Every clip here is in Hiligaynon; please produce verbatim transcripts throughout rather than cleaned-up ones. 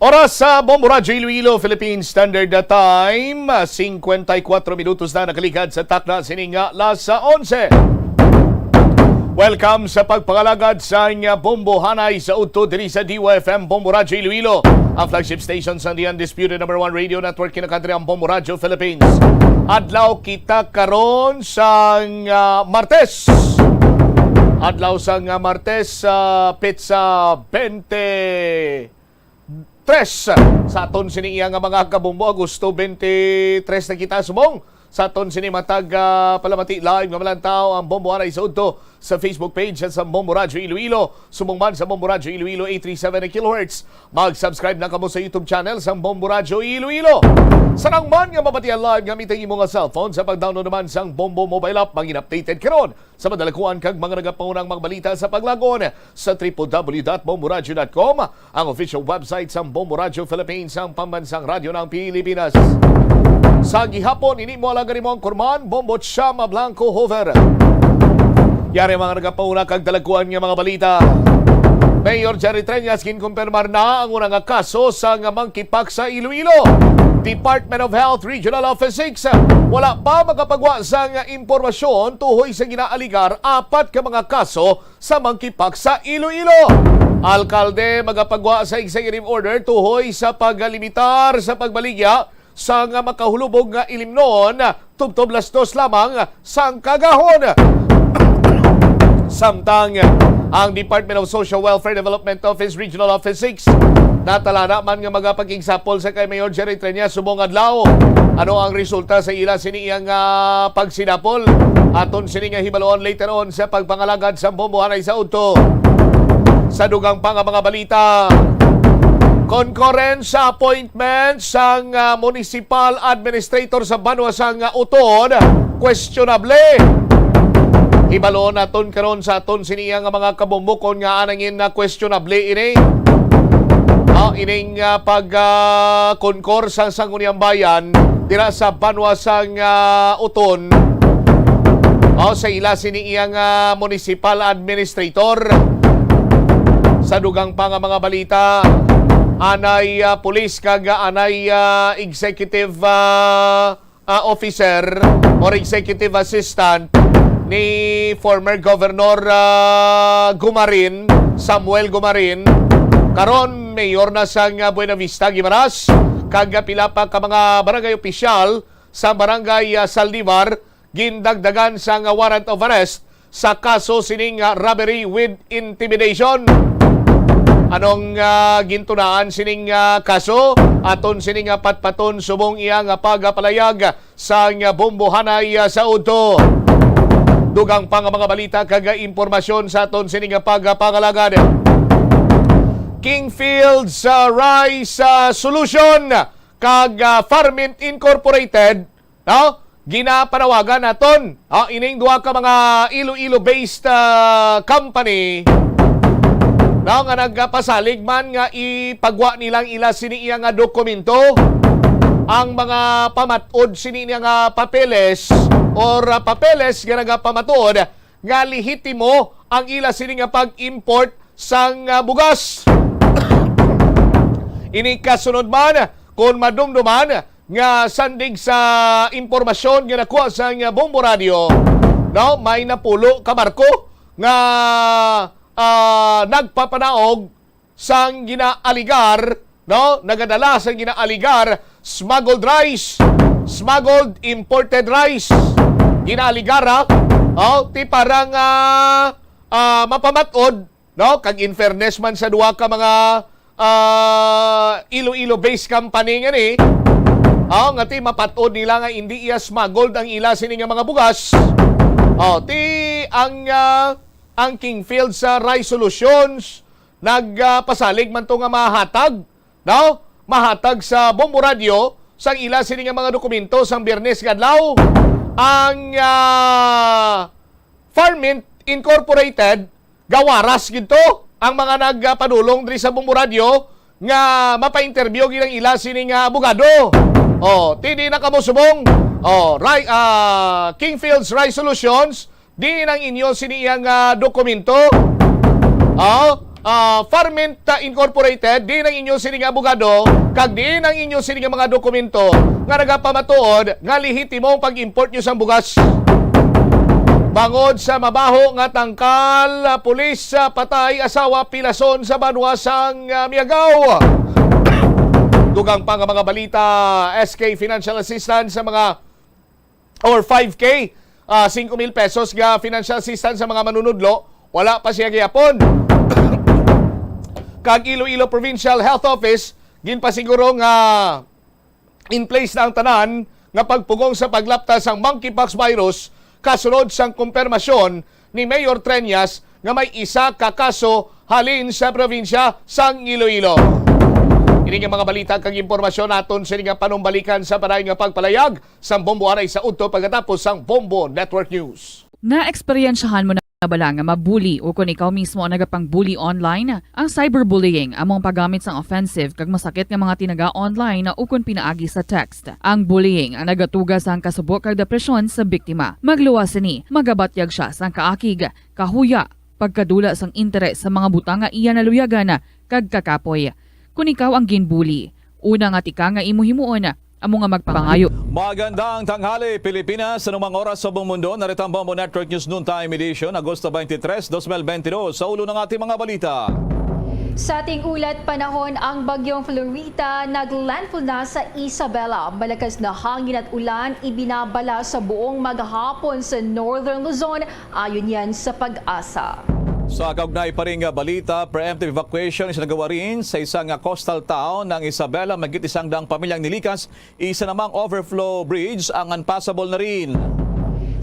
Oras sa Bombo Radyo Iloilo, Philippine Standard Time, cincuenta y cuatro minutos na nakaligad sa takna sining alas onse. Welcome sa pagpangalagad sa Bombo Hanay sa Udto diri sa D Y F M Bombo Radyo Iloilo, ang flagship station sa The Undisputed Number One Radio Network in the country, ang Bombo Radyo Philippines. Adlaw kita karon sang, ah, Martes. Adlaw sang, ah, Martes, sa petsa twenty tres sa aton sini iya nga mga kabombo. Agosto twenty-three na kita subong. Sa aton sini matag, ah, palamati live nga malantaw ang Bombo Anay sa Udto sa Facebook page sa Bombo Radyo Iloilo. Subong man sa Bombo Radyo Iloilo eight three seven kilohertz. Mag-subscribe na kamo sa YouTube channel sa Bombo Radyo Iloilo. Sa nang man nga mabatian live gamit ang imo nga cellphone sa pag-download naman sang Bombo mobile app, mangin updated karon sa madalakuan kag mga nagapaunang mga balita sa paglagon sa triple W dot bomboradyo dot com, ang official website sang Bombo Radyo Philippines, ang pambansang radyo ng Pilipinas. Sa gihapon, ini mo alaga nimo ang kurman, Bombo Chama Blanco Hover. Yari mga nagapauna kag dalaguan nga mga balita. Mayor Jerry Treñas ginkumpirmar na ang una nga kaso sa nga monkeypox sa Iloilo. Department of Health Regional Office six, wala pa makapagwa sa nga impormasyon tuhoy sa ginaaligar apat ka mga kaso sa monkeypox sa Iloilo. Alkalde magapagwa sa executive order tuhoy sa pagalimitar sa pagbaligya sa nga makahulubog nga ilimnon tubtob las dos lamang sang kagahon. Samtang ang Department of Social Welfare Development Office Regional Office six natalana man nga magapakigsapol sa kay Mayor Jerry Treñas subong adlaw. Ano ang resulta sa ila sini iyang, ah, pagsidapol? Aton sini nga hibaluon later on sa pagpangalagad sa Bombo Anay sa Udto. Sa dugang pa nga mga balita, concurrence sa appointment sang, ah, municipal administrator sa banwa sang, ah, Oton, questionable. Hibaluon naton karon sa aton sini nga mga kabombo kon ngaa nangin na questionable ini. Ah, ining, ah, pag, ah, konkor sang Sangguniang Bayan dira sa banwa sang, ah, Oton. Oh, sa ila sini iyang, ah, municipal administrator. Sa dugang pa nga mga balita, anay, ah, pulis kag, ah, anay, ah, executive, ah, ah, officer or executive assistant ni former Governor, ah, Gumarin, Samuel Gumarin, karon mayor na sang, ah, Buenavista, Guimaras, kag, ah, pila pa ka mga barangay opisyal sa barangay, ah, Saldivar gindagdagan sang warrant of arrest sa kaso sining, ah, robbery with intimidation. Anong, ah, gintunaan sining, ah, kaso? Aton sining, ah, patpaton subong iya nga pagapalayag sa nga bombohanay, ah, sa udto. Dugang pa nga mga balita kag, ah, impormasyon sa aton sining, ah, pagapangalagad. Kingfields, ah, Rice, ah, Solution kag, ah, Farmint Incorporated, no? Ginapanawagan naton, ah, ining duha ka mga Iloilo-based, ah, company, no, nga nagpasalig man nga ipagwa nila ang ila sini iya nga dokumento, ang mga pamat-od sini niya nga papeles or, ah, papeles nga nagapamatuod nga lehitimo ang ila sini nga pag-import sang, ah, bugas. Ini kasunod man, kon madumduman nga sandig sa impormasyon nga nakuha sang Bombo Radio, no, may napulo ka barko nga, ah, nagpapanaog sang ginaaligar, no? Nagadala sang ginaaligar smuggled rice, smuggled imported rice. Ginaaligar, ha? Oh, ti para nga, ah, mapamat-od, no? Kag in fairness man sa duha ka mga, ah, Iloilo-based company nga ni, oh, nga ti mapat-od nila nga hindi iya smuggled ang ila sini nga mga bugas. Oh, ti ang, ah, ang Kingfield sa Rice Solutions nagpasalig man to nga mahatag, no? Mahatag sa Bombo Radio sang ila sini nga mga dokumento sang Biyernes nga adlaw. Ang, ah, Farmint Incorporated, gawaras gid to ang mga nagpadulong diri sa Bombo Radio nga mapa-interview gid ang ila sini nga abogado. Oh, ti di na kamo subong. Oh, right, ah, Kingfields Rice Solutions, diin ang inyo sini iyang, ah, dokumento? Oh, ah, Farmint, ah, Incorporated, diin ang inyo sini nga abogado, kag diin ang inyo sini nga mga dokumento nga nagapamatuod nga lehitimong pag-import nyo sang bugas. Bangod sa mabaho nga tangkal, ah, pulis, ah, patay, asawa, pilason sa banwa sang, ah, Miagao. Dugang pa nga mga balita, S K financial assistance sa mga, or five K, ah, singko mil pesos nga financial assistance sa mga manunudlo, wala pa siya gihapon. Kag Iloilo Provincial Health Office, ginpasiguro nga in place na ang tanan nga pagpugong sa paglapta sang monkeypox virus kasunod sang kumpirmasyon ni Mayor Treñas nga may isa ka kaso halin sa probinsya sang Iloilo. Ini nga mga balita kag impormasyon aton sini nga panumbalikan sa padayon nga pagpalayag sang Bombo Aray sa udto pagkatapos sang Bombo Network News. Naeksperyensyahan mo na bala nga mabuli o kon ikaw mismo ang nagapangbuli online? Ang cyberbullying amo ang paggamit sang offensive kag masakit nga mga tinaga online o kon pinaagi sa text. Ang bullying ang nagatuga sang kasubo kag depresyon sa biktima. Magluwas sini, magabatyag sia sang kaakig, kahuya, pagkadula sang interes sa mga butang nga iya naluyagan kag kakapoy. Kon ikaw ang ginbuli, una nga tika nga imo himuon amo nga magpangayo. Magandang tanghali, Pilipinas. Anumang oras sa buong mundo, narito ang Bombo Network News Noontime Edition, Agosto twenty-three, twenty twenty-two. Sa ulo ng ating mga balita. Sa ating ulat panahon, ang bagyong Florita naglandfall na sa Isabela. Malakas na hangin at ulan ibinabala sa buong maghapon sa Northern Luzon, ayon yan sa PAGASA. Sa kaugnay pa rin nga balita, preemptive evacuation isinagawa rin sa isang coastal town ng Isabela. Mahigit isang daang pamilyang nilikas, isa namang overflow bridge ang unpassable na rin.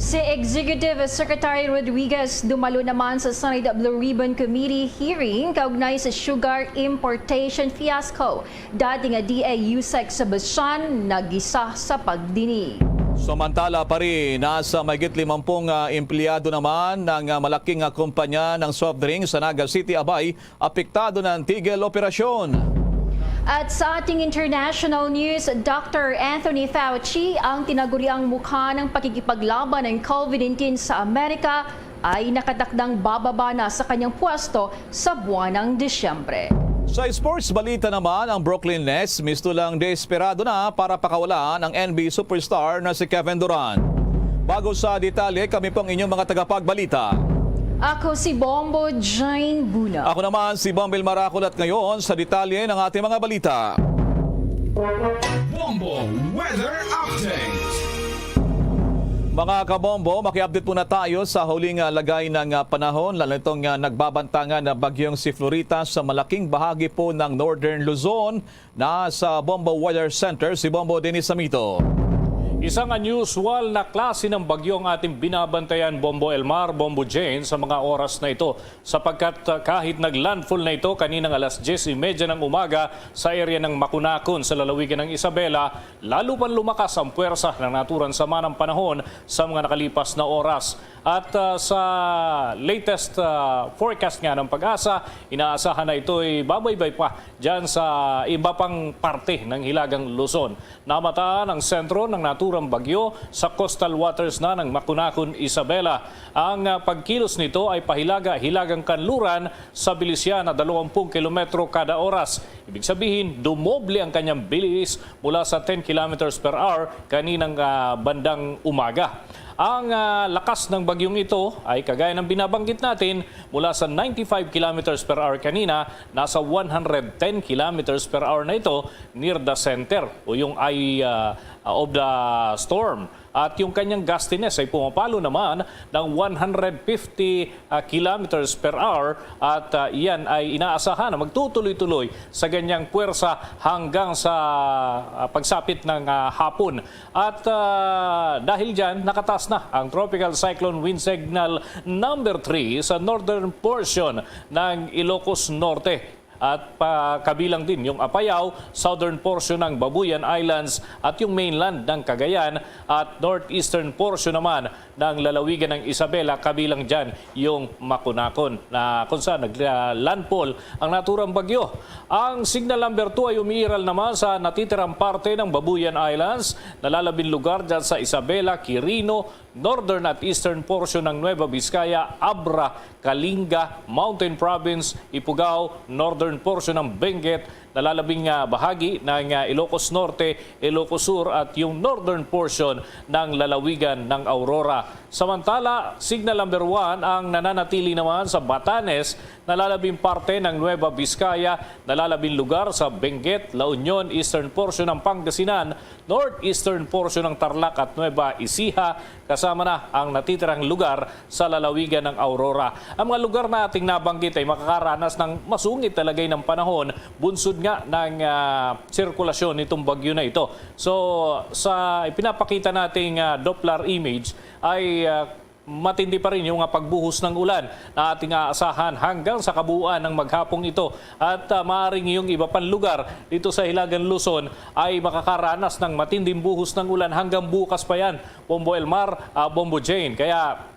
Si Executive Secretary Rodriguez dumalo naman sa Senate Blue Ribbon Committee hearing kaugnay sa sugar importation fiasco. Dati nga D A USEC Sebastian nagisa sa pagdinig. Samantala pa rin, nasa mahigit limampung, ah, empleyado naman ng, ah, malaking, ah, kumpanya ng soft drink sa Naga City, Abay, apektado ng tigil operasyon. At sa ating international news, Doctor Anthony Fauci, ang tinaguriang mukha ng pakikipaglaban ng COVID nineteen sa Amerika, ay nakatakdang bababa na sa kanyang pwesto sa buwan ng Disyembre. Sa sports balita naman, ang Brooklyn Nets mistulang desperado na para pakawalan ang N B A superstar na si Kevin Durant. Bago sa detalye, kami po ang inyong mga tagapagbalita. Ako si Bombo Jane Buna. Ako naman si Bombil Maracol at ngayon sa detalye ng ating mga balita. Bombo Weather Update. Mga kabombo, maki-update muna tayo sa huling, ah, lagay ng, ah, panahon, lalo itong, ah, nagbabantangan na bagyong si Florita sa malaking bahagi po ng Northern Luzon. Nasa Bombo Weather Center si Bombo Dennis Samito. Isang unusual na klase ng bagyo ang ating binabantayan, Bombo Elmar, Bombo Jane, sa mga oras na ito, sapagkat, uh, kahit nag-landfall na ito kaninang alas diyes y media ng umaga sa area ng Makunakon sa lalawigan ng Isabela, lalo pang lumakas ang puwersa ng naturang sama ng panahon sa mga nakalipas na oras. At, ah, sa latest, ah, forecast nga ng PAGASA, inaasahan na ito'y babaybay pa dyan sa iba pang parte ng Hilagang Luzon. Namataan ang sentro ng naturang bagyo sa coastal waters na ng Makunakon, Isabela. Ang, ah, pagkilos nito ay pahilaga-hilagang kanluran sa bilis niya na dalawampung kilometro kada oras. Ibig sabihin, dumoble ang kanyang bilis mula sa ten kilometers per hour kaninang, ah, bandang umaga. Ang, ah, lakas ng bagyong ito ay kagaya ng binabanggit natin, mula sa ninety-five kilometers per hour kanina, nasa one hundred ten kilometers per hour na ito near the center o yung eye, ah, of the storm. At yung kanyang gustiness ay pumapalo naman ng one hundred fifty, ah, kilometers per hour, at, ah, iyan ay inaasahan na magtutuloy-tuloy sa ganyang puwersa hanggang sa, ah, pagsapit ng, ah, hapon. At, ah, dahil dyan, nakataas na ang Tropical Cyclone Wind Signal number three sa northern portion ng Ilocos Norte. At pa, kabilang din yung Apayao, southern portion ng Babuyan Islands at yung mainland ng Cagayan at northeastern portion naman ng lalawigan ng Isabela, kabilang dyan yung Makunakon, na kung saan nag-, ah, landfall ang naturang bagyo. Ang signal number two ay umiiral naman sa natitirang parte ng Babuyan Islands, nalalabing lugar dyan sa Isabela, Quirino, northern at eastern portion ng Nueva Vizcaya, Abra, Kalinga, Mountain Province, Ifugao, northern portion ng Benguet, nalalabing, ah, bahagi ng, ah, Ilocos Norte, Ilocos Sur at yung northern portion ng lalawigan ng Aurora. Samantala, signal number one ang nananatili naman sa Batanes, nalalabing parte ng Nueva Vizcaya, nalalabing lugar sa Benguet, La Union, eastern portion ng Pangasinan, northeastern portion ng Tarlac at Nueva Ecija, kasama na ang natitirang lugar sa lalawigan ng Aurora. Ang mga lugar na ating nabanggit ay makakaranas ng masungit na lagay ng panahon, bunsod nga ng, ah, sirkulasyon nitong bagyo na ito. So, sa ipinapakita nating, ah, Doppler image ay, ah, matindi pa rin yung, ah, pagbuhos ng ulan na ating aasahan hanggang sa kabuuan ng maghapong ito. At, ah, maaring yung iba pang lugar dito sa Hilagang Luzon ay makakaranas ng matinding buhos ng ulan hanggang bukas pa yan, Bombo Elmar, ah, Bombo Jane. Kaya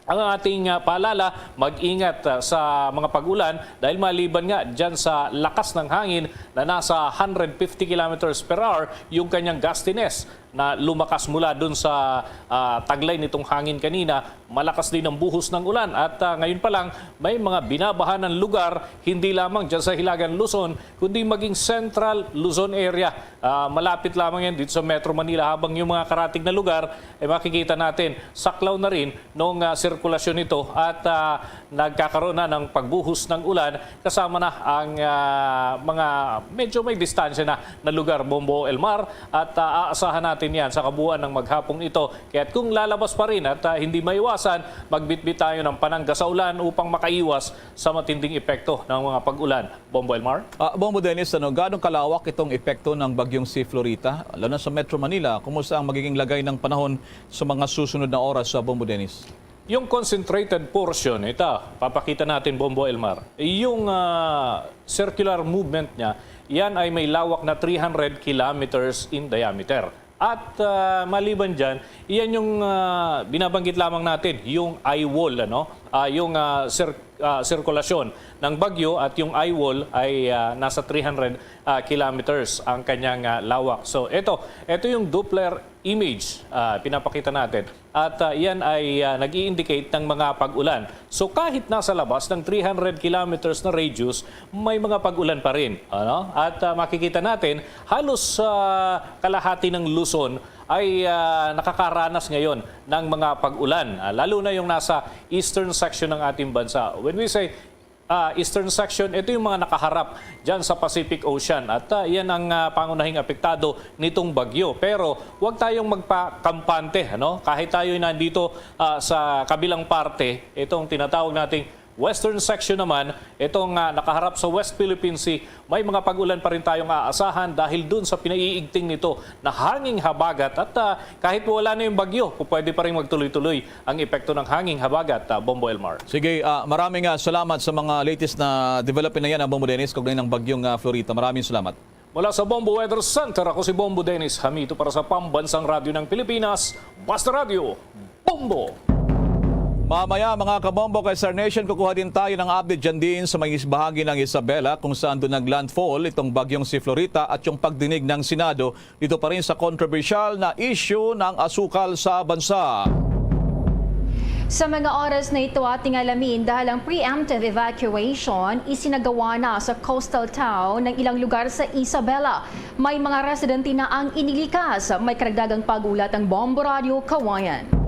ang ating, ah, paalala, mag-ingat, ah, sa mga pag-ulan dahil maliban nga dyan sa lakas ng hangin na nasa hundred fifty kilometers per hour, yung kanyang gustiness na lumakas mula dun sa, ah, taglay nitong hangin kanina, malakas din ang buhos ng ulan. At, ah, ngayon pa lang, may mga binabaha ng lugar, hindi lamang dyan sa Hilagang Luzon, kundi maging Central Luzon area. Ah, malapit lamang yan dito sa Metro Manila, habang yung mga karatig na lugar ay makikita natin saklaw na rin nung, ah, sirkulasyon nito at, ah, nagkakaroon na ng pagbuhos ng ulan kasama na ang, ah, mga medyo may distansya na, na lugar, Bombo Elmar, at, ah, aasahan natin yan sa kabuuan ng maghapong ito. Kaya't kung lalabas pa rin at, ah, hindi maiwasan, magbitbit tayo ng panangga sa ulan upang makaiwas sa matinding epekto ng mga pag-ulan. Bombo Elmar? Ah, Bombo Dennis, ano, gaano kalawak itong epekto ng Bagyong Si Florita, lalo na sa Metro Manila? Kumusta ang magiging lagay ng panahon sa mga susunod na oras, sa Bombo Dennis? Yung concentrated portion, ito, papakita natin, Bombo Elmar. Yung, ah, circular movement niya, yan ay may lawak na three hundred kilometers in diameter. At, ah, maliban dyan, iyan yung, ah, binabanggit lamang natin, yung eye wall, ano? Ah, yung, ah, sir-, ah, sirkulasyon ng bagyo at yung eye wall ay, ah, nasa three hundred, ah, kilometers ang kanyang, ah, lawak. So, ito, ito yung Doppler image, ah, pinapakita natin. At, ah, iyan ay, ah, nag-i-indicate ng mga pag-ulan. So, kahit nasa labas ng three hundred kilometers na radius, may mga pag-ulan pa rin, ano? At, ah, makikita natin, halos, ah, kalahati ng Luzon ay, ah, nakakaranas ngayon ng mga pag-ulan, ah, lalo na yung nasa eastern section ng ating bansa. When we say, ah, eastern section, ito yung mga nakaharap dyan sa Pacific Ocean. At, ah, yan ang, ah, pangunahing apektado nitong bagyo. Pero huwag tayong magpakampante, ano? Kahit tayo nandito, ah, sa kabilang parte, itong tinatawag nating western section naman, itong, ah, nakaharap sa West Philippine Sea, may mga pag-ulan pa rin tayong aasahan dahil dun sa pinaiigting nito na hanging habagat. At, ah, kahit wala na yung bagyo, pwede pa rin magtuloy-tuloy ang epekto ng hanging habagat, ah, Bombo Elmar. Sige, ah, maraming, ah, salamat sa mga latest na development na yan, ah, Bombo Dennis, kaugnay ng bagyong, ah, Florita. Maraming salamat. Mula sa Bombo Weather Center, ako si Bombo Dennis Hamito para sa Pambansang Radyo ng Pilipinas, Basta Radyo, Bombo! Mamaya, mga kabombo, kay Star Nation, kukuha din tayo ng update dyan din sa may bahagi ng Isabela, kung saan doon nag-landfall itong bagyong si Florita at yung pagdinig ng Senado dito pa rin sa kontrobersyal na issue ng asukal sa bansa. Sa mga oras na ito, ating alamin, dahil ang preemptive evacuation isinagawa na sa coastal town ng ilang lugar sa Isabela. May mga residente na ang inilikas. May karagdagang pag-ulat ang Bombo Radyo Kawayan.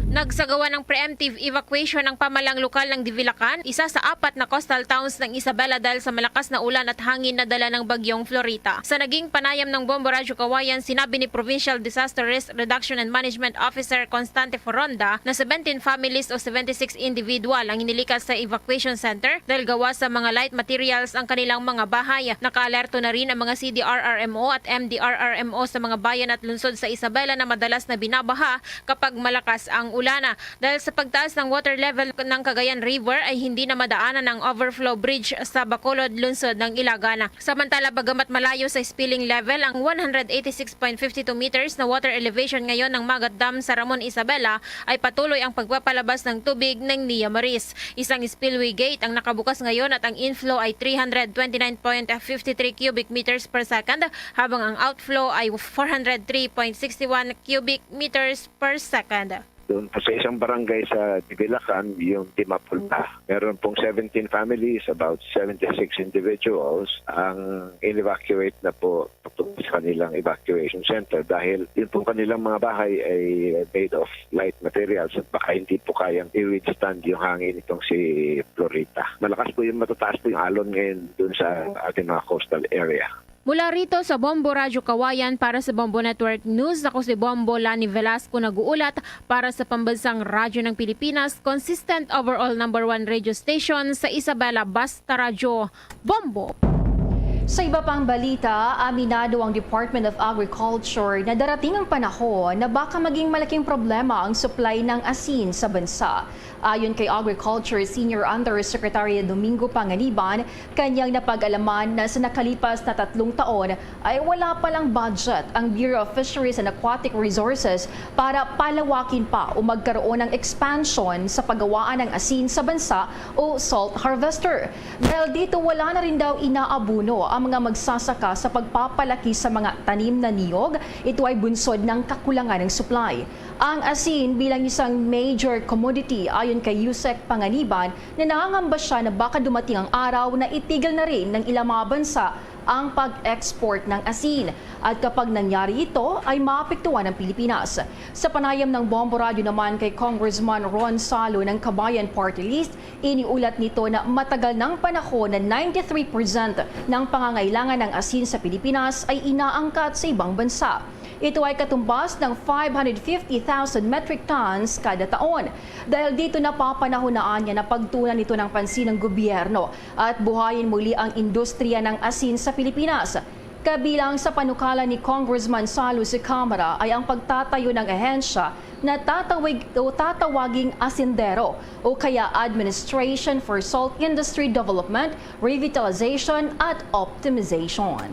Nagsagawa ng preemptive evacuation ang pamalang lokal ng Divilacan, isa sa apat na coastal towns ng Isabela, dahil sa malakas na ulan at hangin na dala ng bagyong Florita. Sa naging panayam ng Bombo Radyo Kawayan, sinabi ni Provincial Disaster Risk Reduction and Management Officer Constante Foronda na seventeen families o seventy-six individual ang inilikas sa evacuation center dahil gawa sa mga light materials ang kanilang mga bahay. Nakaalerto na rin ang mga C D R R M O at M D R R M O sa mga bayan at lungsod sa Isabela na madalas na binabaha kapag malakas ang ulan. Dahil sa pagtaas ng water level ng Cagayan River ay hindi na madaanan ang overflow bridge sa Bacolod, lungsod ng Ilagan. Samantala, bagamat malayo sa spilling level ang one hundred eighty-six point five two meters na water elevation ngayon ng Magat Dam sa Ramon Isabela, ay patuloy ang pagpapalabas ng tubig ng Nia Maris. Isang spillway gate ang nakabukas ngayon at ang inflow ay three hundred twenty-nine point five three cubic meters per second, habang ang outflow ay four hundred three point six one cubic meters per second. Doon po sa isang barangay sa Dibilacan, yung Dimapulta, meron pong seventeen families, about seventy-six individuals ang in-evacuate na po patungo sa kanilang evacuation center dahil yung pong kanilang mga bahay ay made of light materials at baka hindi po kayang i-withstand yung hangin itong si Florita. Malakas po yung, matataas po yung alon ngayon doon sa ating mga coastal area. Mula rito sa Bombo Radyo Kawayan para sa Bombo Network News, ako si Bombo Lani Velasco nag-uulat para sa Pambansang Radyo ng Pilipinas, consistent overall number one radio station sa Isabela, Basta Radyo, Bombo. Sa iba pang balita, aminado ang Department of Agriculture na darating ang panahon na baka maging malaking problema ang supply ng asin sa bansa. Ayon kay Agriculture Senior Undersecretary Domingo Panganiban, kanyang napag-alaman na sa nakalipas na tatlong taon ay wala palang budget ang Bureau of Fisheries and Aquatic Resources para palawakin pa o magkaroon ng expansion sa paggawaan ng asin sa bansa o salt harvester. Dahil dito, wala na rin daw inaabuno ang mga magsasaka sa pagpapalaki sa mga tanim na niyog. Ito ay bunsod ng kakulangan ng supply. Ang asin bilang isang major commodity, ayon kay Usec Panganiban, na nangangamba siya na baka dumating ang araw na itigil na rin ng ilang mga bansa ang pag-export ng asin. At kapag nangyari ito, ay maapektuhan ang Pilipinas. Sa panayam ng Bombo Radyo naman kay Congressman Ron Salo ng Kabayan Party List, iniulat nito na matagal ng panahon na ninety-three percent ng pangangailangan ng asin sa Pilipinas ay inaangkat sa ibang bansa. Ito ay katumbas ng five hundred fifty thousand metric tons kada taon. Dahil dito, napapanahon na anya na pagtuunan ito ng pansin ng gobyerno at buhayin muli ang industriya ng asin sa Pilipinas. Kabilang sa panukala ni Congressman Salo sa Kamara ay ang pagtatayo ng ahensya na tatawag o tatawaging Asindero o kaya Administration for Salt Industry Development, Revitalization at Optimization.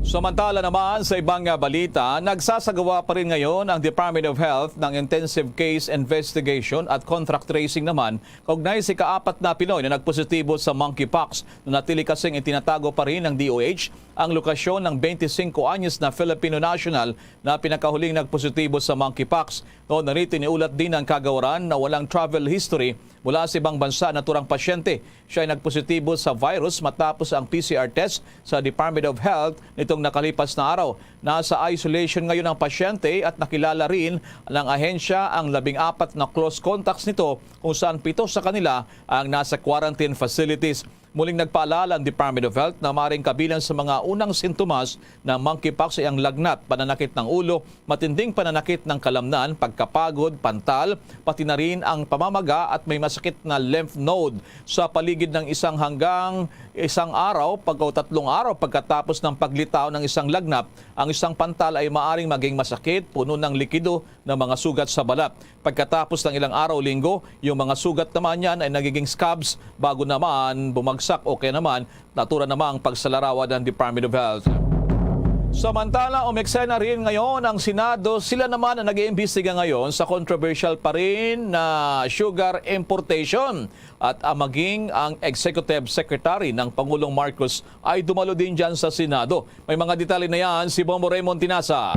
Samantala naman, sa ibang, ah, balita, nagsasagawa pa rin ngayon ang Department of Health ng intensive case investigation at contact tracing naman kaugnay sa ikaapat na Pinoy na nagpositibo sa monkeypox. Nanatili kasing itinatago pa rin ng D O H ang lokasyon ng twenty-five anyos na Filipino national na pinakahuling nagpositibo sa monkeypox. Noon na rito, iniulat din ng kagawaran na walang travel history mula sa ibang bansa ang naturang pasyente. Siya ay nagpositibo sa virus matapos ang P C R test sa Department of Health nitong nakalipas na araw. Nasa isolation ngayon ang pasyente at nakilala rin ng ahensya ang labing apat na close contacts nito, kung saan pito sa kanila ang nasa quarantine facilities. Muling nagpaalala ang Department of Health na maring kabilang sa mga unang sintomas ng monkeypox ay ang lagnat, pananakit ng ulo, matinding pananakit ng kalamnan, pagkapagod, pantal, pati na rin ang pamamaga at may masakit na lymph node sa paligid ng isang hanggang isang araw pag, o tatlong araw pagkatapos ng paglitaw ng isang lagnat. Ang isang pantal ay maaring maging masakit, puno ng likido ng mga sugat sa balat. Pagkatapos ng ilang araw, linggo, yung mga sugat naman yan ay nagiging scabs bago naman bumagsak o kaya naman natura namang pagsalarawan ng Department of Health. Samantala, umeksena rin ngayon ang Senado. Sila naman ang nag-iimbestiga ngayon sa controversial pa rin na sugar importation. At ang maging ang executive secretary ng Pangulong Marcos ay dumalo din dyan sa Senado. May mga detalye na yan si Bombo Raymond Tinasa.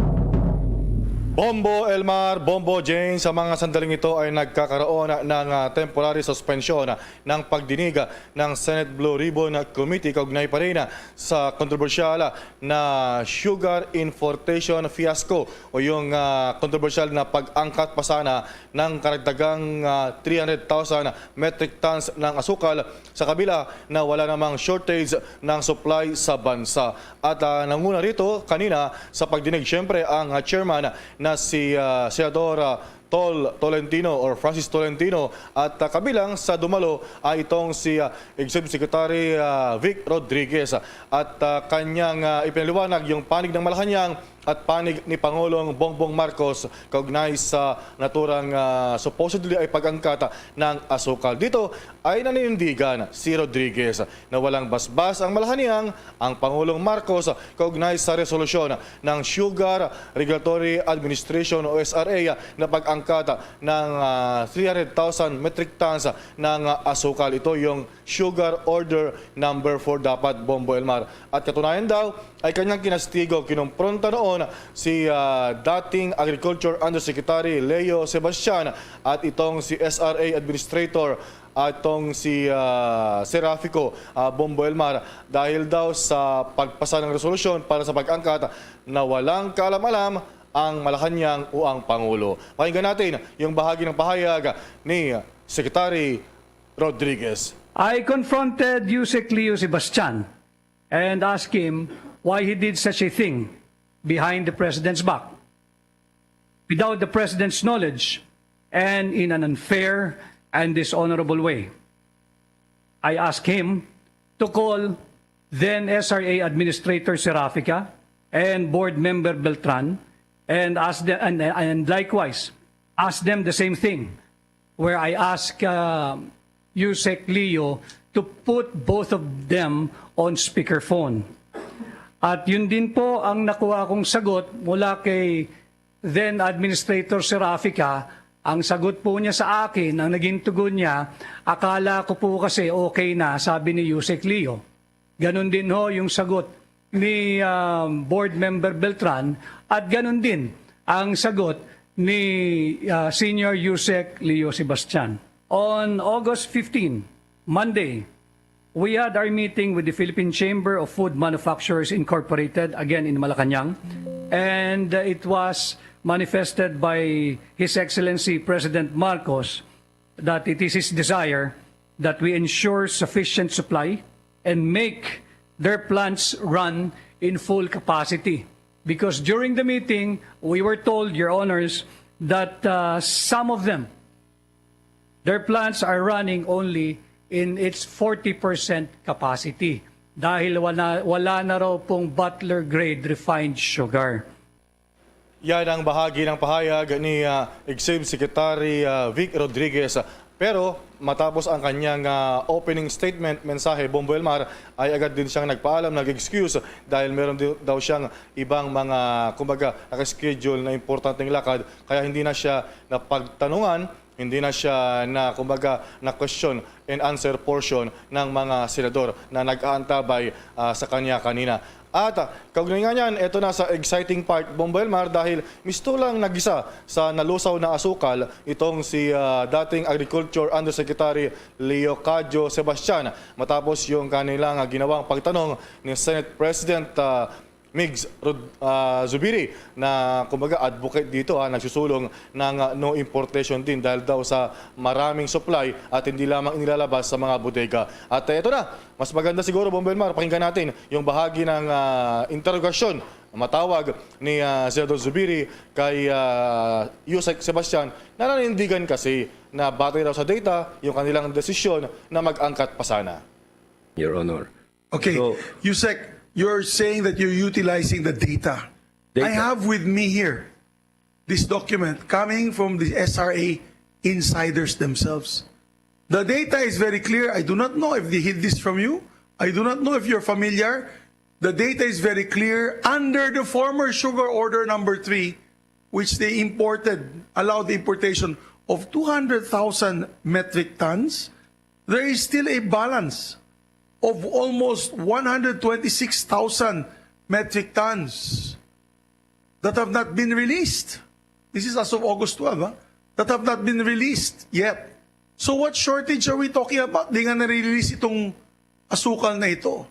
Bombo Elmar, Bombo Jane, sa mga sandaling ito ay nagkakaroon ng, ah, temporary suspension ng pagdinig ng Senate Blue Ribbon Committee kaugnay pa rin sa kontrobersyal na sugar importation fiasco o yung, ah, kontrobersyal na pag-angkat pa sana ng karagdagang, ah, three hundred thousand metric tons ng asukal sa kabila na wala namang shortage ng supply sa bansa. At, ah, nanguna rito kanina sa pagdinig, siyempre, ang, ah, chairman na si, ah, Senador, ah, Tol Tolentino or Francis Tolentino at, ah, kabilang sa dumalo ay itong si, ah, Executive Secretary, ah, Vic Rodriguez at, ah, kanyang, ah, ipinaliwanag yung panig ng Malacañang at panig ni Pangulong Bongbong Marcos kaugnay sa naturang, ah, supposedly ay pag-angkat ng asukal. Dito ay naninindigan si Rodriguez na walang basbas ang Malacañang, ang Pangulong Marcos, kaugnay sa resolusyon ng Sugar Regulatory Administration o S R A na pag-angkat ng, ah, three hundred thousand metric tons ng, ah, asukal. Ito yung Sugar Order Number Four dapat, Bombo Elmar. At katunayan daw ay kanyang kinastigo, kinumpronta noon si, ah, dating Agriculture Undersecretary Leo Sebastian at itong si S R A Administrator, ah, itong si, ah, Serafico, ah, Bombo Elmar, dahil daw sa pagpasa ng resolusyon para sa pag-angkat na walang kaalam-alam ang Malacañang o ang Pangulo. Pakinggan natin yung bahagi ng pahayag ni Secretary Rodriguez. I confronted Usec Leo Sebastian and asked him why he did such a thing behind the president's back, without the president's knowledge, and in an unfair and dishonorable way. I asked him to call then S R A Administrator Serafica and Board Member Beltran and ask them, and, and likewise ask them the same thing, where I ask uh, Usec Leo to put both of them on speakerphone. At yun din po ang nakuha kong sagot mula kay then Administrator Serafica. Ang sagot po niya sa akin, ang naging tugon niya, "Akala ko po kasi okay na," sabi ni Usec Leo. Ganun din ho yung sagot ni um, Board Member Beltran at ganun din ang sagot ni uh, Senior Usec Leo Sebastian. On August fifteen, Monday, we had our meeting with the Philippine Chamber of Food Manufacturers Incorporated, again in Malacañang, and uh, it was manifested by His Excellency President Marcos that it is his desire that we ensure sufficient supply and make their plants run in full capacity. Because during the meeting, we were told, Your Honors, that uh, some of them, their plants are running only in its forty percent capacity dahil wala, wala na raw pong Butler grade refined sugar. Yan ang bahagi ng pahayag ni ah, Executive Secretary ah, Vic Rodriguez. Pero matapos ang kanyang ah, opening statement, mensahe, Bombo Elmar, ay agad din siyang nagpaalam, nag-excuse dahil meron din daw siyang ibang mga, kumbaga, naka-schedule na importanteng lakad, kaya hindi na siya napagtanungan, hindi na siya na, kumbaga, na question and answer portion ng mga senador na nag-aantabay ah, sa kanya kanina. At ah, kaugnay nga niyan, ito na sa exciting part, Bombo Elmar, dahil misto lang nagisa sa nalusaw na asukal itong si ah, dating Agriculture Undersecretary Leocadio Sebastian matapos yung kanilang ah, ginawang pagtanong ni Senate President ah, Migs Rod- ah, Zubiri na, kumbaga, advocate dito, ah, nagsusulong ng ah, no importation din dahil daw sa maraming supply at hindi lamang inilalabas sa mga bodega. At ah, ito na, mas maganda siguro, Bombo Elmar, pakinggan natin yung bahagi ng ah, interogasyon matawag ni ah, Senador Zubiri kay ah, Usec Sebastian na nanindigan kasi na batay daw sa data yung kanilang desisyon na mag-angkat pa sana. Your Honor. Okay, So- Usec, you're saying that you're utilizing the data. Data. I have with me here this document coming from the S R A insiders themselves. The data is very clear. I do not know if they hid this from you. I do not know if you're familiar. The data is very clear. Under the former sugar order number three, which they imported, allowed the importation of two hundred thousand metric tons, there is still a balance of almost one hundred twenty-six thousand metric tons that have not been released. This is as of August twelve, ha? That have not been released yet. So what shortage are we talking about? Di nga na-release itong asukal na ito.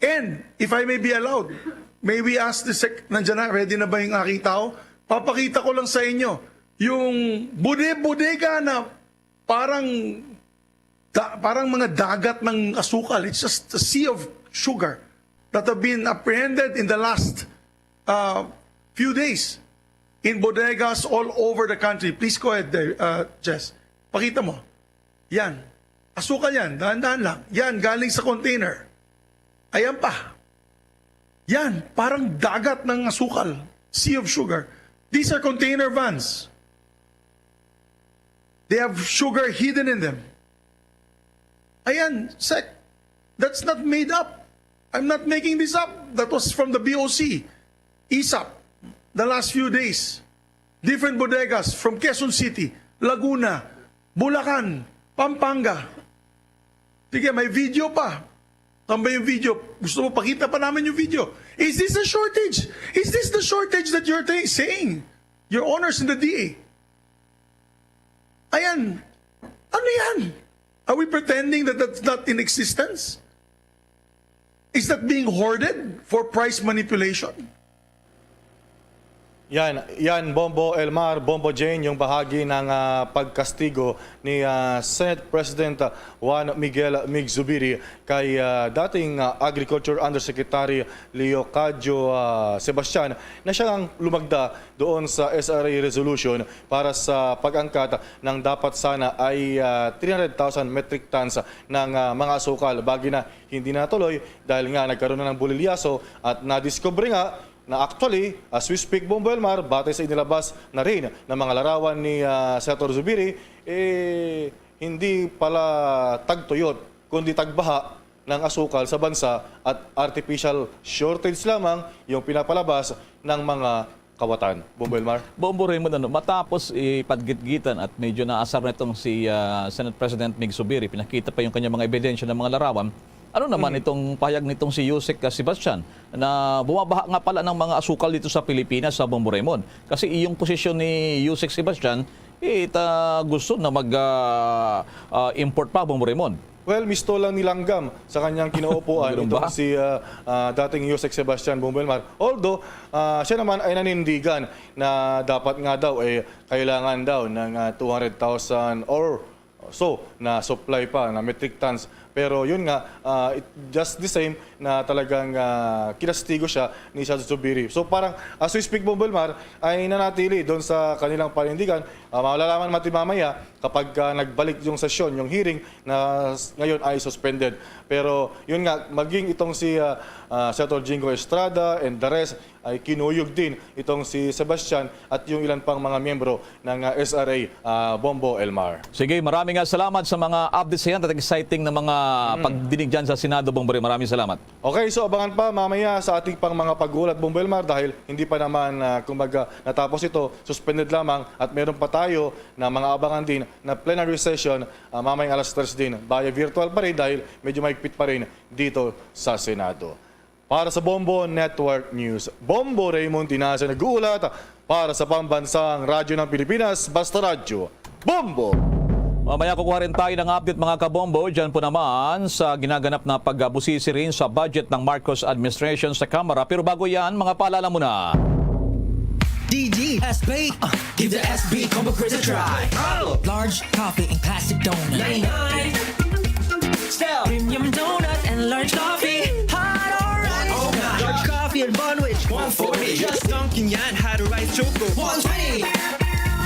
And if I may be allowed, may we ask the sec, nandiyan na, ready na ba yung aking tao? Papakita ko lang sa inyo yung bude-bodega na parang da, parang mga dagat ng asukal. It's just a sea of sugar that have been apprehended in the last uh, few days in bodegas all over the country. Please go ahead, uh, Jess. Pakita mo. Yan. Asukal yan. Dahan-dahan lang. Yan, galing sa container. Ayan pa. Yan, parang dagat ng asukal. Sea of sugar. These are container vans. They have sugar hidden in them. Ayan, Sec. That's not made up. I'm not making this up. That was from the B O C, isap, the last few days. Different bodegas from Quezon City, Laguna, Bulacan, Pampanga. Sige, may video pa. Saan ba yung video? Gusto mo pakita pa namin yung video? Is this a shortage? Is this the shortage that you're ta- saying? Your honors in the D A. Ayan. Ano yan? Are we pretending that that's not in existence? Is that being hoarded for price manipulation? Yan, yan, Bombo Elmar, Bombo Jane, yung bahagi ng ah, pagkastigo ni ah, Senate President ah, Juan Miguel Mig Zubiri kay ah, dating ah, Agriculture Undersecretary Leocadio ah, Sebastian na siya ang lumagda doon sa S R A resolution para sa pag-angkat ng dapat sana ay ah, three hundred thousand metric tons ng ah, mga asukal. Bagay na hindi natuloy dahil nga nagkaroon na ng bulilyaso at nadiskubre nga na actually, as we speak, Bombo Elmar, batay sa inilabas na rin ng mga larawan ni ah, Senator Zubiri, eh, hindi pala tagtuyot, kundi tagbaha ng asukal sa bansa at artificial shortage lamang yung pinapalabas ng mga kawatan. Bombo Elmar? Bombo Raymond, ano, matapos ipaggitgitan at medyo naasar na itong si ah, Senate President Mig Zubiri, pinakita pa yung kanyang mga ebidensya ng mga larawan. Ano naman itong pahayag nitong si Usec Sebastian na bumabaha nga pala ng mga asukal dito sa Pilipinas, sa Bombo Raymond? Kasi iyong posisyon ni Usec Sebastian, it, ah, gusto na mag ah, ah, import pa, Bombo Raymond. Well, misto lang ni Langgam sa kanyang kinaupuan Ganun itong ba? si ah, ah, dating Usec Sebastian Bombo Elmar. Although, ah, siya naman ay nanindigan na dapat nga daw eh kailangan daw ng ah, two hundred thousand or so na supply pa na metric tons. Pero yun nga, ah, it, just the same na talagang ah, kinastigo siya ni Senator Zubiri. So parang as we speak, Bombo Elmar, ay nanatili doon sa kanilang panindigan. Ah, malalaman natin mamaya kapag ah, nagbalik yung sesyon, yung hearing na s- ngayon ay suspended. Pero yun nga, maging itong si ah, ah, Senator Jingo Estrada and the rest ay kinuyog din itong si Sebastian at yung ilan pang mga miyembro ng ah, S R A, ah, Bombo Elmar. Sige, maraming nga salamat sa mga updates yan at exciting na mga pagdinig dyan sa Senado, Bombo Raymond. Maraming salamat. Okay, so abangan pa mamaya sa ating pang mga pag-uulat, Bombo Elmar, dahil hindi pa naman, ah, kumbaga, natapos ito, suspended lamang at meron pa tayo na mga abangan din na plenary session ah, mamayang alas tres din via virtual pa rin dahil medyo mahigpit pa rin dito sa Senado. Para sa Bombo Network News, Bombo Raymond Tinaza nag-uulat para sa Pambansang Radyo ng Pilipinas, Basta Radyo, Bombo! Mamaya kukuha rin tayo ng update, mga kabombo, dyan po naman sa ginaganap na pag-abusisi rin sa budget ng Marcos administration sa Kamara. Pero bago yan, mga paalala muna. D D S B. Uh, give the S B Combo Crisp a try. Oh, large coffee and classic donut. Nine nine. Still. Premium donut and large coffee. Hot or right. Oh, large coffee and bun wich. One forty. Just dunking yan. Hot or rice choco. One twenty.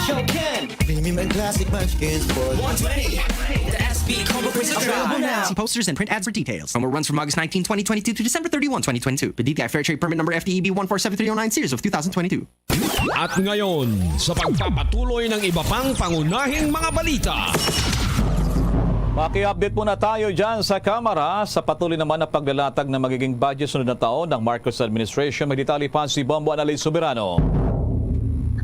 Show Ken. Premium and classic munchkins for one twenty. The S B Combo Crisp a try. Available now. See posters and print ads for details. Promo runs from August nineteen, twenty twenty-two to December thirty-one, twenty twenty-two. The D T I Fair Trade Permit Number F T E B one four seven three oh nine, series of two thousand twenty-two. At ngayon, sa pagpapatuloy ng iba pang pangunahing mga balita. Maki-update muna tayo dyan sa Kamara sa patuloy naman na paglalatag ng magiging budget sunod na taon ng Marcos administration. May detalye pa si Bombo Annalyn Soberano.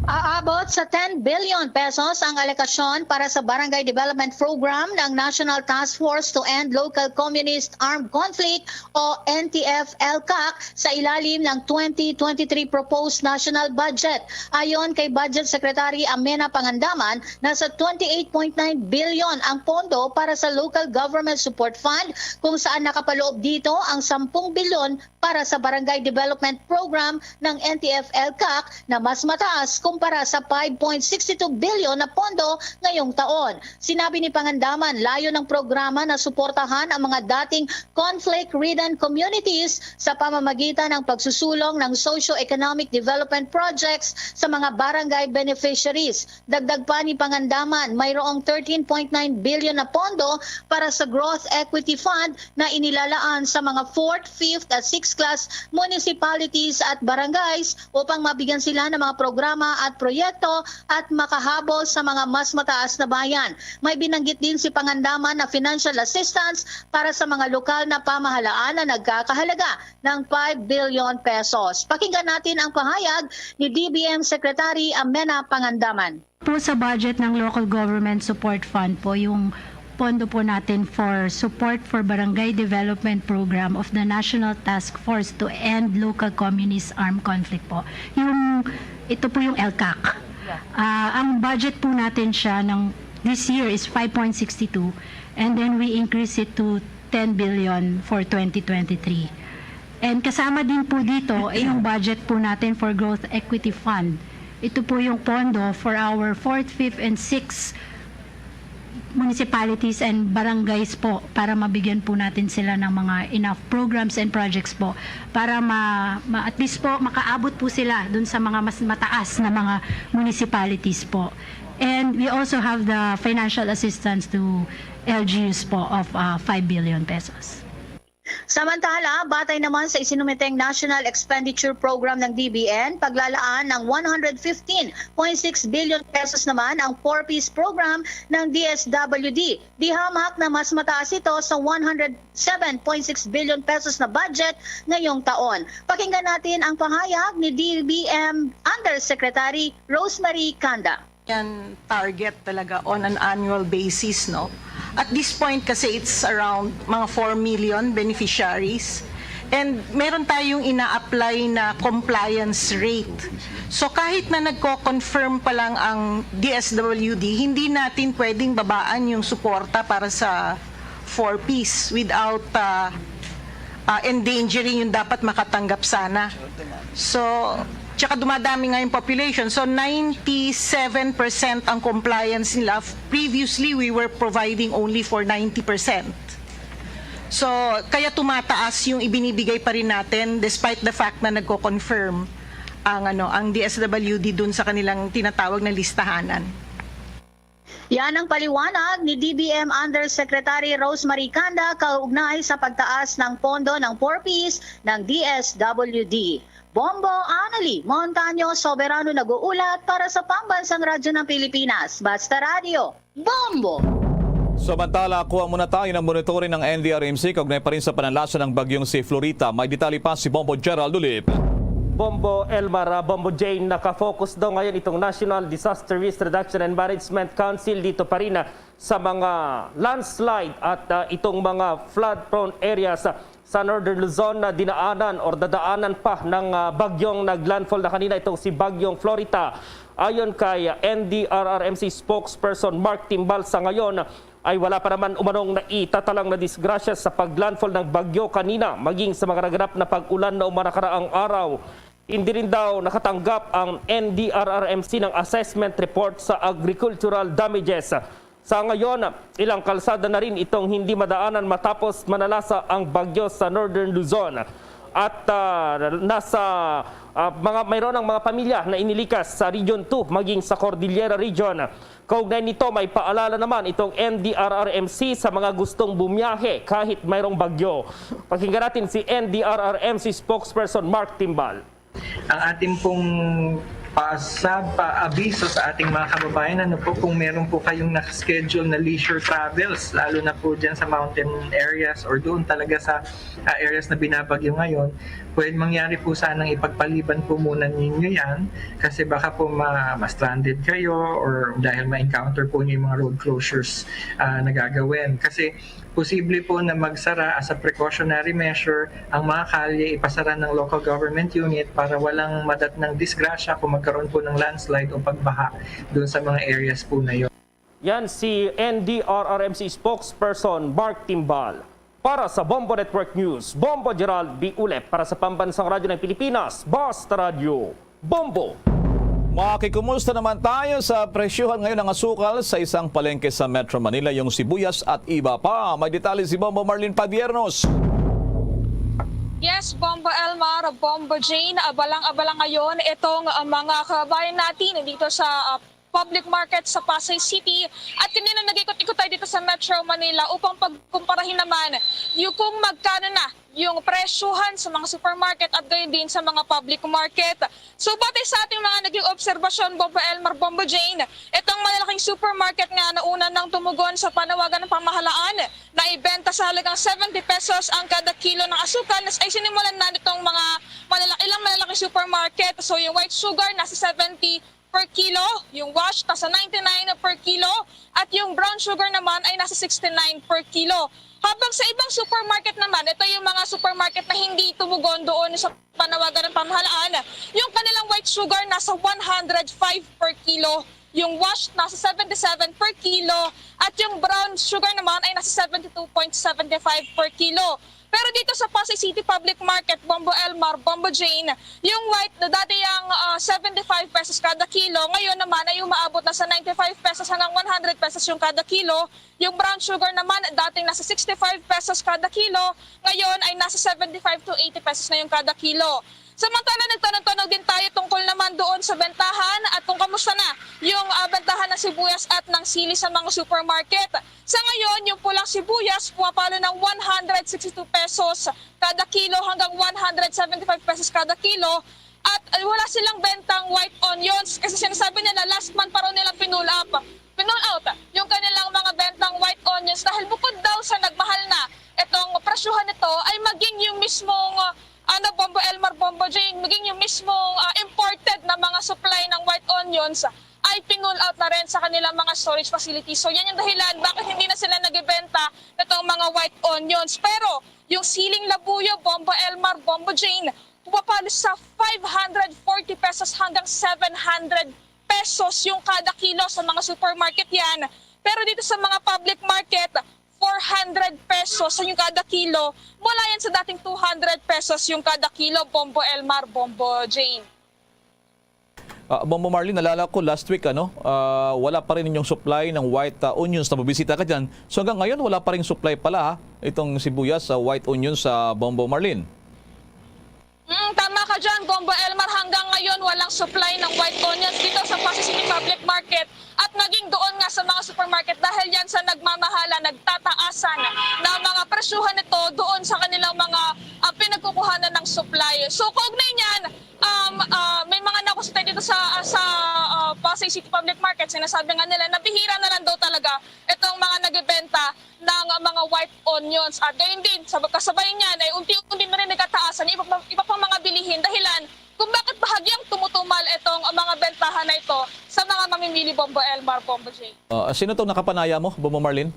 Aabot sa ten billion pesos ang alokasyon para sa Barangay Development Program ng National Task Force to End Local Communist Armed Conflict o N T F L CAC sa ilalim ng twenty twenty-three proposed national budget. Ayon kay Budget Secretary Amena Pangandaman, nasa twenty-eight point nine billion ang pondo para sa Local Government Support Fund, kung saan nakapaloob dito ang sampung bilyon para sa Barangay Development Program ng N T F L CAC na mas mataas kumpara sa five point six two billion na pondo ngayong taon. Sinabi ni Pangandaman, layo ng programa na suportahan ang mga dating conflict-ridden communities sa pamamagitan ng pagsusulong ng socio-economic development projects sa mga barangay beneficiaries. Dagdag pa ni Pangandaman, mayroong thirteen point nine billion na pondo para sa Growth Equity Fund na inilalaan sa mga fourth, fifth at sixth class municipalities at barangays upang mabigyan sila ng mga programa at proyekto at makahabol sa mga mas mataas na bayan. May binanggit din si Pangandaman na financial assistance para sa mga lokal na pamahalaan na nagkakahalaga ng five billion pesos. Pakinggan natin ang pahayag ni D B M Secretary Amena Pangandaman. Po sa budget ng Local Government Support Fund po yung pondo po natin for support for Barangay Development Program of the National Task Force to End Local Communist Armed Conflict po. Yung, ito po yung L CAC. Ah, ang budget po natin siya ng this year is five point six two, and then we increase it to ten billion for twenty twenty-three. And kasama din po dito ay yung budget po natin for Growth Equity Fund. Ito po yung pondo for our fourth, fifth, and sixth municipalities and barangays po para mabigyan po natin sila ng mga enough programs and projects po para ma, ma- at least po makaabot po sila dun sa mga mas mataas na mga municipalities po. And we also have the financial assistance to L G Us po of uh, five billion pesos. Samantala, batay naman sa isinumiteng National Expenditure Program ng D B N, paglalaan ng one hundred fifteen point six billion pesos naman ang Four Ps Program ng D S W D. Di hamak na mas mataas ito sa one hundred seven point six billion pesos na budget ngayong taon. Pakinggan natin ang pahayag ni D B M Undersecretary Rosemary Kanda. Yan target talaga on an annual basis, no? At this point kasi it's around mga four million beneficiaries. And meron tayong ina-apply na compliance rate. So kahit na nagko-confirm pa lang ang D S W D, hindi natin pwedeng babaan yung suporta para sa Four Ps without uh, uh, endangering yung dapat makatanggap sana. So, tsaka dumadami nga yung population. So, ninety-seven percent ang compliance nila. Previously, we were providing only for ninety percent. So, kaya tumataas yung ibinibigay pa rin natin despite the fact na nagko-confirm ang ano, ang D S W D dun sa kanilang tinatawag na listahanan. Yan ang paliwanag ni D B M Undersecretary Rosemary Kanda kaugnay sa pagtaas ng pondo ng Four Ps ng D S W D. Bombo Annalie Montaño Soberano nag-uulat para sa Pambansang Radyo ng Pilipinas, Basta Radyo, Bombo! Samantala, kuha muna tayo ng monitoring ng N D R M C kaugnay pa rin sa pananalasa ng bagyong si Florita. May detalye pa si Bombo Gerald Ulip. Bombo Elmar, ah, Bombo Jane, nakafocus daw ngayon itong National Disaster Risk Reduction and Management Council dito pa rin, ah, sa mga landslide at, ah, itong mga flood-prone areas, ah, sa Northern Luzon na dinaanan or dadaanan pa ng, ah, bagyong naglandfall na kanina, itong si Bagyong Florita. Ayon kay, ah, N D R R M C spokesperson Mark Timbal, sa ngayon, ay wala pa naman umanong naitatalang na disgrasya sa paglandfall ng bagyo kanina, maging sa mga naganap na pag-ulan noong mga nakaraang araw. Hindi rin daw nakatanggap ang N D R R M C ng assessment report sa agricultural damages. Sa ngayon, ilang kalsada na rin itong hindi madaanan matapos manalasa ang bagyo sa Northern Luzon. At, ah, nasa, ah, mga, mayroon ang mga pamilya na inilikas sa Region two maging sa Cordillera Region. Kaugnay nito, may paalala naman itong N D R R M C sa mga gustong bumiyahe kahit mayroong bagyo. Pakinggan natin si N D R R M C spokesperson Mark Timbal. Ang ating pong pasab, paabiso sa ating mga kababayan, ano po, kung meron po kayong nakaschedule na leisure travels, lalo na po dyan sa mountain areas or doon talaga sa ah, areas na binabagyo ngayon, pwede mangyari po sanang ipagpaliban po muna ninyo yan kasi baka po ma, ma-stranded kayo or dahil ma-encounter po niyo yung mga road closures ah, na gagawin. Kasi posible po na magsara as a precautionary measure ang mga kalye, ipasara ng local government unit para walang madatnang disgrasya kung magkaroon po ng landslide o pagbaha doon sa mga areas po na yun. Yan si N D R R M C spokesperson Mark Timbal. Para sa Bombo Network News, Bombo Gerald B. Ulep, para sa Pambansang Radyo ng Pilipinas, Basta Radyo, Bombo! Makikumusta naman tayo sa presyohan ngayon ng asukal sa isang palengke sa Metro Manila, yung sibuyas at iba pa. May detalye si Bombo Marlene Padiernos. Yes, Bombo Elmar, Bombo Jane, abalang-abala ngayon itong uh, mga kabayan natin dito sa uh, public market sa Pasay City. At kanina nag-ikot-ikot tayo dito sa Metro Manila upang pagkumparahin naman yung kung magkano na yung presyohan sa mga supermarket at gayon din sa mga public market. So batay sa ating mga naging obserbasyon, Bombo Elmar, Bombo Jane, itong malalaking supermarket nga nauna nang tumugon sa panawagan ng pamahalaan na ibenta sa halagang seventy pesos ang kada kilo ng asukal na ay sinimulan na nitong mga malala ilang malalaking supermarket. So yung white sugar nasa seventy per kilo, yung washed nasa ninety-nine per kilo, at yung brown sugar naman ay nasa sixty-nine per kilo. Habang sa ibang supermarket naman, ito yung mga supermarket na hindi tumugon doon sa panawagan ng pamahalaan, yung kanilang white sugar nasa one hundred five per kilo, yung washed nasa seventy-seven per kilo, at yung brown sugar naman ay nasa seventy-two point seven five per kilo. Pero dito sa Pasay City Public Market, Bombo Elmar, Bombo Jane, yung white na dati ang ah, seventy-five pesos kada kilo, ngayon naman ay umaabot na sa ninety-five pesos hanggang one hundred pesos yung kada kilo. Yung brown sugar naman, dating nasa sixty-five pesos kada kilo, ngayon ay nasa seventy-five to eighty pesos na yung kada kilo. Samantala, nagtanong-tanong din tayo tungkol naman doon sa bentahan at kung kamusta na yung ah, bentahan ng sibuyas at ng sili sa mga supermarket. Sa ngayon, yung pulang sibuyas pumapalo ng one hundred sixty-two pesos kada kilo hanggang one hundred seventy-five pesos kada kilo. At ah, wala silang bentang white onions kasi sinasabi nila last month pa raw nila pinull up, pinull out yung kanilang mga bentang white onions dahil bukod daw sa nagmahal na itong presyuhan nito ay maging yung mismong ah, ano, Bombo Elmar, Bombo Jane, maging yung mismong ah, imported na mga supply ng white onions ay pinull out na rin sa kanilang mga storage facility. So yan yung dahilan bakit hindi na sila nagibenta nitong mga white onions. Pero yung siling labuyo, Bombo Elmar, Bombo Jane, pumapalo sa five hundred forty pesos hanggang seven hundred pesos yung kada kilo sa mga supermarket yan. Pero dito sa mga public market, four hundred pesos yung kada kilo. Mula yan sa dating two hundred pesos yung kada kilo, Bombo Elmar, Bombo Jane. Ah, Bombo Marlene, nalala ko last week, ano, ah, wala pa rin inyong supply ng white ah, onions. Nabubisita ka dyan. So hanggang ngayon, wala pa rin supply pala ha, itong sibuyas sa white onions sa Bombo Marlene. Mm, tama ka dyan, Bombo Elmar. Hanggang ngayon, walang supply ng white onions dito sa Pasay City Public Market at maging doon nga sa mga supermarket dahil yan sa nagmamahala, nagtataasan na mga presyuhan nito doon sa kanilang mga ah, pinagkukuhanan ng supply. So, kaugnay niyan, um, ah, may mga nakusita dito sa, sa ah, Pasay City Public Market, sinasabi nga nila na bihira na lang daw talaga itong mga nagbebenta ng mga white onions. At gayon din, sa kasabay niyan ay unti-unti na rin nagkataasan iba, pa- iba pang mga bilihin dahilan kung bakit bahagyang tumutumal itong mga bentahan na ito sa mga mamimili, Bombo Elmar, Bombo Jane. Ah, sino itong nakapanaya mo, Bombo Marlene?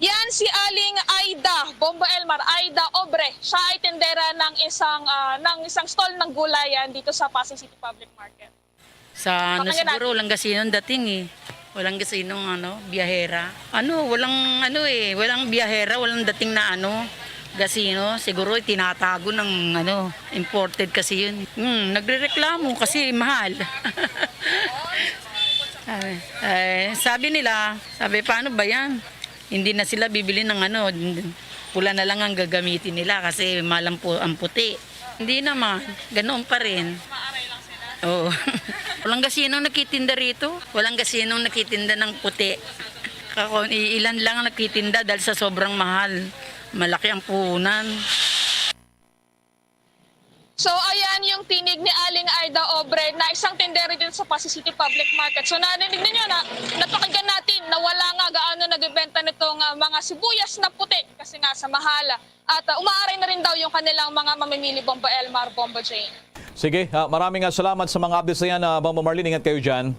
Yan si Aling Aida, Bombo Elmar, Aida Obre. Siya ay tindera ng isang ah, ng isang stall ng gulayan dito sa Pasay City Public Market. Sa ano Pakinggan siguro, walang gasinong dating eh. Walang gasinong ano, biyahera. Ano, walang ano eh, walang biyahera, walang dating na ano, gasino. Siguro tinatago ng ano, imported kasi yun. Hmm, nagrereklamo kasi mahal. Ay, ay, sabi nila, sabi, paano ba yan? Hindi na sila bibili ng ano, pula na lang ang gagamitin nila kasi mahal ang, pu- ang puti. Hindi naman, ganoon pa rin. Oo. Walang gasinong nakitinda rito. Walang gasinong nakitinda ng puti. Kako, ilan lang ang nakitinda dahil sa sobrang mahal. Malaki ang puhunan. So ayan yung tinig ni Aling Aida Obre na isang tindera dito sa Pasay City Public Market. So narinig ninyo na napakinggan natin na wala nga gaano nagbebenta nitong ah, mga sibuyas na puti kasi nga sa mahal. At ah, umaaray na rin daw yung kanilang mga mamimili, Bombo Elmar, Bombo Jane. Sige, ah, maraming ah, salamat sa mga updates na yan, ah, Bombo Marlene. Ingat kayo dyan.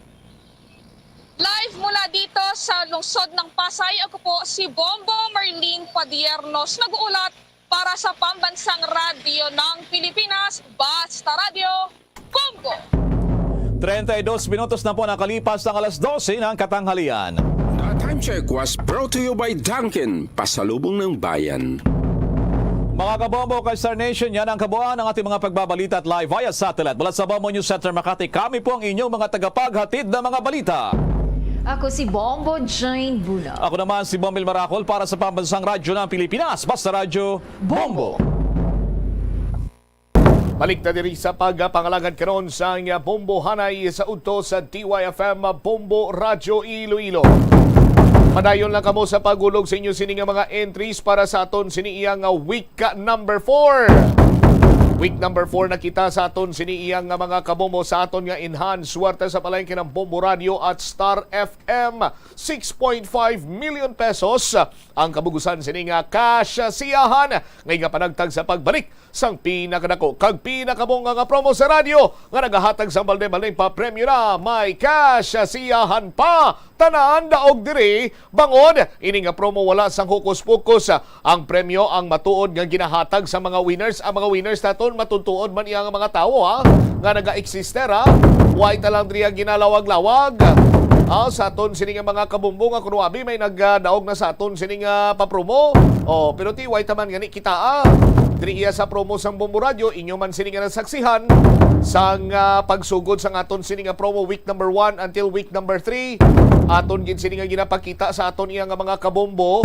Live mula dito sa lungsod ng Pasay, ako po si Bombo Marlene Padiernos, nag-uulat para sa Pambansang Radyo ng Pilipinas, Basta Radyo, Bombo! Treinta y dos minutos na po nakalipas ng alas dose ng katanghalian. The time check was brought to you by Dunkin, pasalubong ng bayan. Mga kabombo, kay Star Nation, yan ang kabuuan ng ating mga pagbabalita at live via satellite. Mula sa Bombo News Center Makati, kami po ang inyong mga tagapaghatid ng mga balita. Ako si Bombo Jane Buno. Ako naman si Bombil Maracol para sa Pambansang Radyo ng Pilipinas, Basta Radyo, Bombo. Balik ta diri sa pagpangalagad karon sa Bombo, hanay sa udto sa D Y F M Bombo Radyo Iloilo. Padayon lang kamo sa pagulog sa inyo sini nga mga entries para sa aton sini iya nga week number four. Week number four na kita sa aton sini iyang nga mga kabombo sa aton nga Enhance Swerte sa Palengke ng Bombo Radio at Star F M. Six point five million pesos ang kabugusan sini nga cash siyahan nga igapanagtag sa pagbalik sang pinakadako kag pinakabunga nga promo sa radyo nga nagahatag sang balde-baldeng papremyo na may cash siyahan pa. Tanan daog diri, bangod ini nga promo wala sang hokus-pokus. Ang premyo ang matuod nga ginahatag sa mga winners. Ang mga winners naton matutuod man iya nga mga tawo, ha, nga naga-existe, ha. Way ta lang diri ang ginalawag-lawag. Ah, sa aton sini nga mga kabumbo nga kuno abi may nagdaog na sa aton sini nga papromo. Oh, pero ti way ta man gani kita, ah. Diri iya sa promo sang Bombo Radio, inyo man sini nga nasaksihan sang ah, pagsugod sang aton sini nga promo week number one until week number three. Aton gid sini nga ginapakita sa aton iya nga mga kabombo,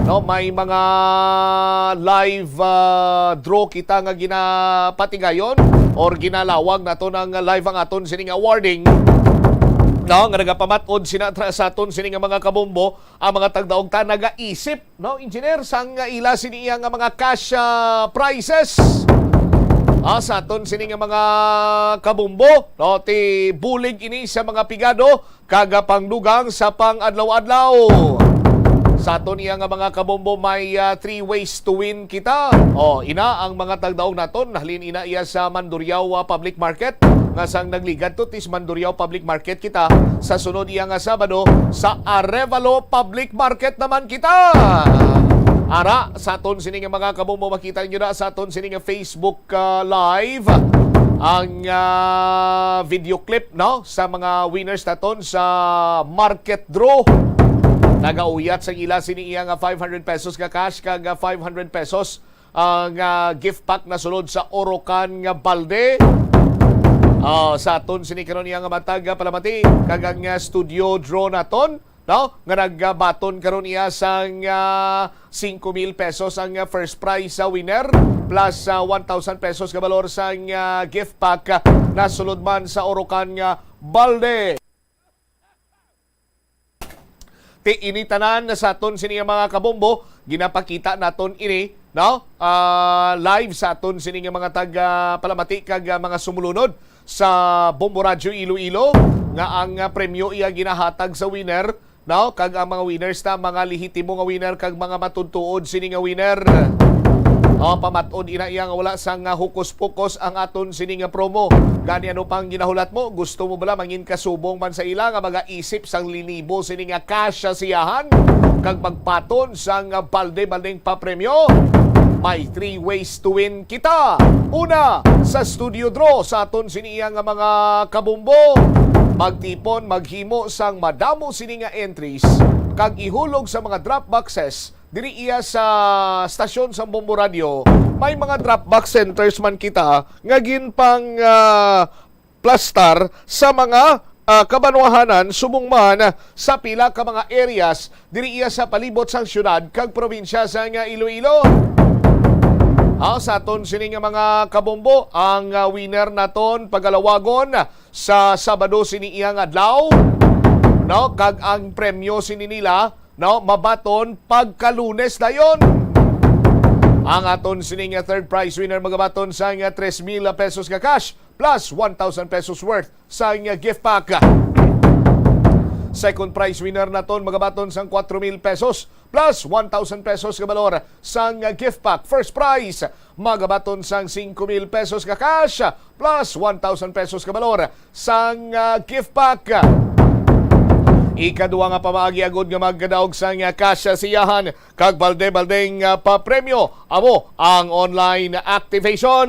no, may mga live ah, draw kita nga ginapatigayon or ginalawag nato ng live ang aton sini nga awarding, no, nga nagapamat-od sina tra- sa aton sini nga mga kabombo ang mga tagdaog ta nagaisip, no, engineer, sang ila sini iya nga mga cash ah, prizes. Ah, sa aton sini nga mga kabumbo, no, ti bulig ini sa mga pigado kag pangdugang sa pang-adlaw-adlaw. Sa aton iya nga mga kabumbo, may ah, three ways to win kita. Oh, ina ang mga tagdaog naton, nahalin ina iya sa Mandurriao ah, Public Market, nga sang nagligad to tis Mandurriao Public Market kita, sa sunod iya nga Sabado sa Arevalo Public Market naman kita. Ara, sa aton sini nga mga kabumbo, makita ninyo na sa aton sini nga Facebook ah, Live ang ah, video clip, no, sa mga winners naton sa market draw. Nagauyat sang ila sini iya nga five hundred pesos nga cash kag ah, five hundred pesos ang ah, gift pack na sulod sa Orocan nga balde. Ah, sa aton sini karon iya nga matag ah, palamati kag ang ah, studio draw naton, no, nga nagabaton karon iya sang ah, singko mil pesos ang ah, first prize sa winner plus ah, one thousand pesos ka balor sang ah, gift pack ah, na sulod man sa Orocan nga balde. Ti ini tanan na sa aton sini nga mga kabombo, ginapakita naton ini, no? Ah, live sa aton sini nga mga taga palamati kag ah, mga sumulunod sa Bombo Radyo Iloilo nga ang ah, premyo iya ginahatag sa winner, no? Kag ang mga winners na mga lehitimo nga winner kag mga matutuod sini nga winner. O, pamat-on ina iya nga wala sang ah, hokus-pokus ang aton sini nga promo. Gani ano pang ginahulat mo? Gusto mo bala mangin kasubong man sa ila nga magaisip sang linibo sini nga cash sa siyahan kag magpaton sang balde-baldeng papremyo? May three ways to win kita. Una, sa studio draw sa aton sini iya nga mga kabumbo. Magtipon, maghimo sang madamo sini nga entries kag ihulog sa mga drop boxes diri iya sa stasyon sa Bombo Radio. May mga drop box centers man kita nga ginpang ah, plastar sa mga ah, kabanwahanan subong man sa pila ka mga areas diri iya sa palibot sang syudad kag probinsya sang Iloilo. Ah, sa aton sini nga mga kabombo, ang ah, winner naton pagalawagon sa Sabado sini iya nga adlaw, no, kag ang premyo sini nila, no, mabaton pagka Lunes dayon. Ang aton sini nga third prize winner magabaton sa nga tres mil pesos nga cash plus one thousand pesos worth sa nga gift pack. Second prize winner naton magabaton sang kwatro mil pesos plus one thousand pesos nga balor sa nga gift pack. First prize magabaton sang singko mil pesos nga cash plus one thousand pesos nga balor sa nga gift pack. Ikadua nga pamaagi agod nga magkadaog sa nga cash sa siyahan kag balde-baldeng ah, papremyo amo ang online activation.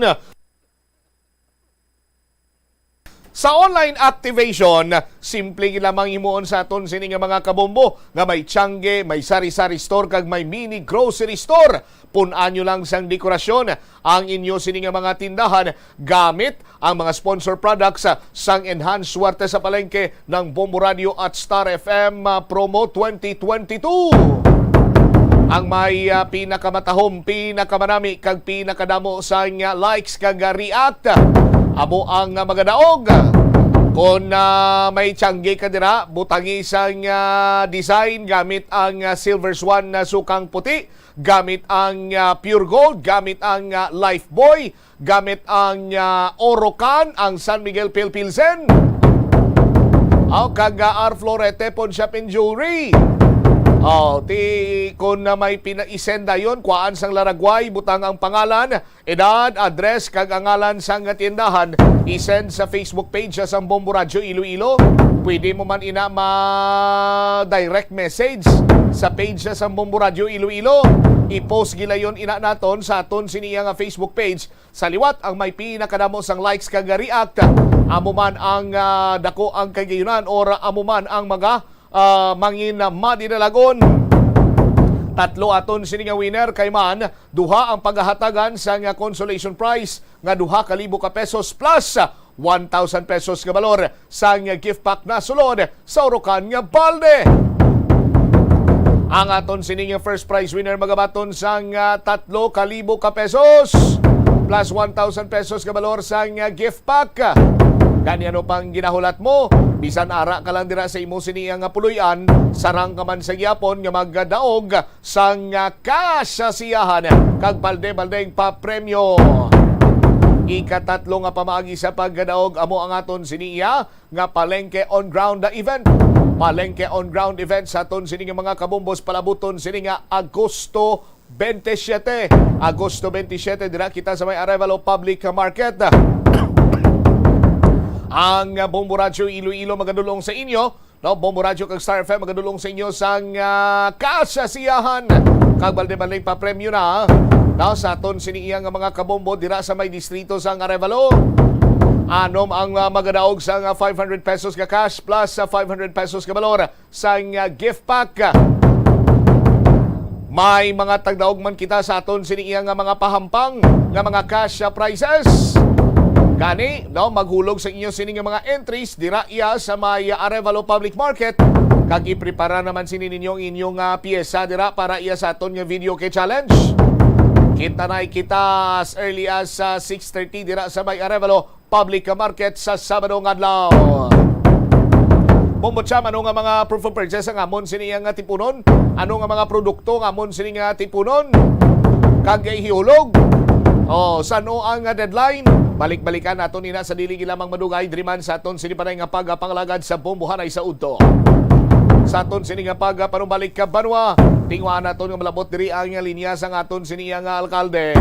Sa online activation, simple gid lamang himuon sa aton sini nga mga kabombo nga may tiangge, may sari-sari store kag may mini grocery store. Pun-an nyo lang sang dekorasyon ang inyo sini nga mga tindahan gamit ang mga sponsor products sang Enhance Swerte sa Palengke ng Bombo Radio at Star F M ah, Promo twenty twenty-two. Ang may ah, pinakamatahom, pinakamanami kag pinakadamo sang ah, likes kag ah, react amo ang ah, magadaog Kung, ah, may tiyangge ka dira, butangi sang, ah, design gamit ang, ah, Silver Swan na sukang puti, gamit ang, ah, Pure Gold, gamit ang, ah, Lifebuoy, gamit ang, ah, Orocan, ang San Miguel Pale Pilsen. Aw, kag, ah, R Florete Pawn Shop and Jewelry. Oh, ti, kung na may pina-, isend dayon, kuhaan sang laragway, butang ang pangalan, edad, address, kag ang ngalan sang tiendahan, isend sa Facebook page sa Bombo Radyo Iloilo. Pwede mo man ina ma-direct message sa page sa Bombo Radyo Iloilo. I-post gilayon ina naton sa aton siniya nga Facebook page. Sa liwat ang may pinakadamo sang likes kag react, amo man ang, ah, dako ang kagayunan or amo man ang mga, ah, mangin madinalagon. Tatlo aton sini nga winner kay man duha ang paghahatagan sang consolation prize nga duha ka libo ka pesos plus one thousand pesos nga balor sang gift pack na sulod sa Orocan nga balde. Ang aton sining first prize winner magabaton sang, ah, tatlo ka libo ka pesos plus one thousand pesos nga balor sang, ah, gift pack. Gani, ano pang ginahulat mo? Bisan ara ka lang dira sa imo sini nga puloy-an, sarang ka man sa gihapon nga magdaog sang, ah, kasasiyahan kag balde-baldeng papremyo. Ikatatlo nga pamaagi sa pagdaog amo ang aton sini iya nga Palengke on Ground event. Palengke on Ground event sa aton sini nga mga kabombos palabuton sini nga Agosto twenty-seven. Agosto twenty-seven, dira kita sa may Arevalo Public Market. Ang Bombo Radyo Iloilo magadulong sa inyo. No, Bombo Radyo kag Star F M magadulong sa inyo sang, ah, kasasiyahan. Kag balde-baldeng papremyo na, no, sa aton sini iya nga mga kabombo dira sa may distrito sang Arevalo. Anom ang, ah, magadaog sang, ah, five hundred pesos ka cash plus sa five hundred pesos ka balor sang, ah, gift pack. May mga tagdaog man kita sa aton sini iya nga mga pahampang nga mga cash, ah, prizes. Gani, no, maghulog sa inyo sini nga mga entries dira iya sa may Arevalo Public Market, kag iprepara naman sini ninyo ang inyong, ah, piyesa dira para iya sa aton nga video key challenge. Kita na kita as early as, ah, six thirty dira sa may Arevalo Public Market sa Sabado nga adlaw. Bombo Cham, ano nga mga proof of purchase ang amon sini nga tipunon? Ano nga mga produkto ang amon sini nga tipunon? Kag ihulog? Oh, san-o ang deadline? Balik-balikan naton ina sa dili lamang madugay, diri man sa aton sini panay nga pagapangalagad sa Bombohanay sa udto. Sa aton sini nga pagapanumbalik ka banwa, tinguhaan naton nga malabot diri ang linya sang aton sini nga alkalde.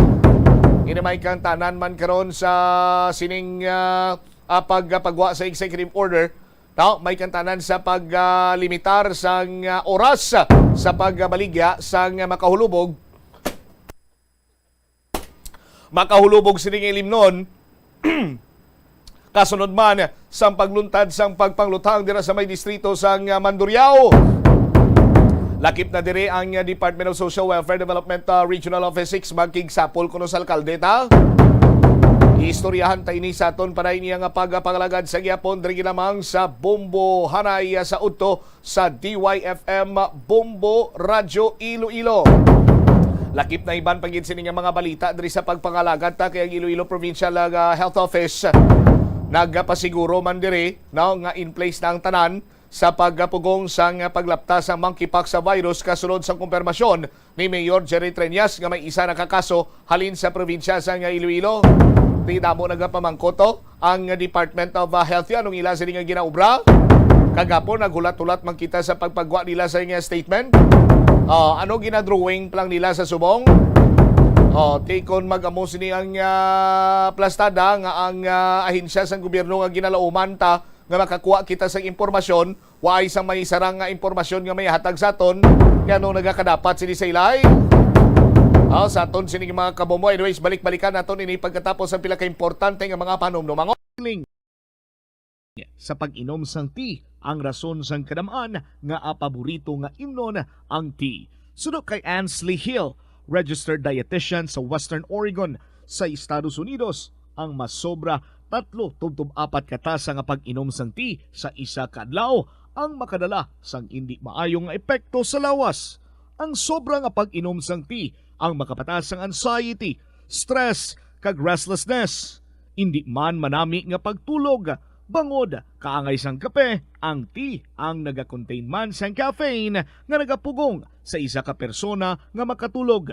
Ini may kantanan man karon sa sining, ah, ah, pag-, pagwa sa executive order, no? May kantanan sa pag, ah, limitar sang, ah, oras sa pagbaligya sang makahulubog, makahulubog sining ilimnon. Kasunod man sang pagluntad sang pagpangluthang dira sa may distrito sang, ah, Mandurriao. Lakip na diri ang, ah, Department of Social Welfare Development, ah, Regional Office six, magkigsapol kuno sa alkalde ta. Iistoryahan ta ini sa aton panay niya nga pagapangalagad sa gihapon, diri lamang sa Bombo Hanay, ah, sa udto sa D Y F M Bombo Radyo Iloilo. Lakip na iban pa gid sini nga mga balita diri sa pagpangalagad ta, kay ang Iloilo Provincial, ah, Health Office nagapasiguro man diri, no, nga in place na ang tanan sa pagpugong sang paglapta sa monkeypox virus kasulod sang kumpirmasyon ni Mayor Jerry Treñas nga may isa na ka kaso halin sa probinsya sang Iloilo. Ti damo nagapamangkot to ang Department of, ah, Health anong ila sini nga ginaobra. Kagapon naghulat-hulat man kita sa pagpagwa nila sa nga statement. Ah, ano ginadrawing pa lang nila sa subong? Oh, ti kon mag-amo sini ang, ah, plastada nga ang, ah, ahensya sang gobyerno nga ginalauman ta nga makakuha kita sa impormasyon, waay sang may sarang nga impormasyon nga may hatag sa aton, kay ano nagakadapat sini sa ilay? Ah, sa aton sini mga kabombo. Anyways, balik-balikan naton ini pagkatapos ang pila ka importante nga mga panumdumangon. Sa pag-inom sang tea, ang rason sang kadam-an nga, ah, paborito nga imnon ang tea. Suno kay Ansley Hill, registered dietitian sa Western Oregon sa Estados Unidos, ang masobra tatlo tubtob apat ka tasa nga pag-inom sang tea sa isa ka adlaw ang makadala sang indi maayo nga epekto sa lawas. Ang sobra nga pag-inom sang tea ang makapataas sang anxiety, stress, kag restlessness. Indi man manami nga pagtulog, Bangod kaangay sang kape, ang tea ang nagakontain man sang caffeine nga nagapugong sa isa ka persona nga makatulog.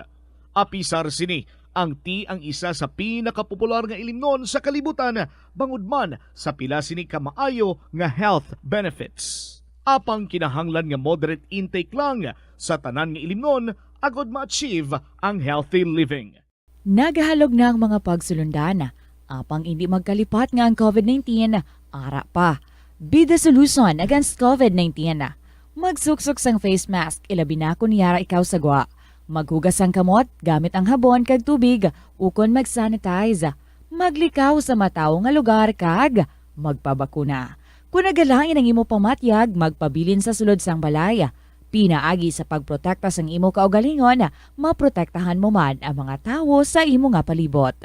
Apisar sini, ang tea ang isa sa pinakapopular nga ilimnon sa kalibutan bangod man sa pila sini ka maayo nga health benefits. Apang kinahanglan nga moderate intake lang sa tanan nga ilimnon agod ma-achieve ang healthy living. Nagahalog na ang mga pagsulundan, apang indi magkalipat nga ang COVID nineteen ara pa. Be the solution against COVID nineteen. Magsuksok sang face mask, ilabi na kon yara ikaw sa gwa. Maghugas sang kamot gamit ang habon kag tubig ukon mag-sanitize. Maglikaw sa matawo nga lugar kag magpabakuna. Kon nagalain ang imo pamatyag, magpabilin sa sulod sang balay. Pinaagi sa pagprotekta sang imo kaugalingon, maprotektahan mo man ang mga tawo sa imo nga palibot.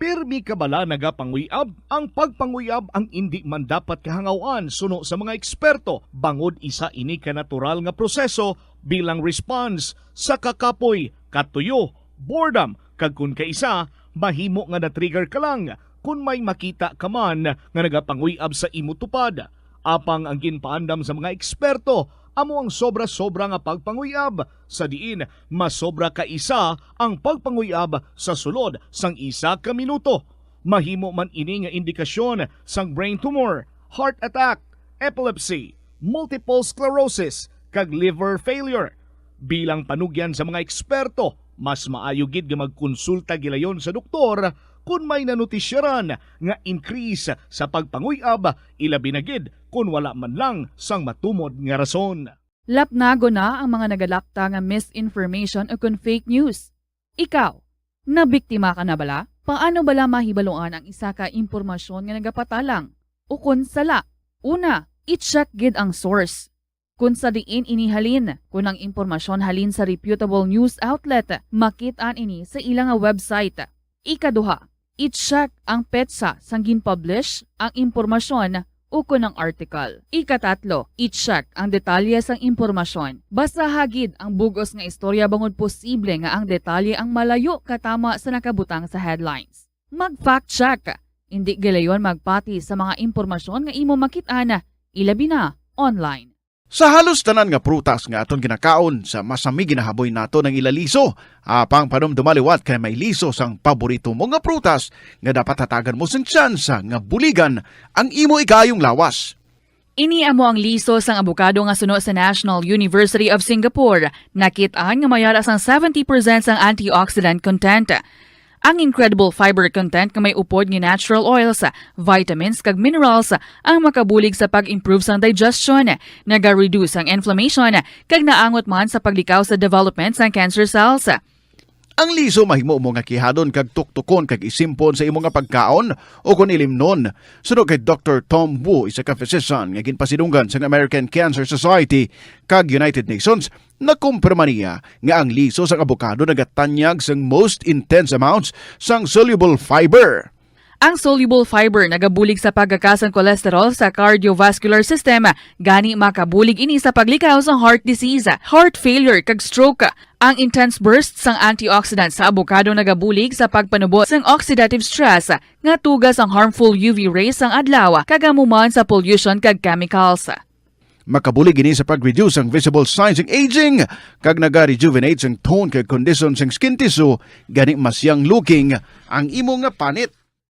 Pirmi ka bala nagapanguyab? Ang pagpanguyab ang indi man dapat kahangawan suno sa mga eksperto, bangod isa ini ka natural nga proseso bilang response sa kakapoy, katuyo, boredom, kag kon kaisa, mahimo nga na-trigger ka lang kon may makita ka man nga nagapanguy-ab sa imo tupad. Apang ang ginpaandam sa mga eksperto amo ang sobra-sobra nga pagpanguy-ab, sa diin mas sobra ka isa ang pagpanguy-ab sa sulod sang isa ka minuto. Mahimo man ini nga indikasyon sang brain tumor, heart attack, epilepsy, multiple sclerosis, kag liver failure. Bilang panugyan sa mga eksperto, mas maayo gid nga magkonsulta gilayon sa doktor kon may nanutisyaran nga increase sa pagpanguy-ab, ilabi na gid kon wala man lang sang matumod nga rason. Lapnagon na ang mga nagalapta nga misinformation ukon fake news. Ikaw, nabiktima ka na bala? Paano bala mahibaluan ang isa ka impormasyon nga nagapatalang ukon sala? Una, i-check gid ang source. Kon sa diin ini halin, kon ang impormasyon halin sa reputable news outlet, makit-an ini sa ila nga website. Ikaduha, i-check ang petsa sang gin-publish ang impormasyon ukon ang article. Ikatatlo, i-check ang detalye sang impormasyon. Basaha gid ang bug-os nga istorya bangod posible nga ang detalye ang malayo katama sa nakabutang sa headlines. Mag-fact check. Indi gilayon magpati sa mga impormasyon nga imo makit-an, ilabi na online. Sa halos tanan nga prutas nga aton ginakaon, sa masami ginahaboy naton ang ila liso. Apang panumduma liwat kay may liso sang paborito mo nga prutas nga dapat hatagan mo sing tsansa nga buligan ang imo ikaayong lawas. Ini amo ang liso sang abokado nga suno sa National University of Singapore. Nakit-an nga may ara sang seventy percent sang antioxidant content. Ang incredible fiber content nga may upod nga natural oils, vitamins kag minerals ang makabulig sa pag-improve sang digestion, naga-reduce ang inflammation, kag naangot man sa paglikaw sa development sang cancer cells. Ang liso mahimo mo nga kihadon kag tuktukon kag isimpon sa imo nga pagkaon o kon ilimnon. Suno kay Doktor Tom Wu, isa ka physician nga ginpasidunggan sang American Cancer Society kag United Nations, nakumpirma niya nga ang liso sang abokado nagatanyag sang most intense amounts sang soluble fiber. Ang soluble fiber nagabulig sa pagkaka sang cholesterol sa cardiovascular system, gani makabulig ini sa paglikaw sa heart disease, heart failure, kag stroke. Ang intense burst sang antioxidant sa abokado nagabulig sa pagpanubo sang oxidative stress nga tuga sang harmful U V rays sang adlaw, kag amo man sa pollution kag chemicals. Makabulig ini sa pag-reduce ang visible signs ng aging, kag naga-rejuvenate sang tone kag kondisyon sang skin tissue, gani mas young looking ang imo nga panit.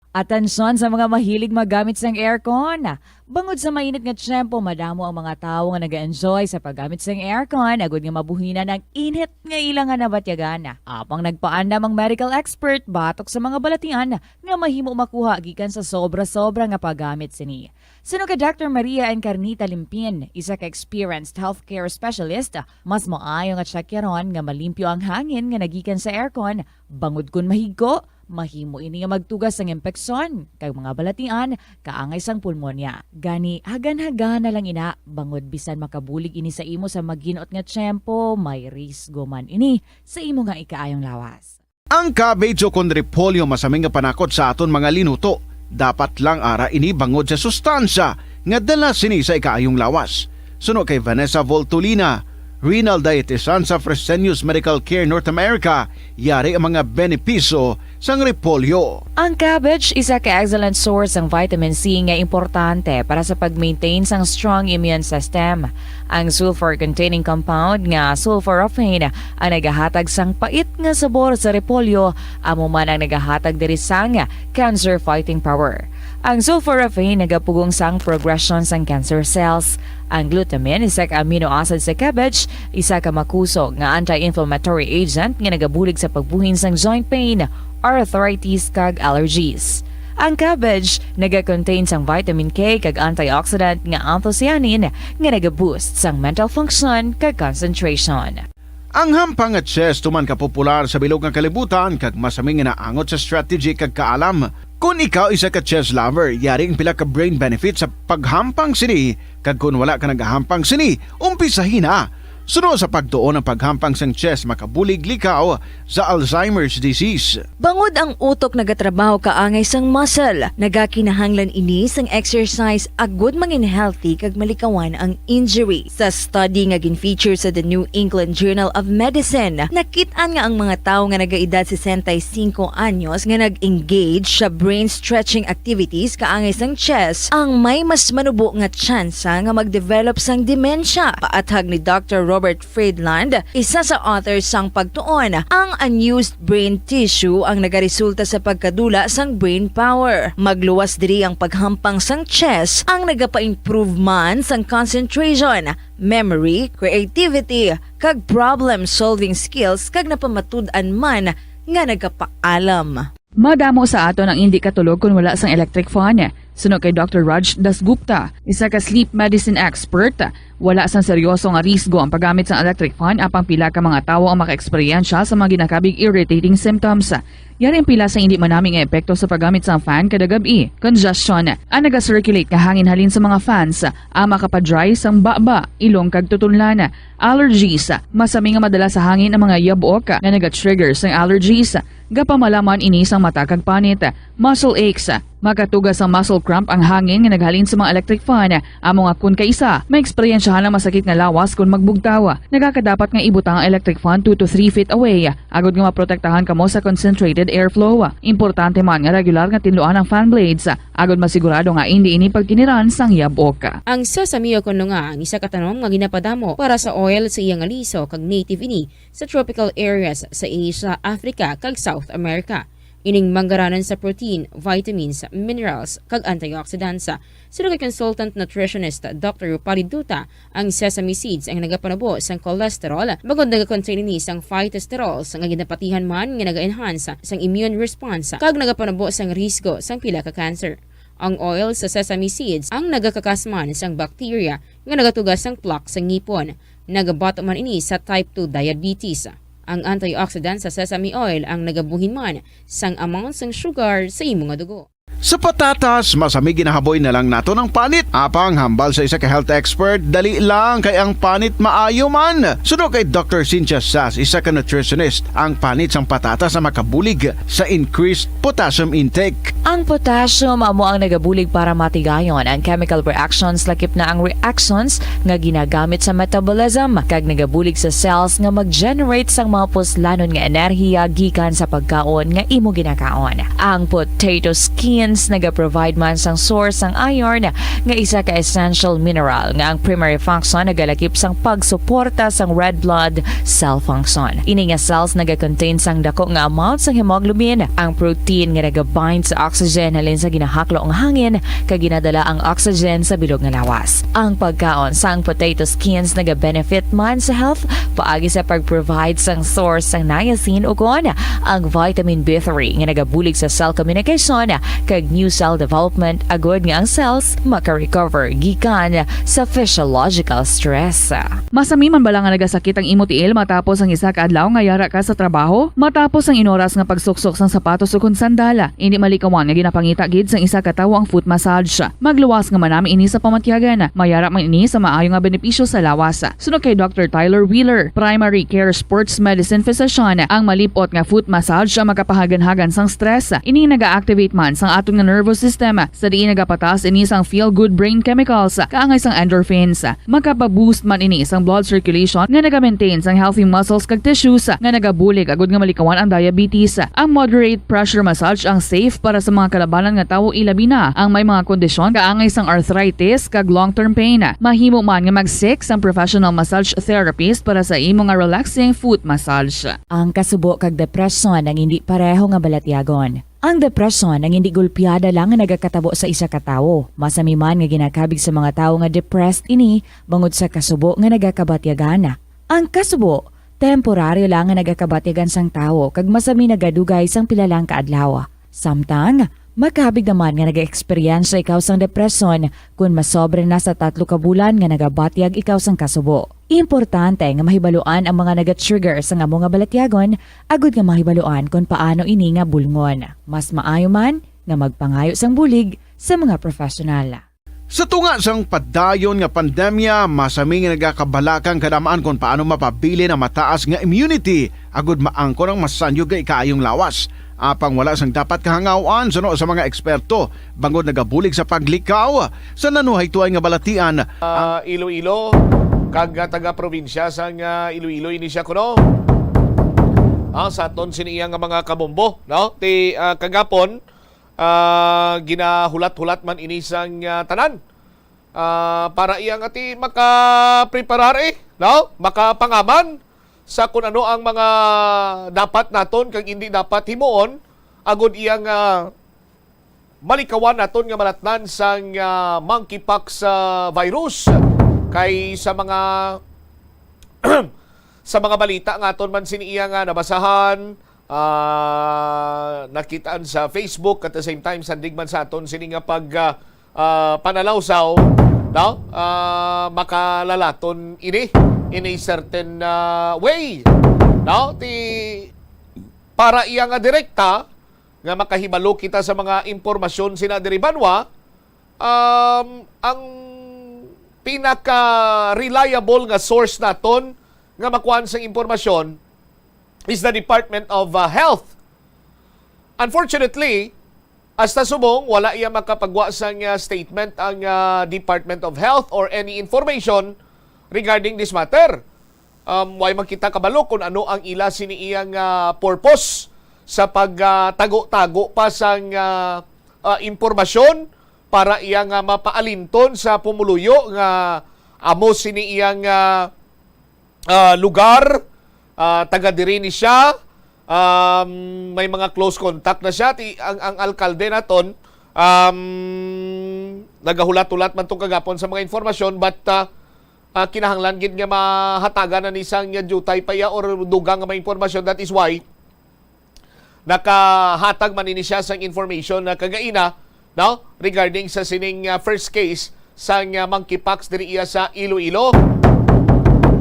Atensyon sa mga mahilig maggamit sang aircon. Bangod sa mainit nga tiyempo, madamo ang mga tawo nga nag-enjoy sa paggamit sang aircon agud nga mabuhinan ang init nga ila nga nabatyagan. Apang nagpaandam ang medical expert batok sa mga balatian nga mahimo makuha gikan sa sobra-sobra nga paggamit sini. Suno kay Doctor Maria Encarnita Limpin, isa ka experienced healthcare specialist, mas maayo nga tiyakyaron nga malimpyo ang hangin nga nagikan sa aircon, bangod kon mahigko, mahimo ini nga magtuga sang impeksyon kag mga balatian kaangay sang pulmonya. Gani, hagan-hagana lang ina, bangod bisan makabulig ini sa imo sa maginot nga tiyempo, may risgo man ini sa imo nga ikaayong lawas. Ang cabbage o kon repolyo masami nga panakot sa aton mga linuto. Dapat lang ara ini bangod sa sustansya nga dala sini sa ikaayong lawas. Suno kay Vanessa Voltolina, renal dietitian sa Fresenius Medical Care North America, yari ang mga benepisyo sang repolyo. Ang cabbage isa ka excellent source sang vitamin C nga importante para sa pag-maintain sang strong immune system. Ang sulfur-containing compound nga sulforaphane ang nagahatag sang pait nga sabor sa repolyo, amo man ang nagahatag diri sang cancer-fighting power. Ang sulforaphane nagapugong sang progression sang cancer cells. Ang glutamine, isa ka amino acid sa cabbage, isa ka makusog nga anti-inflammatory agent nga nagabulig sa pagbuhin sang joint pain, arthritis, kag allergies. Ang cabbage naga-contain sang vitamin K kag antioxidant nga anthocyanin nga naga-boost sang mental function kag concentration. Ang hampang nga chess tuman ka popular sa bilog nga kalibutan kag masami nga naangot sa strategy kag kaalam. Kon ikaw isa ka chess lover, yari ang pila ka brain benefits sa paghampang sini, kag kon wala ka nagahampang sini, umpisahi na. Suno sa pagtuon, ang paghampang sang chess makabulig likaw sa Alzheimer's disease. Bangod ang utok nagatrabaho kaangay sang muscle, nagakinahanglan ini sang exercise agud mangin healthy kag malikawan ang injury. Sa study nga gin-feature sa The New England Journal of Medicine, nakit-an nga ang mga tawo nga nagaedad sesenta y cinco anyos nga nag-engage sa brain stretching activities kaangay sang chess ang may mas manubo nga tsansa nga mag-develop sang demensya. Paathag ni Doctor Robert Friedland, isa sa author sang pagtuon, ang unused brain tissue ang nagaresulta sa pagkadula sang brain power. Magluwas diri ang paghampang sang chess ang nagapa-improve man sang concentration, memory, creativity, kag problem-solving skills, kag napamatud-an man nga nagapaalam. Madamo sa aton ang indi katulog kon wala sang electric fan. Suno kay Doctor Raj Dasgupta, isa ka sleep medicine expert, wala sang seryoso nga risgo ang paggamit sang electric fan, apang pila ka mga tawo ang makaeksperyensya sa mga ginakabig irritating symptoms. Yari ang pila sa indi manami nga epekto sa paggamit sang fan kada gab-i: congestion, ang naga-circulate nga hangin halin sa mga fans, ang makapa-dry sang baba, ilong, kag tutunlan, allergies, masami nga madala sa hangin ang mga yabok nga naga-trigger sang allergies, gapamalaman ini sang mata kag panit, muscle aches, makatuga sang muscle cramp ang hangin nga naghalin sa mga electric fan, amo nga kon kaisa, maeksperiensyahan ang masakit nga lawas kon magbugtaw. Nagakadapat nga ibutang ang electric fan two to three feet away, agud nga maprotektahan kamo sa concentrated airflow. Importante man nga regular nga tinluan ang fan blades, agud masigurado nga indi ini pagkiniran sang yabok. Ang sesame, o kon ano nga, ang isa ka tanom nga ginapadamo para sa oil sa iya nga liso, kag native ini sa tropical areas sa Asia, Africa, kag South America. Ining manggaranon sa protein, vitamins, minerals, kag antioxidants. Suno kay consultant nutritionist Doctor Rupali Duta, ang sesame seeds ang nagapanubo sang cholesterol, bangod nagakontain ini sang phytosterols nga ginapatihan man nga naga-enhance sang immune response kag nagapanubo sang risgo sang pila ka cancer. Ang oil sa sesame seeds ang nagakakas man sang bacteria nga nagatuga sang plaque sa ngipon. Nagabato man ini sa type two diabetes. Ang antioxidant sa sesame oil ang nagabuhin man sang amount sang sugar sa imo nga dugo. Sa patatas, masami ginahaboy na lang naton ang panit. Apang hambal sa isa ka health expert, dali lang kay ang panit maayo man. Suno kay Doctor Cynthia Sass, isa ka nutritionist, ang panit sang patatas ang makabulig sa increased potassium intake. Ang potassium amo ang nagabulig para matigayon ang chemical reactions, lakip na ang reactions nga ginagamit sa metabolism, kag nagabulig sa cells nga mag-generate sang mga puslanon nga enerhiya gikan sa pagkaon nga imo ginakaon. Ang potato skins nagaprovide man sang source sang iron, nga isa ka essential mineral nga ang primary function nagalakip sang pagsuporta sang red blood cell function. Ini nga cells nagakontain sang dako nga amount sang hemoglobin, ang protein nga nagabind sa oxygen halin sa ginahaklo nga hangin, kag ginadala ang oxygen sa bilog nga lawas. Ang pagkaon sang potato skins nagabenefit man sa health paagi sa pag-provide sang source sang niacin, ukon ang vitamin B three nga nagabulig sa cell communication kag new cell development, agud nga ang cells maka-recover gikan sa physiological stress. Masami man bala nga nagasakit ang imo tiil matapos ang isa ka adlaw nga yara ka sa trabaho? Matapos ang inoras nga pagsuksok sang sapatos ukon sandal, indi malikawan nga ginapangita gid sang isa ka tawo ang foot massage. Magluwas nga manami ini sa pamatyagan. Mayara man ini sa maayo nga benepisyo sa lawas. Suno kay Doctor Tyler Wheeler, primary care sports medicine physician, ang malip-ot nga foot massage ang makapahaganhagan sang stress. Ini naga-activate man sang aton nga nervous system, sa diin nagapataas ini sang feel-good brain chemicals, kaangay sang endorphins. Makapa-boost man ini sang blood circulation nga naga-maintain sang healthy muscles kag tissues nga nagabulig agud nga malikawan ang diabetes. Ang moderate pressure massage ang safe para sa mga kalabanan nga tawo, ilabi na ang may mga kondisyon kaangay sang arthritis kag long-term pain. Mahimo man nga mag-seek sang professional massage therapist para sa imo nga relaxing foot massage. Ang kasubo kag depresyon ang hindi pareho nga balatyagon. Ang depresyon ang hindi gulpiada lang nga nagakatabo sa isa ka tawo. Masami man nga ginakabig sa mga tawo nga depressed ini bangod sa kasubo nga nagakabatyagan. Ang kasubo, temporaryo lang nga nagakabatyagan sang tawo kag masami nagadugay sang pila lang ka adlaw. Samtang, makabig naman nga nag-eksperyensya ikaw sang depresyon kon masobra na sa tatlo ka bulan nga nagabatyag ikaw sang kasubo. Importante nga mahibaluan ang mga naga-trigger sang amo nga balatyagon agud nga mahibaluan kon paano ini nga bulngon. Mas maayo man nga magpangayo sang bulig sa mga professional. Sa tunga sang padayon nga pandemya, masami nga nagakabalaka ang kadam-an kon paano mapabilin ang mataas nga immunity agud maangkon ang masanyog nga ikaayong lawas. Apang wala sang dapat kahangaw-an suno sa mga eksperto bangod nagabulig sa paglikaw sa nanuhaytoay nga balatian. Ah, Iloilo, kag, ah, taga-probinsya sang, ah, Iloilo ini siya kuno. Ah, sa aton sini iya nga mga kabombo, no? Ti, ah, kagapon, ah, ginahulat-hulat man ini sang, ah, tanan. Ah, para iya nga ti makapreparar, eh, no? Makapangaman sa kun ano ang mga dapat naton kag hindi dapat himuon, agud iya nga malikawan naton nga malatnan sang, ah, monkeypox, ah, virus. Kay sa mga, sa mga balita nga aton man sini iya nga nabasahan, ah, nakitaan sa Facebook, at the same time, sandig man sa aton sini nga pag, ah, ah, panalawsaw, no? Ah, makalalaton ini in a certain, ah, way, no? Ti para iya nga direkta nga makahibalo kita sa mga impormasyon sina diri banwa, um, ang pinaka-reliable nga source naton nga makuhaan sang impormasyon is the Department of, uh, Health. Unfortunately, hasta subong wala iya makapagwa sang, uh, statement ang, uh, Department of Health or any information regarding this matter. Um, way man kita kabalo kung ano ang ila sini iya nga purpose sa pag, ah, tago-tago pa sang, ah, ah, impormasyon para iya nga mapaalinton sa pumuluyo nga amo sini iya nga, ah, lugar, ah, taga diri ni siya, um, may mga close contact na siya. Ti, ang, ang alkalde naton, um, nagahulat-hulat man tong kagapon sa mga informasyon, but, ah, ah, kinahanglan gid nga mahatagan na ni sang, ah, diutay pa iya or dugang nga mga impormasyon. That is why nakahatag man ini siya sang information na kagaina, no, regarding sa sining, ah, first case sang, ah, monkeypox diri iya sa Iloilo.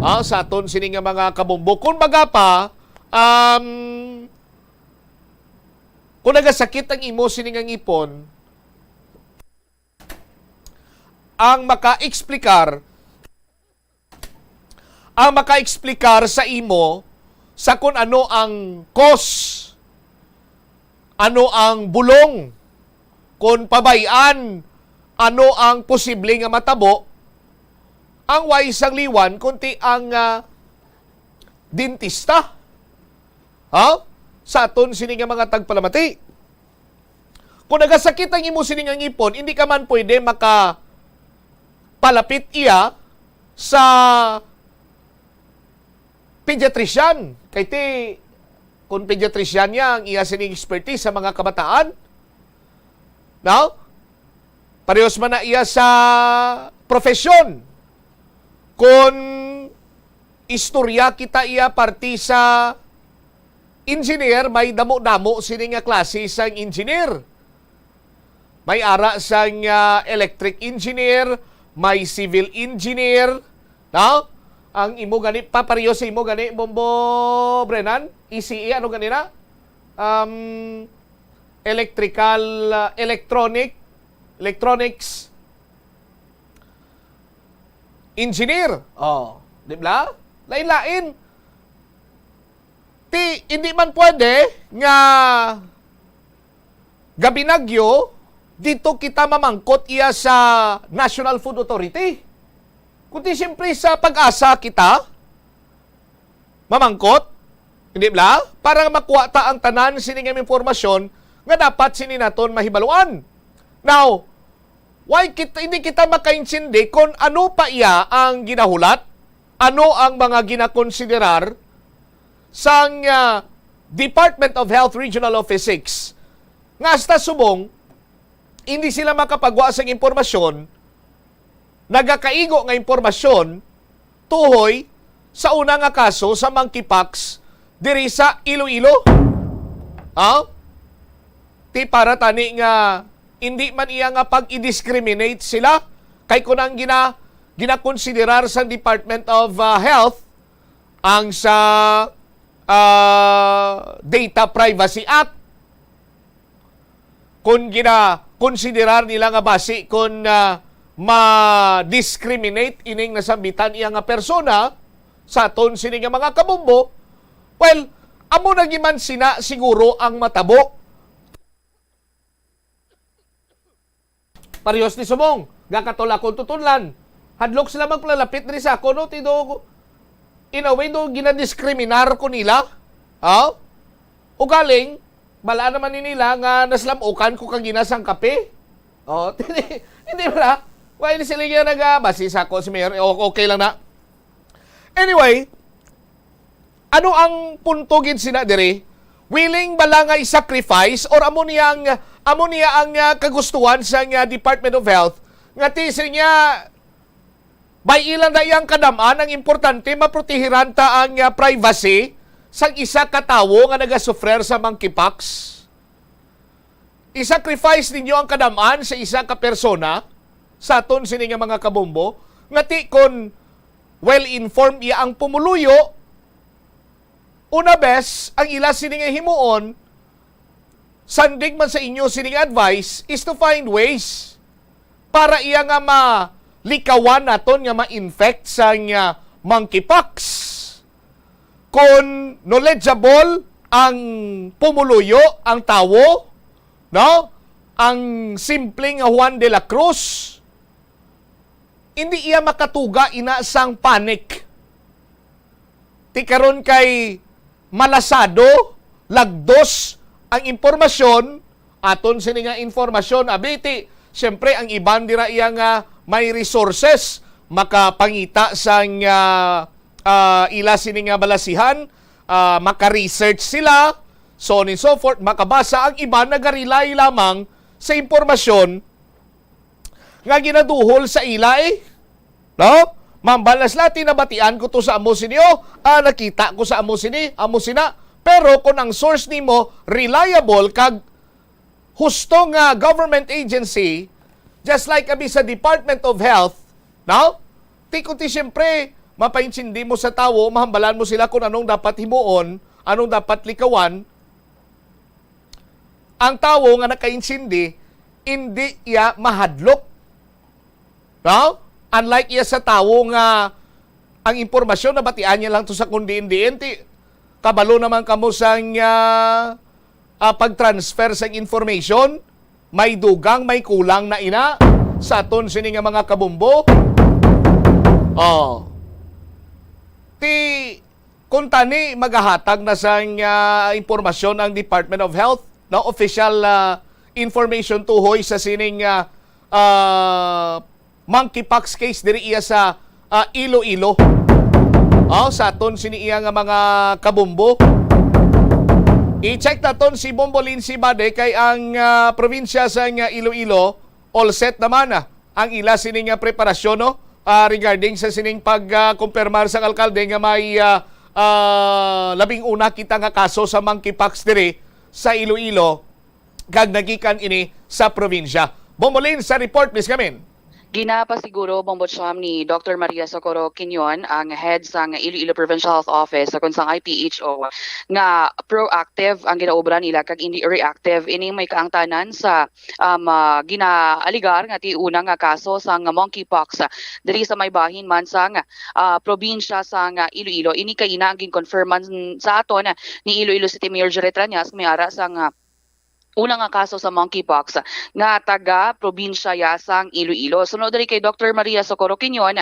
Ah, sa aton sini nga mga kabombo. Kung baga pa, um, kung nagasakit ang imo sini nga ngipon, ang maka-explicar, ang maka-explicar sa imo sa kun ano ang cause, ano ang bulong, kun pabay-an, ano ang posible nga matabo, ang way sang liwan, kundi ang, ah, dentista. Ha? Sa aton sini nga mga tagpalamati. Kung nagasakit ang imo sini nga ngipon, hindi ka man pwede makapalapit iya sa pediatrician. Kay ti, kung pediatrician niya, ang iya sining expertise sa mga kabataan, no? Parehos man na iya sa profesyon. Kung istorya kita iya parte sa engineer, may damo-damo sini nga klase sang engineer. May ara sang, ah, electric engineer, may civil engineer, no? Ang imo gani, papareho sa imo gani, Bombo Brennan, E C E, ano gani na? Um, electrical, ah, electronic, electronics engineer. Oh, di ba? Lain-lain. Ti, hindi man pwede nga gabi na gyo, dito kita mamangkot iya sa National Food Authority. Kundi siyempre sa PAGASA kita mamangkot, hindi bala? Para makuha ta ang tanan sini nga impormasyon nga dapat sini naton mahibaluan. Now, why kita, hindi kita makaintindi kung ano pa iya ang ginahulat, ano ang mga ginakonsiderar sang, ah, Department of Health Regional Office six, nga hasta subong hindi sila makapagwa sang impormasyon, nagakaigo nga impormasyon tuhoy sa una nga kaso sa monkeypox diri sa Iloilo. Ha? Ti para tani nga hindi man iya nga pag-i-discriminate sila, kay kun ang gina-, ginakonsiderar sa Department of, ah, Health ang sa, ah, Data Privacy Act, kung gina-considerar nila nga basi kung, ah, ma-discriminate ining nasambitan iya nga persona sa aton sini nga mga kabombo, well, amo na giman sina siguro ang matabo. Parehos ni Subong, gakatol akong tutunlan. Hadlok sila magpalalapit diri sa ako, no? Tido, in a way, no, ginadiskriminar ko nila. Ha? Ugaling, bala naman ni nila nga naslamukan ko kagina sang kape. Oh, hindi, hindi ba? Why ni sila nga naga-, basi sa ako si Mayor, o-, okay lang na. Anyway, ano ang punto gid sina diri? Willing bala nga i-sacrifice, or amo niya ang, amo niya ang, ah, kagustuhan sa, ah, Department of Health nga ti siya niya, by ilan na iyang kadam-an, ang importante maprotehiran ta ang, ah, privacy sang isa ka tawo nga nagasufrer sa monkeypox? I-sacrifice ninyo ang kadam-an sa isa ka persona sa aton sini nga mga kabombo, nga ti kon well-informed iya ang pumuluyo, una bes ang ila sini nga himuon, sandig man sa inyo sini nga advice, is to find ways para iya nga malikawan naton nga ma-infect sa nga monkeypox. Kon knowledgeable ang pumuluyo, ang tawo, no? Ang simple nga Juan de la Cruz, hindi iya makatuga ina sang panic. Ti karon kay malasado, lagdos ang impormasyon, aton sini nga impormasyon, abi ti, siyempre, ang iban dira iya nga may resources, makapangita sang, ah, ah, ila sini nga balasihan, ah, maka-research sila, so on and so forth, makabasa. Ang iban naga-rely lamang sa impormasyon nga ginaduhol sa ila, eh. No? Mambal na sila, "Ti nabatian ko to sa amo sini, oh. Ah, nakita ko sa amo sini, amo sina." Pero kung ang source nimo reliable kag husto nga government agency, just like abi sa Department of Health, no? Ti ko ti siyempre, mapaintindi mo sa tawo, mahambalan mo sila kung anong dapat himuon, anong dapat likawan. Ang tawo nga nakaintindi, indi iya mahadlok. No? Unlike iya sa tawo nga ang impormasyon nabatian niya lang to sa kung diin-diin, ti kabalo naman kamo sang, ah, ah, pag-transfer sang information, may dugang, may kulang na ina sa aton sini nga mga kabombo. Oh. Ti Kung tani, magahatag na sang, ah, impormasyon ang Department of Health, no, official, ah, information tuhoy sa sining, ah, ah, monkeypox case diri iya sa, ah, Iloilo. Oh, sa aton sini iya nga mga kabombo. I-check naton si Bombo Lindsay Bade kay ang, ah, probinsya sa nga Iloilo, all set naman, ah, ang ila sini nga preparasyon, no? Ah, regarding sa sining pag, ah, kumpirmar sang alkalde nga may, ah, ah, labing una kita nga kaso sa monkeypox diri sa Iloilo, kag nagikan ini sa probinsya. Bombolin sa report, Miss Gamin. Ginapasiguro, Bombo Cham, ni Doctor Maria Socorro Quinion, ang head sang Iloilo Provincial Health Office, kung sang I P H O, nga proactive ang ginaobra nila kag hindi reactive. Ini may kaangtanan sa um, ah, ginaaligar nga ti una nga kaso sang monkeypox, ah, diri sa may bahin man sang, ah, probinsya sang, ah, Iloilo. Ini kaina ang ginkonfirman sa aton ni Iloilo City Mayor Jerry Trañas, may ara sang, ah, una nga kaso sa monkeypox nga taga probinsya ya sang Iloilo. Sunod diri kay Doktor Maria Socorro Quiñon,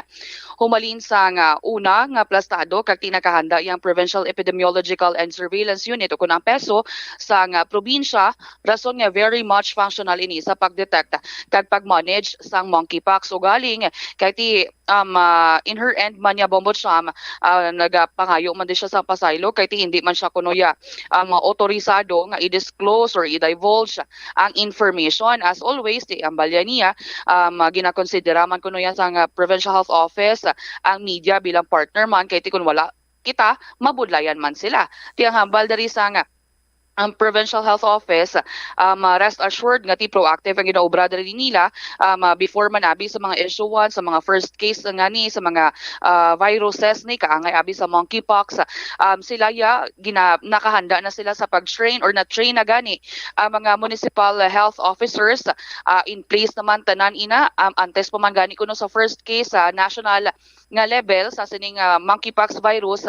humalin sang, ah, una nga plastado kag ti nakahanda yang Provincial Epidemiological and Surveillance Unit o kun ang peso sang, ah, probinsya, rason nga very much functional ini sa pag-detect kag pag-manage sang monkeypox. Ugaling kay ti um, ah, in her end man niya, Bombo Cham, ah, nagapangayo man di siya sa pasaylo kay ti hindi man siya kuno ya, um, otorisado nga i-disclose or i-divulge ang information. As always, ti ang balya niya, um, ginakonsidera man kuno ya sang, ah, Provincial Health Office, ah, ang media bilang partner man kay ti kun wala kita, mabudlayan man sila. Ti ang hambal diri sang ang Provincial Health Office, um, ah, rest assured nga ti proactive ang ginaobra diri nila, um, ah, before man abi sa mga issuance, sa mga first case nga ni, sa mga, ah, viruses ni, kaangay abi sa monkeypox, um, sila ya, gina-, nakahanda na sila sa pag-train or na-train na gani ang mga municipal health officers, ah, in place naman tanan ina, um, antes pa man gani kuno sa first case sa national nga level sa sining, ah, monkeypox virus,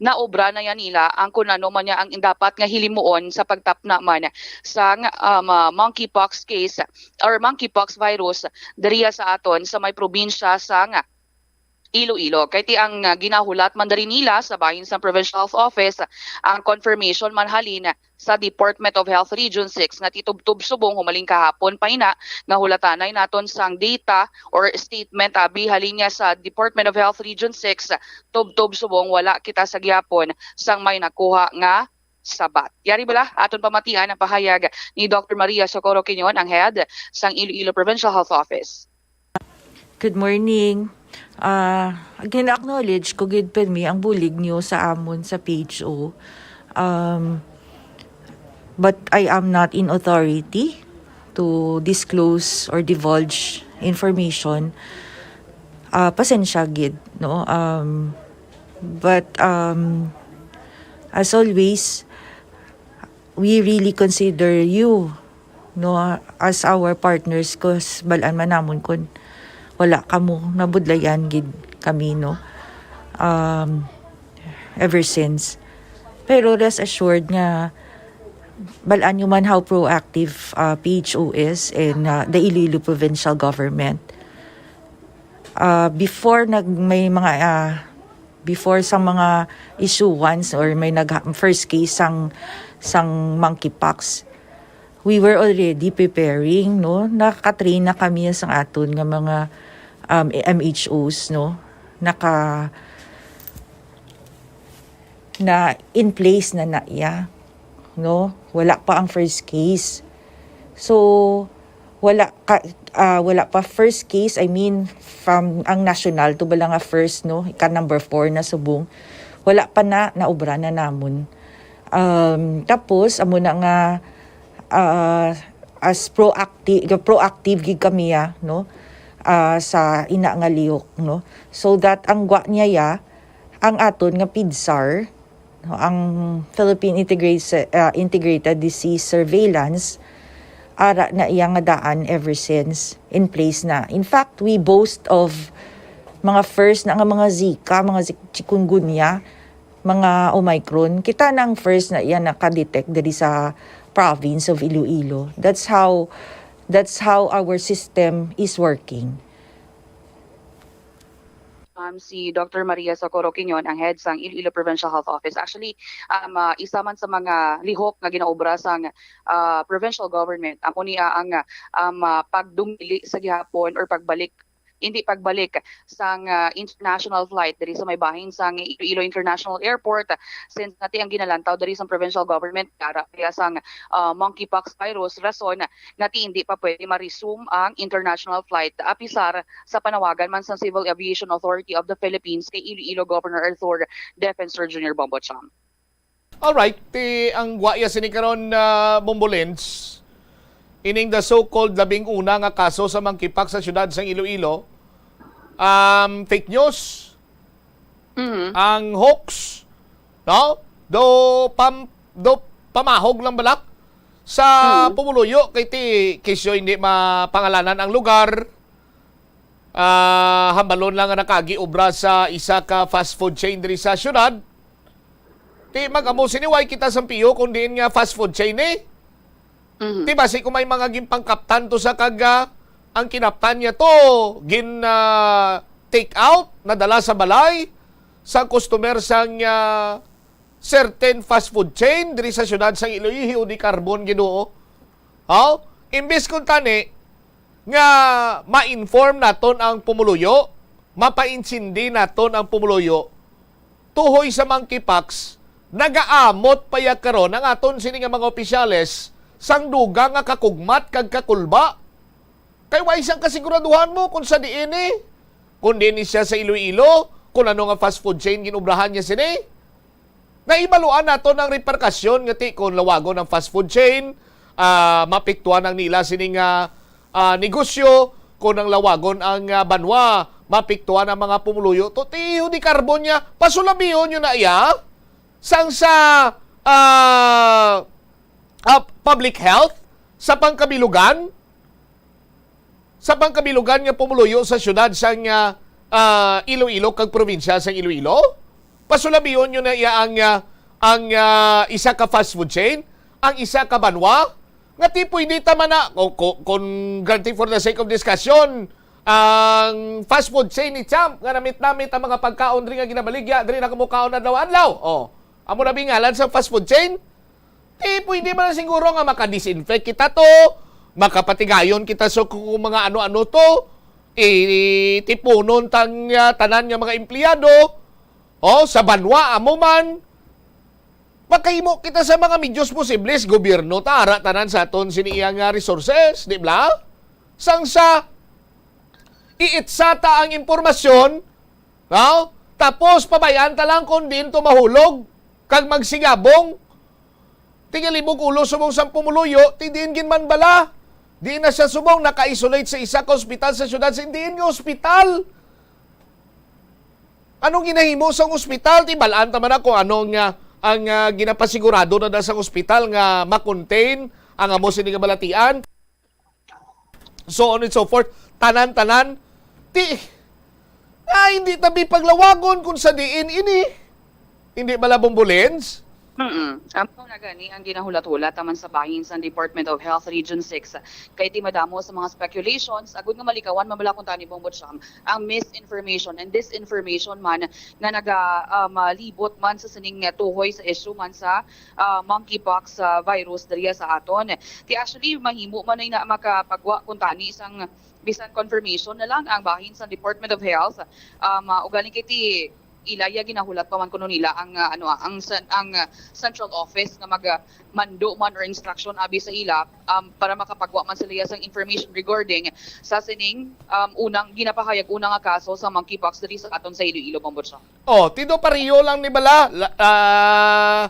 naobra na yan nila ang kun ano man niya ang dapat nga hilimuon sa pagtapna man sang, um, ah, monkeypox case or monkeypox virus diriya sa aton sa may probinsya sang Iloilo. Kay ti ang, ah, ginahulat man diri nila sa bahin sang Provincial Health Office, ang confirmation man halin sa Department of Health Region six nga ti tubtob subong humaling kahapon pa ina nga hulatanay naton sang data or statement abi halin niya sa Department of Health Region six, tubtob subong wala kita sa gihapon sang may nakuha nga sabat. Yari bala aton pamatian ang pahayag ni Doktor Maria Socorro Quiñon, ang head sang Iloilo Provincial Health Office. Good morning. Ah, gina-acknowledge ko gid pirmi ang bulig niyo sa amon sa P H O. Um, but I am not in authority to disclose or divulge information. Ah, pasensya gid, no? Um, but, um, as always, we really consider you, no, as our partners, 'cause bal-an man namon kun wala kamo, nabudlayan gid kami, no, um, ever since. Pero rest assured nga bal-an nyo man how proactive, uh, P H O is and, uh, the Iloilo Provincial Government. Uh, before nag-, may mga, uh, before sa mga issuance or may nag-, first case sang, sang monkeypox, we were already preparing, no? Nakatrain na kami sa aton nga mga, um, M H Os, no? Naka, na in place na na iya, no? Wala pa ang first case. So, wala ka, ah, wala pa first case, I mean, from ang national to bala nga first, no? Ika number four na subong. Wala pa na, naobra na namon. Um, tapos, amo na nga, ah, as proactive, proactive gid kami, ah, no? Ah, sa ina nga lihok, no? So that ang gwa niya ya, ang aton nga PIDSAR, no, ang Philippine Integrated, ah, Integrated Disease Surveillance, ara na iya nga daan ever since, in place na. In fact, we boast of mga first na nga mga Zika, mga zik-, chikungunya, mga Omicron. Kita na ang first na iya naka-detect diri sa province of Iloilo. That's how, that's how our system is working. Um, si Doctor Maria Socorro Quiñon, ang head sang Iloilo Provincial Health Office. Actually, um, ah, isa man sa mga lihok nga ginaobra sang, ah, provincial government, amo ni, ah, ang, ah, um, ah, pagdumili sa gihapon or pagbalik, hindi pagbalik sang, ah, international flight diri sa may bahin sang Iloilo International Airport, since nga ti ang ginalantaw diri sa provincial government, ara kaya sang, ah, monkeypox virus, rason nga ti hindi pa pwede ma-resume ang international flight, apisar sa panawagan man sang Civil Aviation Authority of the Philippines kay Iloilo Governor Arthur Defensor Junior Bombo Cham. Alright, ti ang gwaya sini karon na Bombolins, ining the so-called labing una nga kaso sa monkeypox sa siyudad sang Iloilo, um, fake news, Mhm. ang hoax, no? Do pam do pamahog lang balak sa Mhm. pumuluyo kay ti kisyo hindi mapangalanan ang lugar. Ah, hambalon lang nga nakaagi obra sa isa ka fast food chain diri sa syudad. Ti mag-amo sini, way kita sang piyo kung diin nga fast food chain ni. Mhm. Di ba, si kung may mga ginpangkaptan to sa kag, ah, ang kinaptan niya to, gin, ah, take out, nadala sa balay, sa customer sang, ah, certain fast food chain diri sa siyudad sang Iloilo, Hio de Carbon, Ginoo. Haw? Imbis kun tani nga ma-inform naton ang pumuluyo, mapaintindi naton ang pumuluyo, tuhoy sa monkeypox, nagaamot pa ya karon ang aton sini nga mga opisyales sang dugang nga kakugmat kag kakulba. Kay way sang kasiguraduhan mo kung sa diin ni, kung diin ni siya sa Iloilo, kung ano nga fast food chain ginobrahan niya sini. Nahibaluan naton ang reperkusyon nga ti kon lawagon ang fast food chain, ah, mapiktuhan ang nila sini nga, ah, negosyo, kon ang lawagon ang, ah, banwa, mapiktuhan ang mga pumuluyo. To, ti Hio de Carbon niya, pasulabihon niyo na iya sang sa, ah, ah, public health, sa pangkabilugan, sa pangkabilugan nga pumuluyo sa siyudad sang, ah, ah, Iloilo kag probinsya sang Iloilo? Pasulabihon niyo na iya ang, ah, ang, ah, isa ka fast food chain, ang isa ka banwa, nga ti pwede ta man na, o, ko-, kung granted for the sake of discussion, ang fast food chain ni Champ nga namit-namit ang mga pagkaon diri nga ginabaligya diri na kamukaon adlaw-adlaw. Oh, amo na bingalan sa fast food chain? Ti pwede man siguro nga makadisinfect kita to, makapatigayon kita sa kung mga ano-ano to, itipunon tang, ah, tanan nga mga empleyado, oh, sa banwa, amo man. Makahimo kita sa mga medios posibles, gobyerno ta, ara tanan sa aton sini iya nga resources, di ba? Sang sa iitsa ta ang impormasyon, no? Tapos pabayaan ta lang kung diin to mahulog kag magsigabong. Tingalibog ulo subong sang pumuluyo, ti diin gid man bala. Diin na siya subong naka-isolate sa isa ka ospital sa siyudad. Sa diin nga ospital? Anong ginahimo sang ospital? Ti bal-an ta man na kung ano nga ang, ah, ginapasigurado na da sang ospital nga ma-contain ang amo sini nga balatian. So on and so forth. Tanan-tanan. Ti, ah, hindi tabi paglawagon kung sa diin ini. Hindi bala, Bombo Lens? Mm. Amo na gani ang ginahulat-hulat taman sa bahin sang Department of Health Region six. Kay ti madamo sa mga speculations, agud nga malikawan man bala kuntani, Bombo Cham, ang misinformation and disinformation man nga naga, um, ah, libot man sa sining, ah, tuhoy sa issue man sa, ah, monkeypox, ah, virus diriya sa aton. Ti actually, mahimo man na makapagwa kuntani sang bisan confirmation na lang ang bahin sa Department of Health. Um, ah, ugaling kay ti ila ya ginahulat pa man kuno nila ang, ah, ano, ah, ang cen-, ang, ah, central office nga mag, ah, mando man or instruction abi sa ila, um, para makapagwa man sila ya sang information regarding sa sining, um, unang ginapahayag una nga kaso sa monkeypox diri sa aton sa Iloilo, Bombo Cham. Oh, ti do pareho lang ni bala. La-, ah,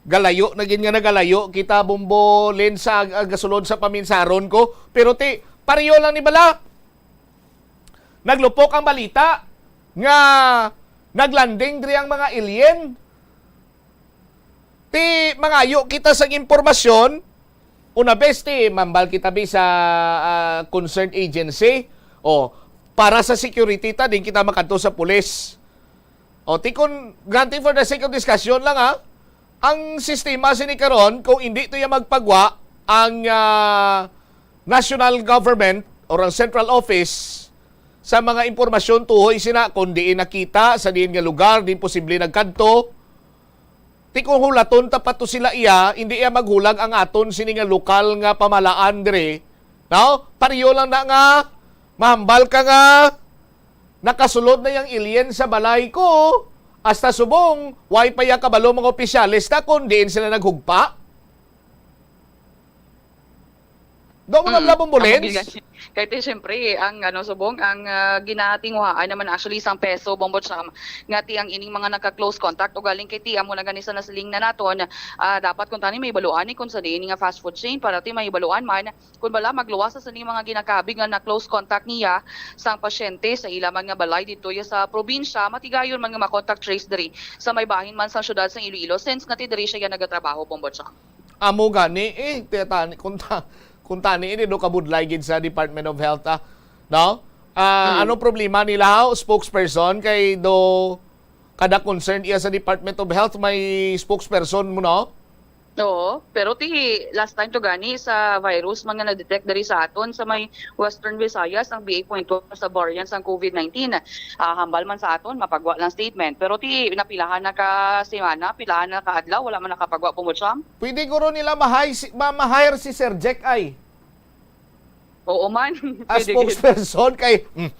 galayo na gid nga nagalayo kita, Bombo Lens, sa, ah, gasulod sa paminsaron ko. Pero ti, pareho lang ni bala. Naglupok ang balita nga naglanding diri ang mga alien. Ti mangayo kita sang impormasyon, una bes ti mambal kita bi sa, ah, concerned agency. O, para sa security ta, din kita makadto sa pulis. O, ti kun, granted for the sake of discussion lang, ha, ang sistema sini karon, kung hindi to ya magpagwa ang, ah, national government or ang central office sa mga impormasyon tuhoy sina kung diin nakita, sa diin nga lugar, diin posible nagkadto, ti kung hulaton ta pa to sila iya, hindi iya maghulag ang aton sini nga lokal nga pamalaan diri. No? Pareho lang na nga, mahambal ka nga, nakasulod na yang alien sa balay ko, hasta subong, way pa ya kabalo mga opisyales ta kung diin sila naghugpa. Do mo na Mm. Labong Bulens? Amo gid gani. Kay ti, siyempre, ang, ano, subong, ang, ah, ginatinguhaan naman actually sang peso, Bombo Cham, nga ti ang ining mga nagka-close contact, ugaling kay ti, amo na gani sa nasiling na naton, ah, dapat kung tani mahibaluan ni kung sa diin nga fast food chain, para ti mahibaluan man kung bala magluwas sa sining mga ginakabig nga na-close contact niya sang pasyente sa ila man nga balay didto ya sa probinsya, matigayon man nga ma-contact trace diri sa may bahin man sang syudad sang Iloilo, since nga ti diri siya ya nagatrabaho, Bombo Cham. Amo gani, eh, ti-, tani, kung ta-, kung tani, ini do kabudlay gid sa Department of Health, ah, no? Ah, Mm. Anong problema nila, haw? Spokesperson kay do kada concerned iya sa Department of Health may spokesperson mo, no? Oo, pero ti last time to gani sa virus man nga na-detect diri sa aton sa may Western Visayas ang B A point one sa variant sang COVID nineteen. Ah, hambal man sa aton mapagwa lang statement, pero ti napilahan na ka semana, pilahan na ka adlaw, wala man nakapagwa, Bombo Cham. Pwede guro nila mahay si, ma-, ma-hire si Sir Jack ay. Oo man. A Pwede gid. Spokesperson kay, mm,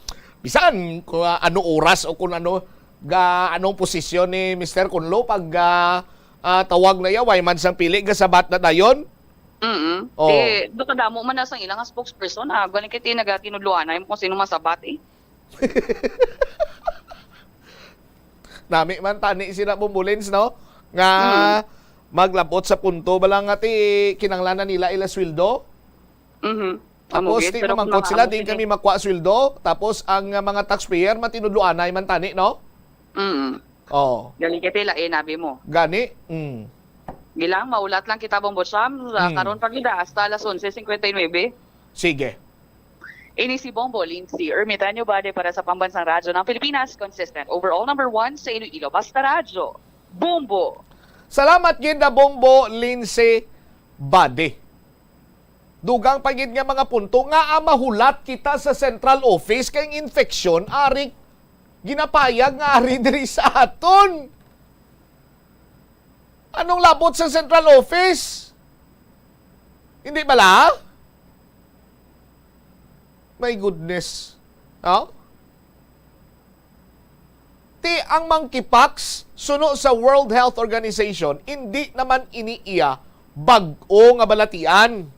bisan kung, ah, ano oras o kung ano ga, anong posisyon ni Mister Kunlo pag, ah, ah, tawag na iya, way man sang pili, gasabat na dayon. Mm. Oh. Ti, do kadamo man na sang ilang spokesperson, ah, gani kay ti nagatinudloan na kung sino masabat, eh. Nami man tani sila, Bombo Lens, no? Nga Mm. maglabot sa punto ba lang nga ti kinanglanan nila ila sweldo? Mhm. Amo Tapos gid, ti pero kung mamangkot sila, di kami makuha sweldo. Tapos ang, ah, mga taxpayer, matinudloanay man tani, no? Mm. Oh. Gani kay ti lain, abi mo. Gani? Mm. Gilang, maulat lang kita, Bombo Cham, sa Mm. karon pa gid, ah, hasta alas onse cincuenta y nueve. Sige. Ini si Bombo Lindsay Ermitaño Bade para sa Pambansang Radyo ng Pilipinas, consistent overall number one sa Iloilo. Basta Radyo, Bombo! Salamat gid na Bombo Lindsay Bade. Dugang pa gid nga mga punto nga, ah, mahulat kita sa central office kay ang infeksyon ari ginapayag nga ari diri sa aton. Anong labot sa central office? Hindi bala? My goodness. No? Ti ang monkeypox, suno sa World Health Organization, indi naman ini iya bag-o nga balatian.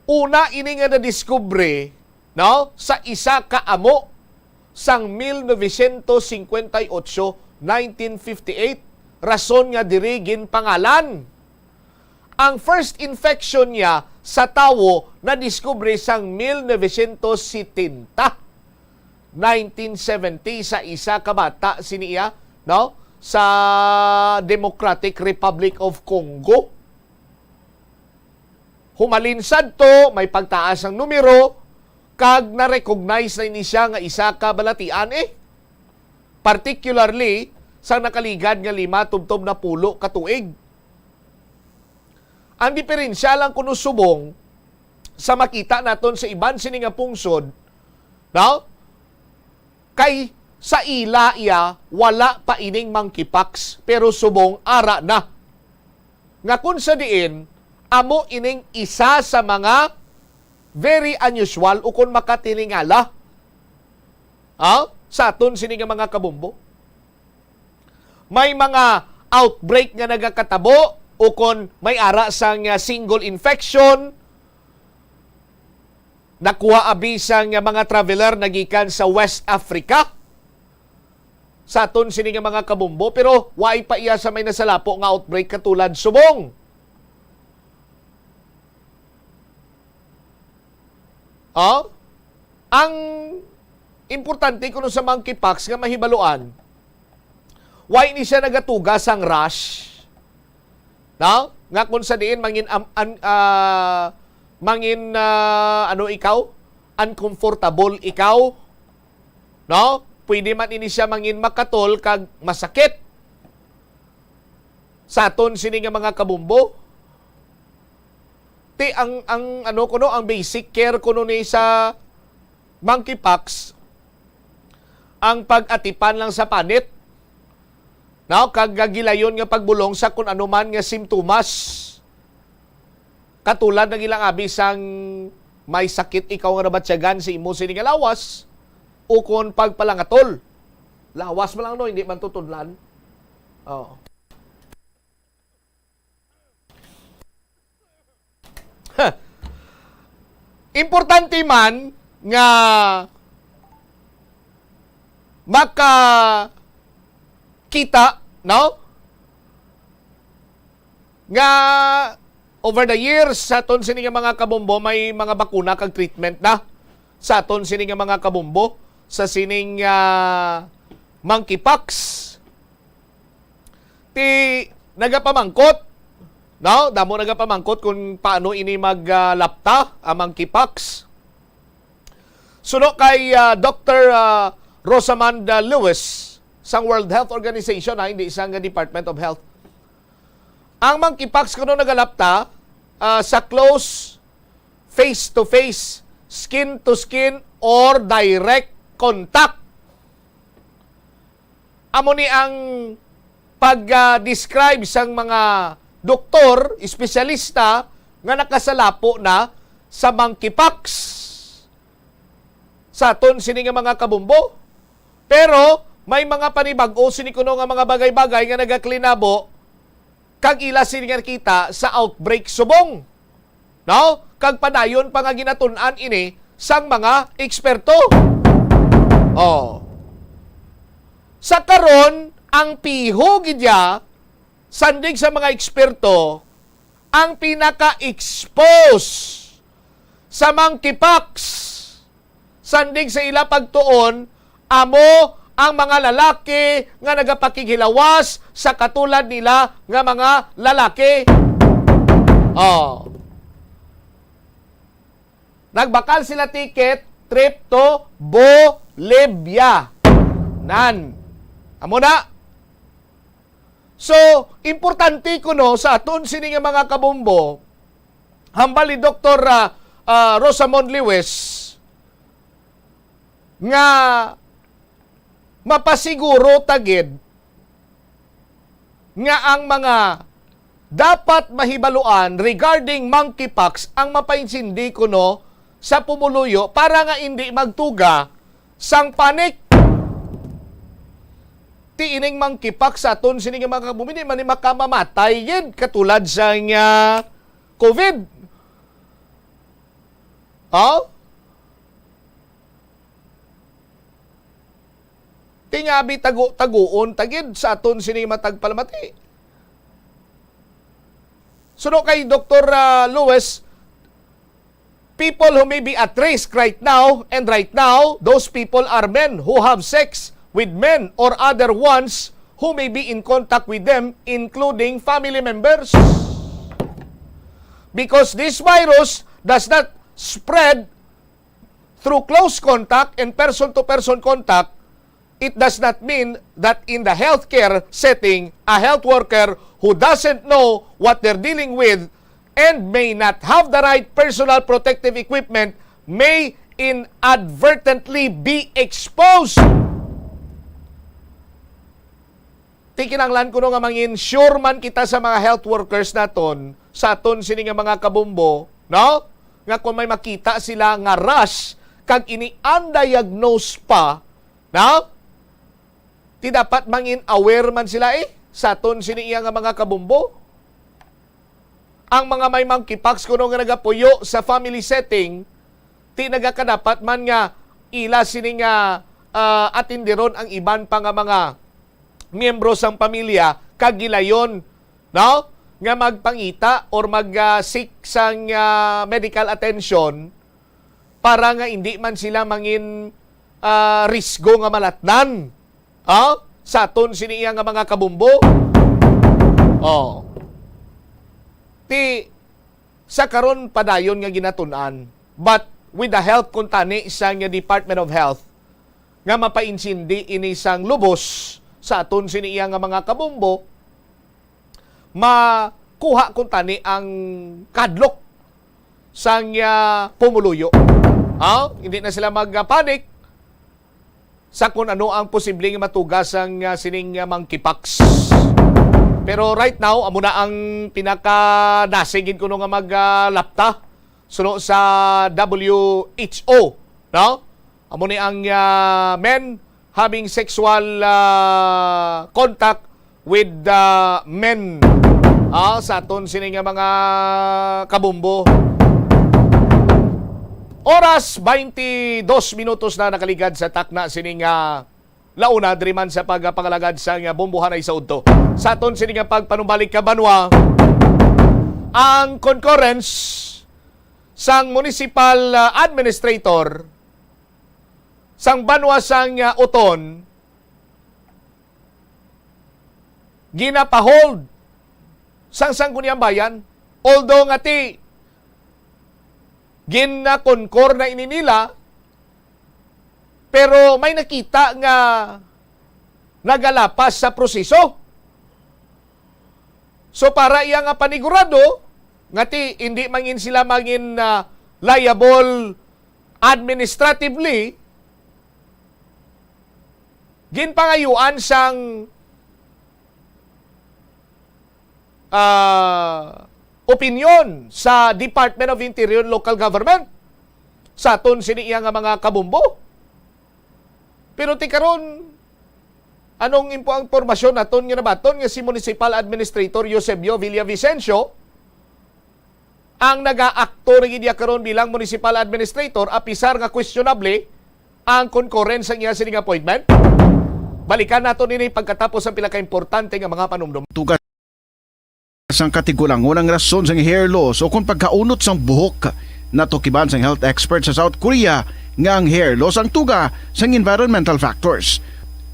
Una ini nga nadiskubre, no, sa isa ka amo sang mil novecientos cincuenta y ocho, nineteen fifty-eight, rason nga diri ginpangalan. Ang first infection niya sa tawo nadiskubre sang mil novecientos setenta, nineteen seventy, sa isa ka bata sini iya, no, sa Democratic Republic of Congo. Humalin sadto, may pagtaas ang numero, kag na-recognize na ini siya nga isa ka balatian, eh. Particularly sa nakaligad nga lima tubtob napulo ka tuig. Ang diferensya lang kuno subong sa makita naton sa iban sini nga pungsod, no? Kay sa ila iya, wala pa ining monkeypox, pero subong ara na. Nga kung sa diin, amo ining isa sa mga very unusual o kung makatilingala, ha? Sa aton sini nga mga kabombo. May mga outbreak nga nagakatabo o kon may ara sang, ah, single infection, nakuha abi sang, ah, mga traveler nagikan sa West Africa. Sa aton sini nga mga kabombo, pero way pa iya sa may nasalapo nga outbreak katulad subong. Oh? Ang importante kuno sa monkeypox nga mahibaluan, why ni siya nagatuga sang rash? No? Nga kung sa diin mangin am-, an-, ah, mangin, ah, ano ikaw? Uncomfortable ikaw? No? Pwede man ini siya mangin makatol kag masakit. Sa aton sini nga mga kabombo, ti ang, ang ano kuno, ang basic care kuno ni sa monkeypox, ang pag-atipan lang sa panit, no? Kag gilayon nga pagbulong sa kun ano man nga simptomas. Katulad ng ilang abi sang may sakit ikaw nga nabatyagan sa imo sini nga lawas, o kon pagpalangatol. Lawas man lang, no, hindi man to tudlan. Oh. Importante man nga makakita, no? Nga over the years, sa aton sini nga mga kabombo, may mga bakuna kag treatment na sa aton sini nga mga kabombo sa sining, ah, monkeypox. Ti nagapamangkot, no? Damo nagapamangkot kung paano ini mag, ah, lapta ang monkeypox. Suno kay, ah, Doktor, ah, Rosamund, ah, Lewis sang World Health Organization, ha, hindi sang Department of Health. Ang monkeypox kuno nagalapta, ah, sa close, face-to-face, skin-to-skin, or direct contact. Amo ni ang pag-describe sang mga doktor, espesyalista nga nakasalapo na sa monkeypox sa aton sini nga mga kabumbo. Pero may mga panibag-o sini kuno nga mga bagay-bagay nga nagaklinabo kag ila sini nga nakita sa outbreak subong, no? Kag padayon pa nga ginatun-an ini sang mga eksperto. Oh. Sa karon, ang piho gid ya, sandig sa mga eksperto, ang pinaka-expose sa monkeypox, sandig sa ila pagtuon, amo ang mga lalaki nga nagapakighilawas sa katulad nila nga mga lalaki. Oh. Nagbakal sila ticket, trip to Bolivia. Nan. Amo na. So, importante kuno sa aton sini nga mga kabumbo, hambal ni Doktor, ah, ah, Rosamond Lewis, nga mapasiguro ta gid nga ang mga dapat mahibaluan regarding monkeypox ang mapaintindi kuno sa pumuluyo para nga indi magtuga sang panic. Ti ining monkeypox sa aton sini nga mga kabumbo, di man ni makamamatay gid katulad sang, ah, COVID. Oh? Tingabi tago-taguon ta gid sa aton sini matag palamati. Suno kay Doktor, ah, Lewis, people who may be at risk right now, and right now, those people are men who have sex with men or other ones who may be in contact with them, including family members. Because this virus does not spread through close contact and person-to-person contact, it does not mean that in the healthcare setting, a health worker who doesn't know what they're dealing with and may not have the right personal protective equipment may inadvertently be exposed. Ti kinahanglan kuno nga mangin sure man kita sa mga health workers naton, sa aton sini nga mga kabumbo, no? Nga kung may makita sila nga rash kag ini undiagnosed pa, no? Ti dapat mangin aware man sila, eh, sa aton sini iya nga mga kabumbo. Ang mga may monkeypox kuno nga nagapuyo sa family setting, ti nagakadapat man nga ila sini nga, ah, atindiron ang iban pa nga mga miyembro sang pamilya kag gilayon, no, nga magpangita or mag, ah, seek sang, ah, medical attention para nga indi man sila mangin, ah, risgo nga malatnan, ah, sa aton sini iya nga mga kabumbo. Oh. Ti sa karon padayon nga ginatun-an, but with the help kuntani sang Department of Health nga mapaintindi ini sang lubos sa aton sini iya nga mga kabumbo, makuha kuntani ang kahadlok sang, ah, pumuluyo. Ha? Hindi na sila magpanik sa kung ano ang posibleng matuga sang, ah, sining, ah, monkeypox. Pero right now, amo na ang pinakadasig gid kuno nga maglapta suno sa W H O, no? Amo ni ang, ah, men having sexual, ah, contact with, ah, men. Ah, sa aton sini nga mga kabumbo. Oras, twenty-dos minutos na nakaligad sa takna sini nga launa diri man sa pagpangalagad sang Bombohanay sa Udto. Sa aton sini nga pagpanumbalik ka banwa, ang concurrence sang municipal, ah, administrator sang banwa sang, ah, Oton ginapahold sang Sangguniang Bayan, although nga ti ginakonkor na ini nila, pero may nakita nga nagalapas sa proseso. So, para iya nga panigurado nga ti hindi mangin sila mangin, ah, liable administratively, ginpangayuan sang, ah, opinyon sa Department of Interior and Local Government sa aton sini iya nga mga kabombo. Pero ti karon, anong impo ang impormasyon naton nga nabaton nga si Municipal Administrator Eusebio Villavicencio ang nagaakto rin niya karon bilang Municipal Administrator, apisar nga questionable ang concurrence sa iya sining appointment? Balikan nato nini pagkatapos ang pila ka importante nga mga panumdum. Tugas sang katigulangon ang rason sang hair loss o kon pagkaunot sang buhok. Natukiban sang health expert sa South Korea nga ang hair loss ang tuga sang environmental factors.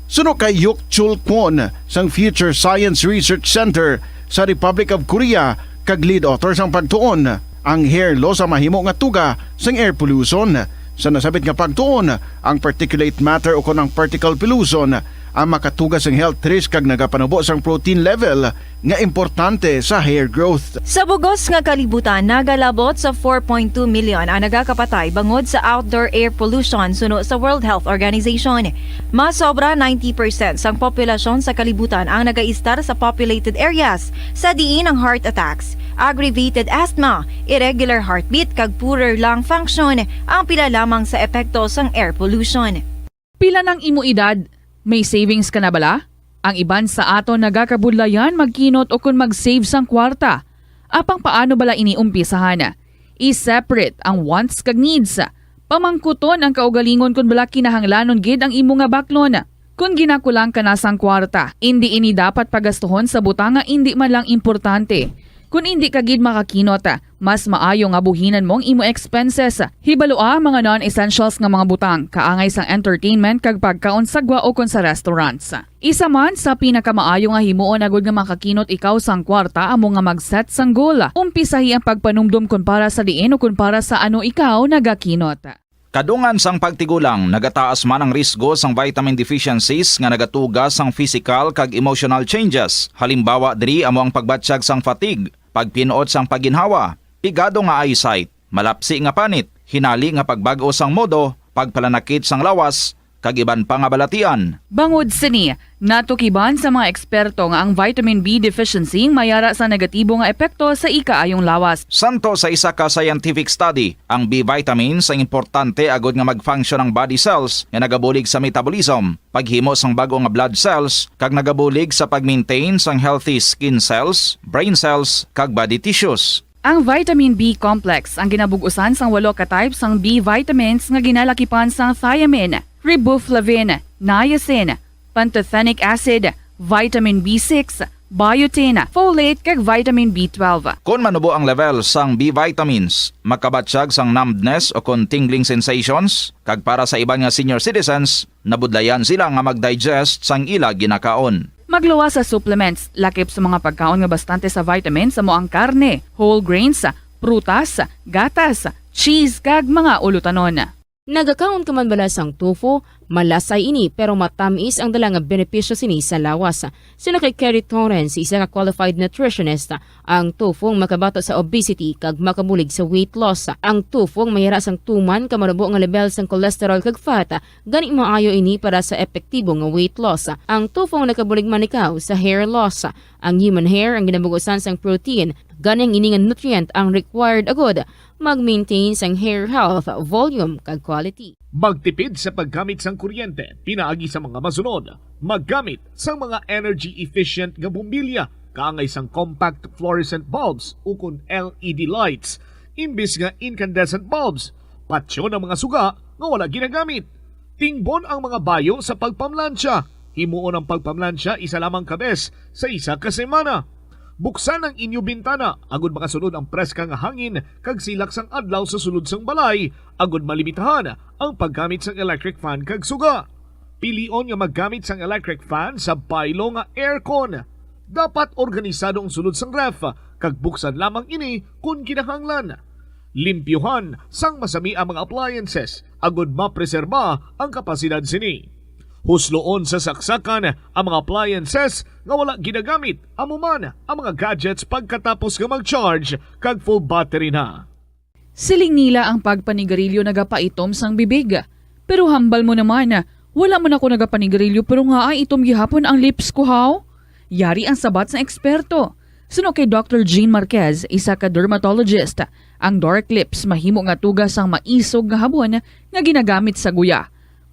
Suno kay Yuk Chul Kwon sang Future Science Research Center sa Republic of Korea kag lead author sang pagtuon, ang hair loss ang mahimo nga tuga sang air pollution. Sa nasabit nga pagtuon, ang particulate matter o kon ang particle pollution ang makatuga sang health risk kag nagapanubo sang protein level nga importante sa hair growth. Sa bugos nga kalibutan, nagalabot sa four point two million ang nagakapatay bangod sa outdoor air pollution suno sa World Health Organization. Mas sobra ninety percent sang populasyon sa kalibutan ang nagaistar sa populated areas, sa diin ang heart attacks, aggravated asthma, irregular heartbeat kag poorer lung function ang pila lamang sa epekto sang air pollution. Pila nang imo edad? May savings ka na bala? Ang iban sa aton nagakabudlayan magkinot ukon mag-save sang kwarta. Apang paano bala ini umpisahan? I-separate ang wants kag needs. Pamangkuton ang kaugalingon kon bala kinahanglanon gid ang imo nga baklon. Kon ginakulang ka na sang kwarta, indi ini dapat pagastuhon sa butang nga indi man lang importante. Kon indi ka gid makakinot, mas maayo nga buhinan mo ang imo expenses. Hibalua ang mga non-essentials nga mga butang, kaangay sang entertainment kag pagkaon sa gwa ukon sa restaurants. Isa man sa pinakamaayo nga himuon agud nga makakinot ikaw sang kwarta amo nga mag-set sang goal. Umpisahi ang pagpanumdom kon para sa diin o kon para sa ano ikaw nagakinot. Kadungan sang pagtigulang, nagataas man ang risgo sang vitamin deficiencies nga nagatuga sang physical kag emotional changes. Halimbawa diri amo ang pagbatyag sang fatigue, pagpin-ot sang pagginhawa, pigado nga eyesight, malapsi nga panit, hinali nga pagbag-o sang modo, pagpalanakit sang lawas, kag iban pa nga balatian. Bangod sini, natukiban sa mga eksperto nga ang vitamin B deficiency mayara sa negatibo nga epekto sa ikaayong lawas. Santo sa isa ka scientific study, ang B vitamins ang importante agud nga mag-function ang body cells nga nagabulig sa metabolism, paghimo sang bag-o nga blood cells, kag nagabulig sa pag-maintain sang healthy skin cells, brain cells, kag body tissues. Ang vitamin B complex ang ginabug-usan sang walo ka type sang B vitamins nga ginalakipan sang thiamine, riboflavin, niacin, pantothenic acid, vitamin B six, biotin, folate, kag vitamin B twelve. Kon manubo ang level sang B vitamins, makabatyag sang numbness o kon tingling sensations, kag para sa iban nga senior citizens, nabudlayan sila nga mag-digest sang ila ginakaon. Magluwas sa supplements, lakip sa mga pagkaon nga bastante sa vitamins amo ang karne, whole grains, prutas, gatas, cheese, kag mga ulutanon. Nagakaon ka man bala sang tofu? Malasay ini pero matamis ang dala nga benepisyo sini sa lawas. Suno kay Kerry Torrens, isa ka qualified nutritionist, ang tofu ang makabato sa obesity kag makabulig sa weight loss. Ang tofu ang mayara sang tuman ka manubo nga level sang cholesterol kag fat, gani maayo ini para sa epektibo nga weight loss. Ang tofu ang nakabulig man ikaw sa hair loss. Ang human hair ang ginabug-usan sang protein, gani ang ini nga nutrient ang required agud mag-maintain sang hair health, volume, kag quality. Magtipid sa paggamit sang kuryente pinaagi sa mga masunod. Maggamit sang mga energy-efficient nga bombilya, kaangay sang compact fluorescent bulbs ukon L E D lights, imbis nga incandescent bulbs. Patyon ang mga suga nga wala ginagamit. Tingbon ang mga bayo sa pagpamlansya. Himuon ang pagpamlansya isa lamang ka bes sa isa ka semana. Buksan ang inyo bintana agud makasulod ang preska nga hangin kag silak sang adlaw sa sulod sang balay, agud malimitahan ang paggamit sang electric fan kag suga. Pilion nga maggamit sang electric fan sa baylo nga aircon. Dapat organisado ang sulod sang ref kag buksan lamang ini kon kinahanglan. Limpyuhan sang masami ang mga appliances agud mapreserba ang kapasidad sini. Pusloon sa saksakan ang mga appliances nga wala ginagamit, amo man ang mga gadgets pagkatapos nga mag-charge kag full battery na. Siling nila ang pagpanigarilyo nagapaitom sang bibig. Pero hambal mo naman, wala man ako nagapanigarilyo pero nga ay itom gihapon ang lips ko, haw? Yari ang sabat sang eksperto. Suno kay Doctor Jean Marquez, isa ka dermatologist, ang dark lips mahimo nga tuga sang maisog nga habon nga ginagamit sa guya.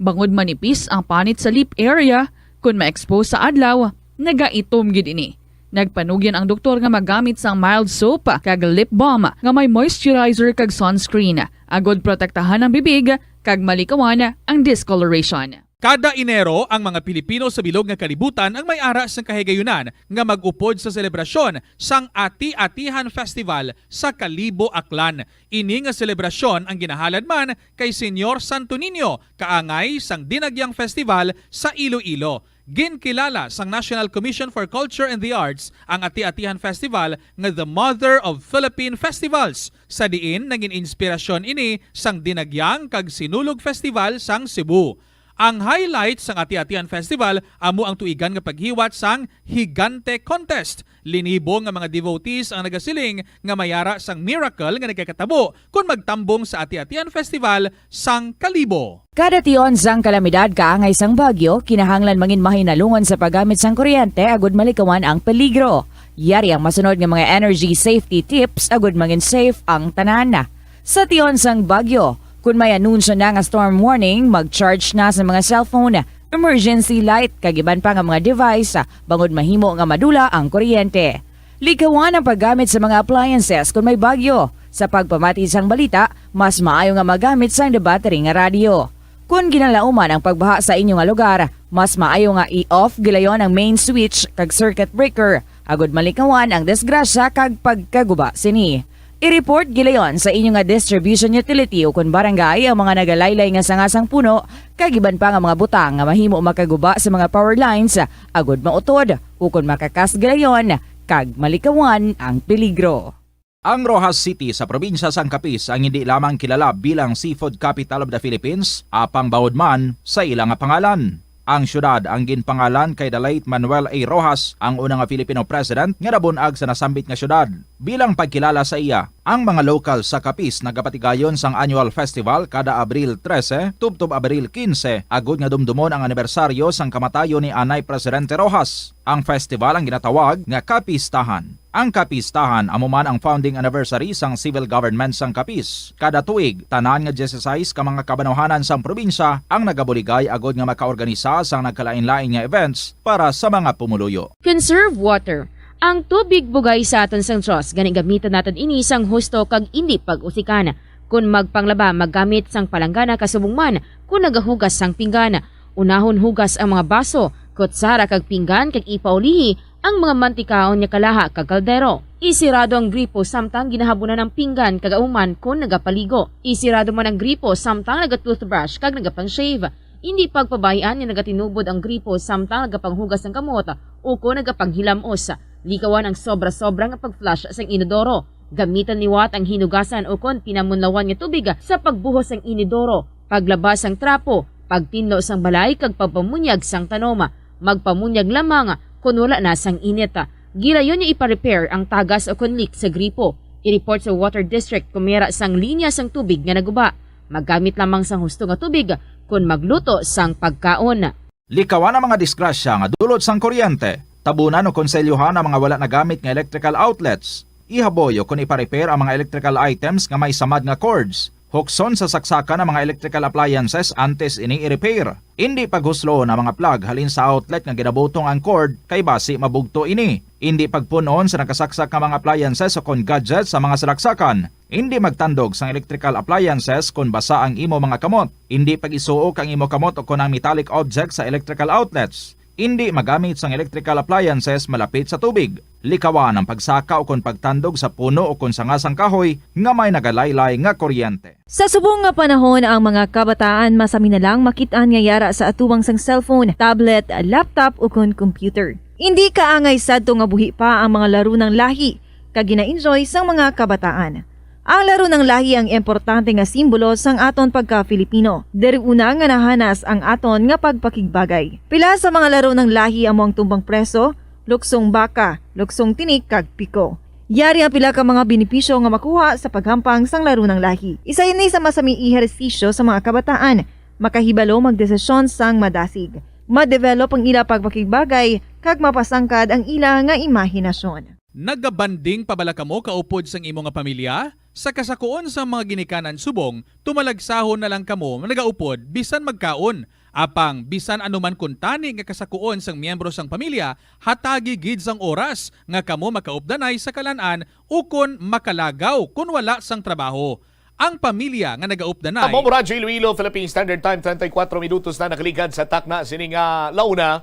Bangod manipis ang panit sa lip area, kon ma-expose sa adlaw, nagaitom gid ini. Nagpanugyan ang doktor nga magamit sang mild soap kag lip balm nga may moisturizer kag sunscreen, agod protektahan ang bibig kag malikawan ang discoloration. Kada Enero, ang mga Pilipino sa bilog nga kalibutan ang may ara sang kahigayunan nga mag-upod sa selebrasyon sang Ati-Atihan Festival sa Kalibo, Aklan. Ini nga selebrasyon ang ginahalad man kay Señor Santo Niño, kaangay sang Dinagyang Festival sa Iloilo. Ginkilala sang National Commission for Culture and the Arts ang Ati-Atihan Festival nga the mother of Philippine festivals, sa diin naging inspirasyon ini sang Dinagyang kag Sinulog Festival sang Cebu. Ang highlight sang Ati-Atihan Festival amo ang tuigan nga paghiwat sang Higante Contest. Linibo nga mga devotees ang nagasiling nga may ara sang miracle nga nagakatabo kon magtambong sa Ati-Atihan Festival sang Kalibo. Kada tion sang kalamidad kaangay sang bagyo, kinahanglan mangin mahinalungon sa paggamit sang kuryente agud malikawan ang peligro. Yari ang masunod nga mga energy safety tips agud mangin safe ang tanan. Sa tion sang bagyo, kun may anunsyo na nga storm warning, mag-charge na sa mga cellphone, emergency light, kag iban pa nga mga device, bangod mahimo nga madula ang kuryente. Likawan ang paggamit sa mga appliances kun may bagyo. Sa pagpamati sang balita, mas maayo nga magamit sang debattery nga radyo. Kun ginalauman ang pagbaha sa inyo nga lugar, mas maayo nga i-off gilayon ang main switch kag circuit breaker, agud malikawan ang disgrasya kag pagkaguba sini. I-report gilayon sa inyo nga distribution utility ukon barangay ang mga nagalaylay nga sanga sang puno kag iban pa nga mga butang nga mahimo makaguba sa mga power lines, agud mautod ukon makakas gilayon kag malikawan ang peligro. Ang Roxas City sa probinsya sang Capiz ang hindi lamang kilala bilang Seafood Capital of the Philippines, apang bangod man sa ila nga pangalan. Ang siyudad ang ginpangalan kay the late Manuel A. Roxas, ang una nga Filipino president nga nabun-ag sa nasambit nga siyudad. Bilang pagkilala sa iya, ang mga lokal sa Capiz nagapatigayon sang annual festival kada Abril trese tubtob Abril kinse, agud nga dumdumon ang anibersaryo sang kamatayon ni anay Presidente Roxas. Ang festival ang ginatawag nga Kapistahan. Ang Kapistahan amo man ang founding anniversary sang civil government sang Capiz. Kada tuig, tanan nga dieciséis ka mga kabanwahanan sang probinsya ang nagabuligay agud nga makaorganisa sang nagkalainlain nga events para sa mga pumuluyo. Conserve water. Ang tubig bugay sa aton sang Dios, gani gamiton naton ini sang husto kag indi pag-usikan. Kon magpanglaba, maggamit sang palanggana kasubong man kon nagahugas sang pinggan. Unahon hugas ang mga baso, kutsara kag pinggan kag ipaulihi ang mga mantikaon nga kalaha kag kaldero. Isirado ang gripo samtang ginahabunan ang pinggan kag amo man kon nagapaligo. Isirado man ang gripo samtang naga-toothbrush kag nagapang-shave. Indi pagpabahian nga nagatinubod ang gripo samtang nagapanghugas sang kamot ukon nagapanghilam-os. Likawan ang sobra-sobra nga pag-flush sang inodoro. Gamitan liwat ang hinugasan ukon pinamunlawan nga tubig sa pagbuhos sang inodoro, paglaba sang trapo, pagtinlo sang balay kag pagpamunyag sang tanom. Magpamunyag lamang kon wala na sang init. Gilayon nga ipa-repair ang tagas ukon leak sa gripo. I-report sa Water District kon may ara sang linya sang tubig nga naguba. Maggamit lamang sang husto nga tubig kon magluto sang pagkaon. Likawan ang mga disgrasya nga dulot sang kuryente. Tabunan o konselyohan ang mga wala nagamit nga electrical outlets. Ihaboy o kon ipa-repair ang mga electrical items nga may samad nga cords. Hukson sa saksakan ang mga electrical appliances antes ini i-repair. Indi paghusloon ang mga plug halin sa outlet nga ginabutong ang cord kay basi mabugto ini. Indi pagpun-on sa nakasaksak nga mga appliances o kon gadgets sa mga salaksakan. Indi magtandog sang electrical appliances kon basa ang imo mga kamot. Indi pag-isuok ang imo kamot o kon ang metallic object sa electrical outlets. Indi magamit sang electrical appliances malapit sa tubig. Likawan ang pagsaka o kon pagtandog sa puno o kon sanga sang kahoy nga may nagalaylay nga kuryente. Sa subong nga panahon, ang mga kabataan masami na lang makit-an nga yara sa atubangan sang cellphone, tablet, laptop, o kon computer. Indi kaangay sadto nga buhi pa ang mga laro sang lahi kag gina-enjoy sang mga kabataan. Ang laro ng lahi ang importante nga simbolo sang aton pagka-Filipino. Diri una nga nahanas ang aton nga pagpakigbagay. Pila sa mga laro ng lahi amo ang tumbang preso, luksong baka, luksong tinik, kag piko. Yari ang pila ka mga benepisyo nga makuha sa paghampang sang laro ng lahi. Isa ini sa masami ehersisyo sa mga kabataan. Makahibalo magdesisyon sang madasig. Ma-develop ang ila pagpakigbagay, kag mapasangkad ang ila nga imahinasyon. Nagabanding pa bala kamo kaupod sang imo nga pamilya? Sa kasakuon sang mga ginikanan subong, tumalagsahon na lang kamo nagaupod bisan magkaon. Apang bisan ano man kuntani nga kasakuon sang miyembro sang pamilya, hatagi gid sang oras nga kamo makaupdanay sa kalan-an ukon makalagaw kon wala sang trabaho. Ang pamilya nga nagaupdanay. Amo ang Radyo Iloilo, Philippine Standard Time, treinta y cuatro minutos na nakaligad sa takna sini nga launa.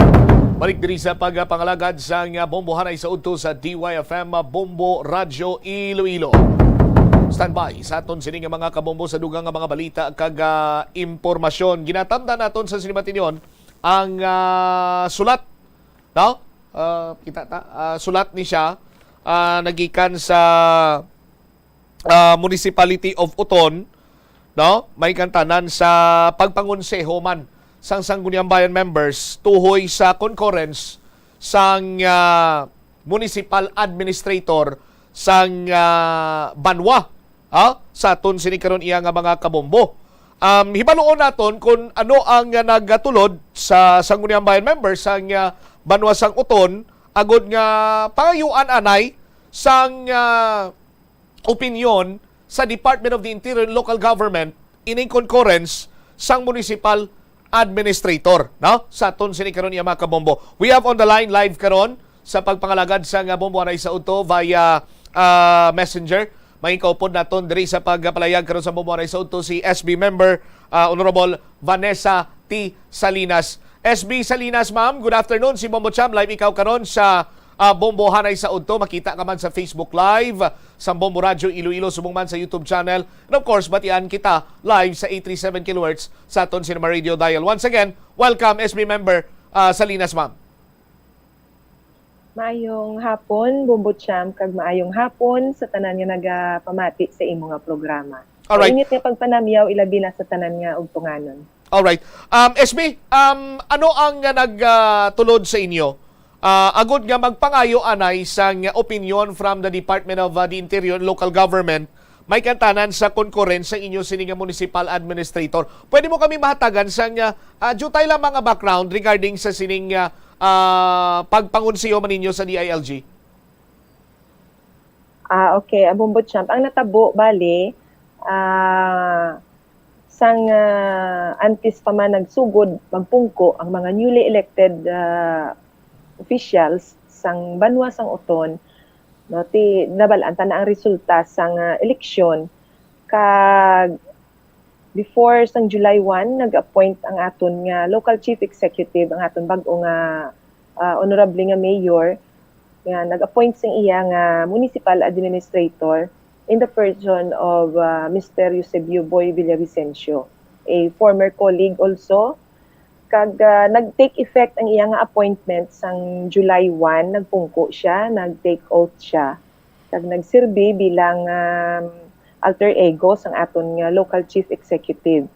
Balik diri sa pagpangalagad sang Bombo Hanay sa Udto sa D Y F M Bombo Radyo Iloilo. Standby sa aton sini nga mga kabombo sa dugang nga mga balita kag ah, impormasyon. Ginatamdan naton sa sini matinyon ang ah, sulat, no? Ah, kita ta, ah, sulat ni siya ah, nagikan sa ah, Municipality of Oton, no? May kantanan sa pagpangonseho man sang Sangguniang Bayan members tuhoy sa concurrence sang ah, municipal administrator sang ah, banwa, ha? Sa aton sini karon iya nga mga kabombo. Um, hibaluon naton kung ano ang ah, nagatulod sa Sangguniang Bayan members sang ah, banwa sang Oton agod nga pangayuan anay sang ah, opinyon sa Department of the Interior and Local Government ining concurrence sang municipal administrator, no? Sa aton sini karon iya mga kabombo. We have on the line live karon sa pagpangalagad sang Bombo Hanay sa Udto via ah, messenger. May kaupod naton diri sa pagpalayag karon sa Bombo Hanay sa Udto si S B member ah, Honorable Vanessa T Salinas. S B Salinas, ma'am, good afternoon. Si Bombo Cham, live ikaw karon sa ah, Bombo Hanay sa Udto. Makita ka man sa Facebook Live, sa Bombo Radyo Iloilo, subong man sa YouTube channel. And of course, batian kita live sa eight three seven kilohertz sa aton Cinema Radio Dial. Once again, welcome, S B member ah, Salinas, ma'am. Maayong hapon, Bombo Cham, kag maayong hapon sa tanan nga nagapamati sa imo nga programa. Alright. Init nga pagpanamyaw, ilabi na sa tanan nga ugtunganon. Alright. Um, S B, um, ano ang uh, nagtulod sa inyo? Uh, agod nga magpangayo anay sang opinion from the Department of uh, the Interior and Local Government, may kantanan sa concurrence sa inyo sini nga municipal administrator. Pwede mo kami mahatagan sang uh, uh, jutay lamang nga background regarding sa sining uh, uh, pagpangonseho man ninyo sa D I L G? Ah, okay. Ang Bumbot Champ, ang natabo, bali, ah, sang ah, antes pa man nagsugod magpungko ang mga newly elected ah, officials sang banwa sang Oton, no, ti nabal-an ta na ang resulta sang ah, eleksyon, kag before sang July one, nag-appoint ang aton nga local chief executive, ang aton bag-o nga ah, honorable nga mayor, nga nag-appoint sang iya nga municipal administrator in the person of ah, Mister Eusebio Boy Villavicencio, a former colleague also. Kag ah, nag-take effect ang iya nga appointment sang July one, nagpungko siya, nag-take oath siya, kag nagserbi bilang um, alter ego sang aton nga local chief executive.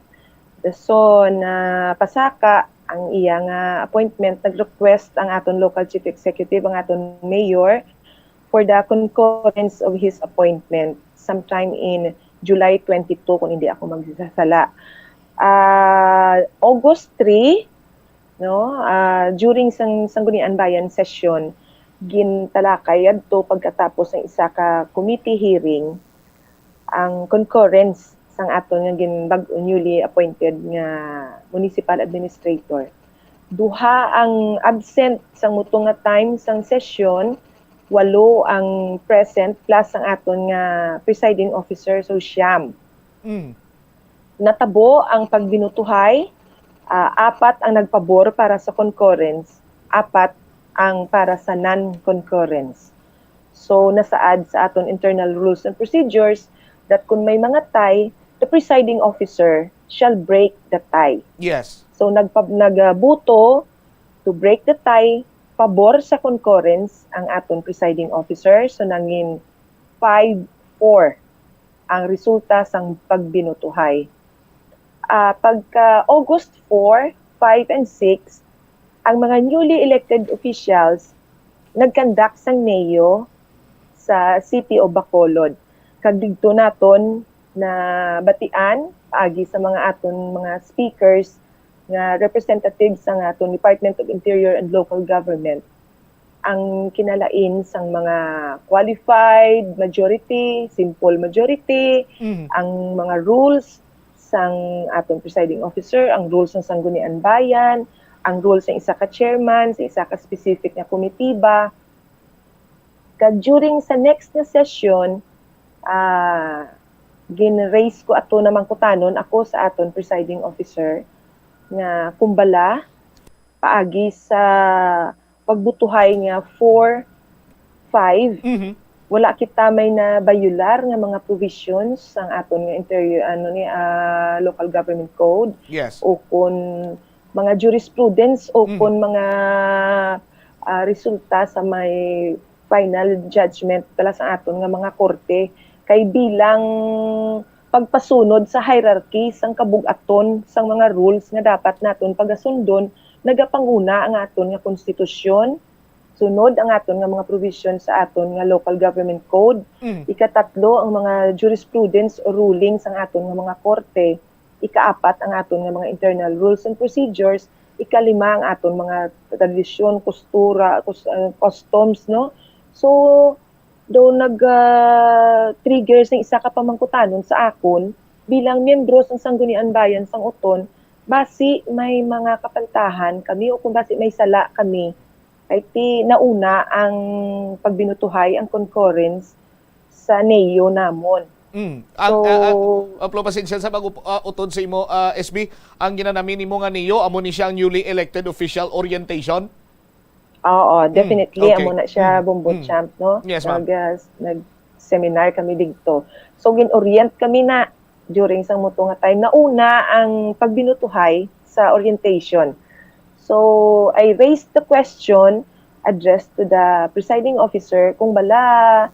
So, napasaka ang iya nga appointment, nag-request ang aton local chief executive, ang aton mayor, for the concurrence of his appointment sometime in July twenty-two, kung hindi ako magsasala. Ah, August three, no, ah, during sang Sanggunian Bayan session, gintalakay yadto pagkatapos ng isa ka committee hearing ang concurrence sang aton nga gin-, bag-o, newly appointed nga municipal administrator. Duha ang absent sang muto nga time sang session, walo ang present plus ang aton nga presiding officer, so siyam. Mm. Natabo ang pagbinutuhay, ah, apat ang nagpabor para sa concurrence, apat ang para sa non-concurrence. So, nasaad sa aton internal rules and procedures that kung may mga tie, the presiding officer shall break the tie. Yes. So, nagpa- nagbuto to break the tie, pabor sa concurrence ang aton presiding officer. So, nangin five four. ang resulta sang pagbinutuhay. Ah, pagka August four, five, and six, ang mga newly elected officials nagkandak sang NEO sa City of Bacolod. Kag didto naton nabatian paagi sa mga aton mga speakers nga representatives sang aton Department of Interior and Local Government ang kinalain sang mga qualified majority, simple majority, Mhm. ang mga rules sang aton presiding officer, ang rules sang Sangguniang Bayan, ang rules sang isa ka chairman, sa isa ka specific nga komitiba. Kag during sa next nga session, ah, gin-raise ko ato na mangkutanon ako sa aton presiding officer nga kung bala paagi sa pagbutuhay nga four, five, Mhm. wala kita may nabayular nga mga provisions sang aton nga interior, ano ni, ah, local government code Yes. o kon mga jurisprudence o Mhm. kon mga, ah, resulta sa may final judgment pala sa aton nga mga korte. Kay bilang pagpasunod sa hierarchy sang kabug-aton sang mga rules nga dapat naton pagasundon, nagapanguna ang aton nga konstitusyon, sunod ang aton nga mga provision sa aton nga local government code, Mm. ikatatlo ang mga jurisprudence o ruling sang aton nga mga korte, ikaapat ang aton nga mga internal rules and procedures, ikalima ang aton mga tradisyon, kustura, kus-, ah, customs, no? So, daw nag, ah, trigger sa isa ka pamangkutanon sa akon bilang miyembro sang Sangguniang Bayan sang Oton, basi may mga kapaltahan kami o kung basi may sala kami, kay ti nauna ang pagbinutuhay, ang concurrence sa NEO namon. Mm. Ang, So, ah, ah, Aplo, pasensya sa pag-, ah, utod sa imo, ah, S B, ang ginanami nimo nga NEO, amo ni siya ang newly elected official orientation? Oo, Mm, definitely, okay. Amo na siya, Mm, Bombo mm. Champ, no? Yes, ma'am. Nag, ah, nag-seminar kami didto. So, gin-orient kami na during sang muto nga time. Nauna ang pagbinutuhay sa orientation. So, I raised the question addressed to the presiding officer kung bala,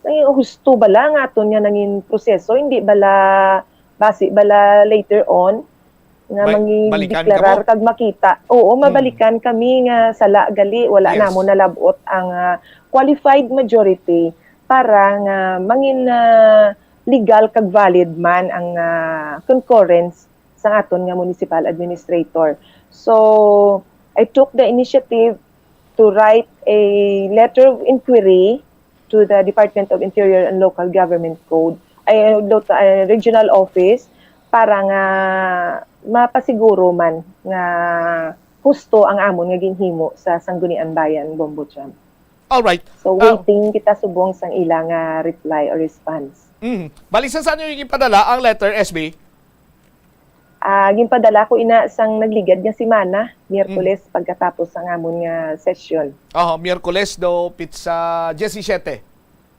nangin husto bala nga aton nga nangin proseso, hindi bala, basi bala later on, nga Ba-, balikan mangin-deklarar kamo? Kag makita. Oo, Mm. mabalikan kami nga sala gali, wala Yes. namo nalab-ot ang, ah, qualified majority para nga mangin, ah, legal kag valid man ang, ah, concurrence sa aton nga municipal administrator. So, I took the initiative to write a letter of inquiry to the Department of Interior and Local Government Code, ay, lo-, uh, regional office, para nga mapasiguro man nga husto ang amon nga ginhimo sa Sangguniang Bayan, Bombo Champ. Alright. So, Ah, waiting kita subong sang ila nga reply or response. Mm. Bali, sa saan niyo ipadala ang letter, S B? Ah, ginpadala ko ina sang nagligad nga semana, Miyerkules, Mm. pagkatapos sang amon nga sesyon. Aha, Miyerkules do, pitsa diyesisiyete,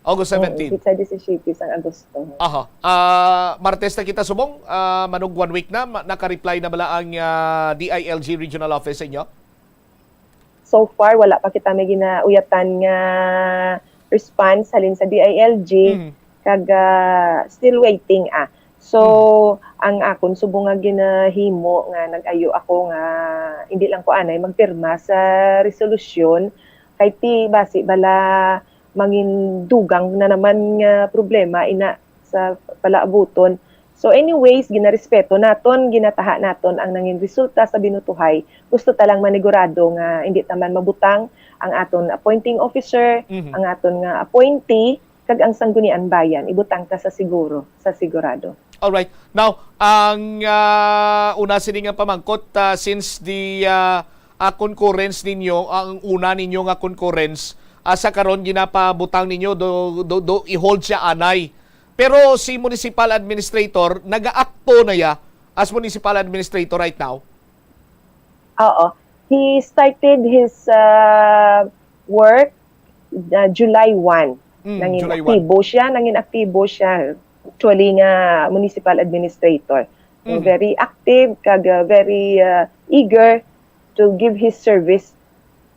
August Mm, seventeen. Pitsa diyesisiyete sang Agosto. Aha. Ah, Martes na kita subong, ah, manug one week na, ma-, naka-reply na bala ang, ah, D I L G Regional Office sa inyo? So far, wala pa kita may ginauyatan nga response halin sa D I L G, Mhm. kag, ah, still waiting, ah. So, Mhm. ang akon subong nga ginahimo nga nag-ayo ako nga hindi lang ko anay magpirma sa resolusyon, kay ti basi bala mangin dugang na naman nga problema ina sa palaabuton. So anyways, ginarespeto naton, ginataha naton ang nangin resulta sa binutuhay. Gusto ta lang manigurado nga hindi ta man mabutang ang aton appointing officer, Mhm. ang aton nga appointee, kag ang Sangguniang Bayan. Ibutang ta sa siguro, sa sigurado. Alright. Now, ang, ah, una sini nga pamangkot, ah, since the, ah, ah, concurrence ninyo, ang una ninyo nga concurrence, ah, sa karon ginapabutang ninyo do, do, do i-hold siya anay. Pero si municipal administrator, nagaakto na ya as municipal administrator right now? Oo. He started his, ah, work, ah, July one. Mm, Nangin July one. aktibo siya, nangin aktibo siya actually nga municipal administrator. Mm. Very active, kag, ah, very, ah, eager to give his service.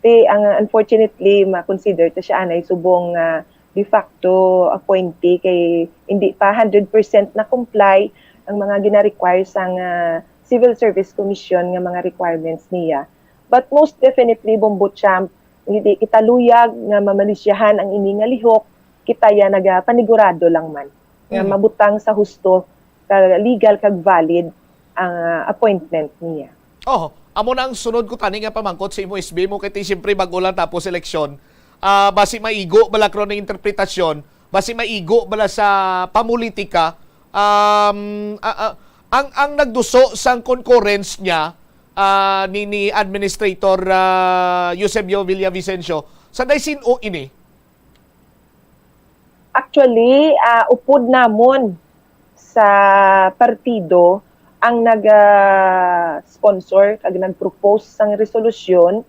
Ti, ang, unfortunately, ma-consider ta siya anay subong, ah, de facto appointee kay hindi pa hundred percent na-comply ang mga gina-require sang, ah, Civil Service Commission nga mga requirements niya. But most definitely, Bombo Champ, hindi kita luyag nga mamalisyahan ang ini nga lihok, kita ya nagapanigurado lang man nga Mm. mabutang sa husto ka legal kag valid ang, ah, appointment niya. Oh, amo na ang sunod ko tani nga pamangkot sa imo, S B, mo kay ti siyempre bag-o lang tapos eleksyon. Ah, basi maigo bala karon ang interpretasyon, basi maigo bala sa pamulitika. Um, ah, ah, ang ang nagduso sang concurrence niya, ah, ni, ni Administrator, ah, Eusebio Villavicencio, sa day sin-o ini? Actually, ah, upod namon sa partido ang nag, ah, sponsor kag nag-propose sang resolusyon,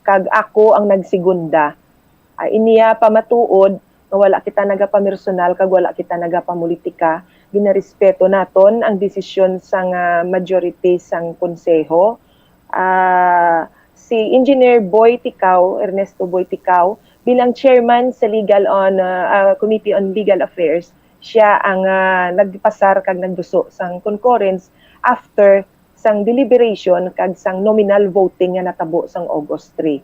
kag ako ang nagsegunda. Ah, iniya pamatuod nga wala kita nagapamersonal kag wala kita nagapamulitika. Ginarespeto naton ang desisyon sang, ah, majority sang konseho. Ah, si Engineer Boy Ticao, Ernesto Boy Ticao, bilang chairman sa Legal on, ah, ah, Committee on Legal Affairs, siya ang, ah, nagpasar kag nagduso sang concurrence after sang deliberation kag sang nominal voting nga natabo sang August three.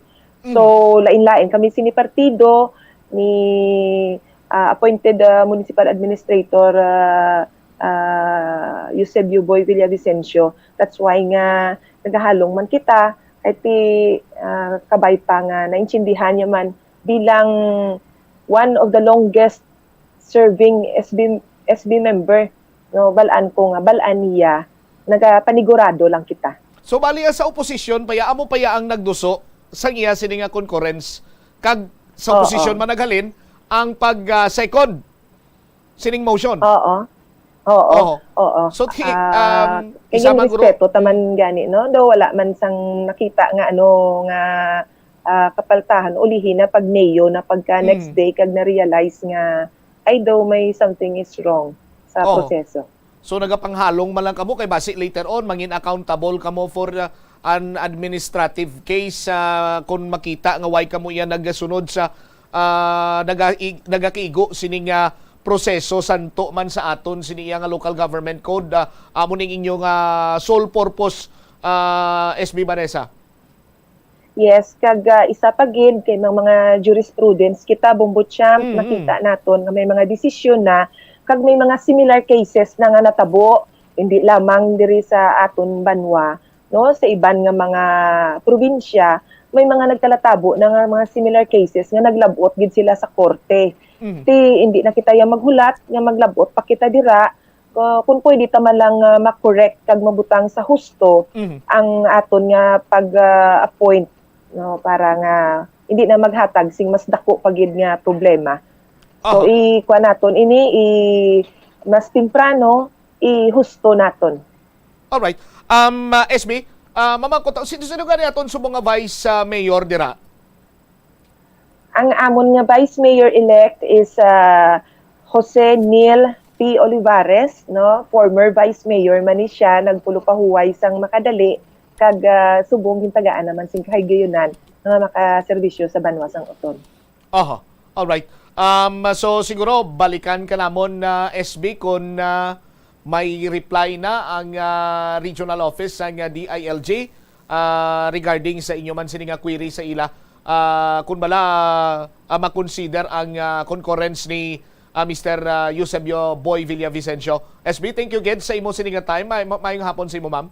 So, Mm. lain-lain kami sini partido ni, ah, appointed, ah, municipal administrator, ah, ah, Eusebio Boy Villavicencio. That's why nga nagahalong man kita kay ti, ah, kabay pa nga naintindihan niya man bilang one of the longest serving S B, S B member, no, bal-an ko nga, bal-an niya, nagapanigurado lang kita. So, bali, sa oposisyon pa ya, amo pa ya ang nagduso sa iya sini nga concurrence, kag sa Oo. oposisyon man naghalin ang pag, ah, second sining motion. Oo. Oo. Oo. Oo. So, ti-, Ah, um, kay isa man, guro, respeto taman gani, no? Daw wala man sang nakita nga ano, nga, ah, kapaltahan, ulihi na pag mayo na pagka next Mm. day kag na-realize nga, ay daw may something is wrong sa Oo. proseso. So, nagapanghalong man lang kamo kay basi later on mangin accountable kamo for, uh, an administrative case, uh, kung makita nga why kamo iya nagasunod sa, uh, naga-, i-, nagakigo sining, uh, proseso santo man sa aton sini iya nga local government code, uh, amo ning inyo nga sole purpose, uh, S B Vanessa? Yes, kag, ah, isa pa gid kay may mga jurisprudence kita, Bombo Champ, Mm-hmm. nakita naton nga may mga desisyon na kag may mga similar cases na nga natabo, hindi lamang diri sa aton banwa, no, sa iban nga mga probinsya, may mga nagkalatabo na nga mga similar cases nga naglab-ot gid sila sa korte. Mm-hmm. Ti, hindi na kita ya maghulat nga maglab-ot pa kita dira, uh, kung pwede ta man lang, uh, ma-correct kag mabutang sa husto Mhm. ang aton nga pag, uh, appoint, no, para nga hindi na maghatag sing mas dako pa gid nga problema. So, Aha. i-kuha naton ini, i-, mas temprano, i-husto naton. Alright. Um, uh, S B, uh, mamangkot, sino, sino gani aton subong nga vice, uh, mayor dira? Ang amon nga Vice Mayor-elect is, ah, Jose Neil P. Olivares, no? Former Vice Mayor man ni siya, nagpulo ka huway sang makadali, kag, ah, subong gintagaan naman sing kahigayunan nga makaserbisyo sa banwa sang Oton. Aha. Alright. Um, so, siguro, balikan ka namon, ah, S B, kung, ah, may reply na ang, ah, regional office sang, ah, D I L G, ah, regarding sa inyo man sini nga query sa ila, ah, kun bala, ah, makonsider ang, ah, concurrence ni, ah, Mister, ah, Eusebio Boy Villavicencio. S B, thank you again sa imo sini nga time. May, ma-, mayong hapon sa imo, ma'am.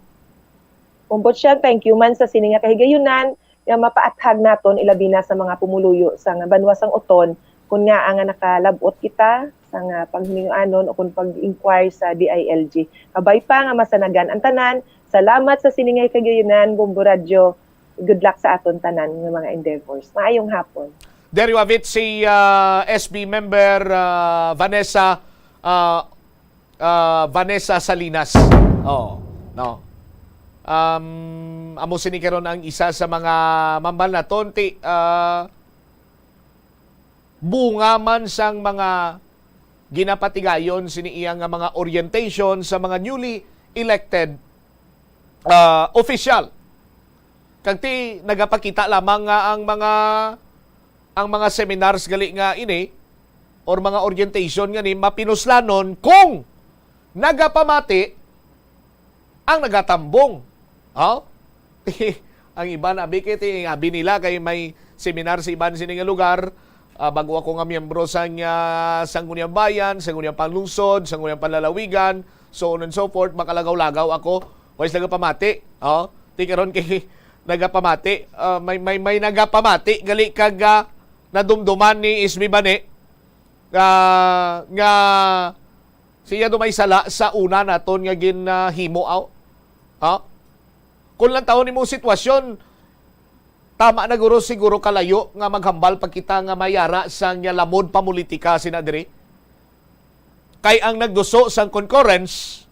Ombudsman, thank you man sa sini nga kahigayunan nga mapaathag naton, ilabi na sa mga pumuluyo sa nga banwa sang Oton, kun ngaa nga nakalab-ot kita sa nga panghiningyoanon o kun pag-inquire sa D I L G. Kabay pa nga masanagan ang tanan. Salamat sa sini nga kahigayunan, Bombo Radyo. Good luck sa aton tanan nga mga endeavors. Maayong hapon. There you have it, si, ah, S B member, ah, Vanessa, ah, ah, Vanessa Salinas. Oh, no. Um, amo sini karon ang isa sa mga mambal naton ti, ah, bunga man sang mga ginapatigayon sini iya nga mga orientation sa mga newly elected, ah, official. Kag ti nagapakita lamang nga ang mga, ang mga seminars gali nga ini, or mga orientation nga ni mapinuslanon kung nagapamati ang nagatambong. Oh? Ang iban, abi, kay ti-, abi nila kay may seminar sa iban sini nga lugar. Ah, bago ako nga miyembro sang, ah, Sangguniang Bayan, Sangguniang Panlungsod, Sangguniang Panlalawigan, so on and so forth, makalagaw-lagaw ako. Wais nagapamati. Oh? Ti karon kay nagapamati. Ah, may, may, may nagapamati. Gali kag, ah, nadumduman ni Ismi Bani nga, nga siya do may sala sa una naton nga ginahimo, aw? Ha? Kung lang taon nimo sitwasyon, tama na guro, siguro kalayo nga maghambal pa kita nga mayara sang lamod pamulitika sina diri. Kay ang nagduso sang concurrence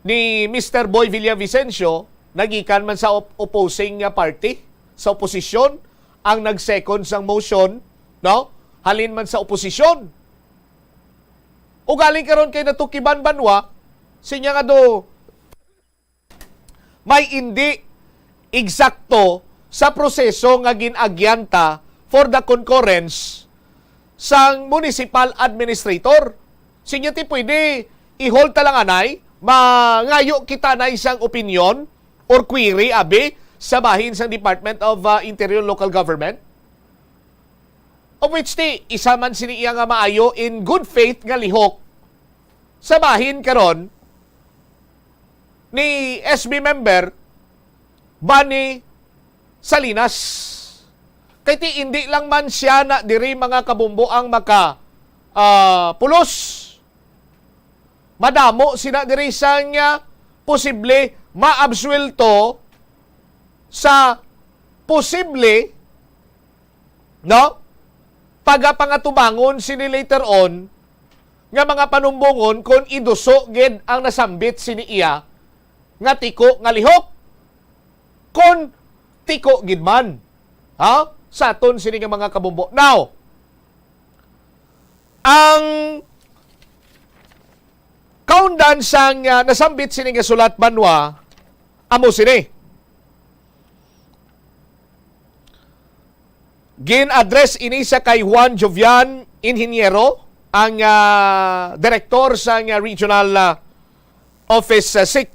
ni Mister Boy Villavicencio nagikan man sa op-, opposing nga party, sa oposisyon, ang nag-second sang motion, no? Halin man sa oposisyon. Ugaling karon kay natukiban banwa, sinya nga do may indi eksakto sa proseso nga gin-agyanta for the concurrence sang municipal administrator. Sinya ti pwede i-hold ta lang anay, mangayo kita anay sang opinion or query, abi, sa bahin sang Department of, ah, Interior Local Government. Of which ti, isa man sini iya nga maayo in good faith nga lihok sa bahin karon ni S B member Bani Salinas. Kay ti indi lang man siya na diri, mga kabombo, ang maka, ah, pulos. Madamo sina diri sang, ah, posible maabsuwelto sa posible, no, pagapangatubangon sini later on nga mga panumbongon kon iduso gid ang nasambit sini iya nga tiko nga lihok, kon tiko gid man, ha, sa aton sini nga mga kabombo. Now, ang kaundan sang, ah, nasambit sini nga sulat banwa amo sini. Gin-address ini sa kay Juan Jovian Inhiniero, ang, ah, direktor sang, ah, Regional, ah, Office, ah, six.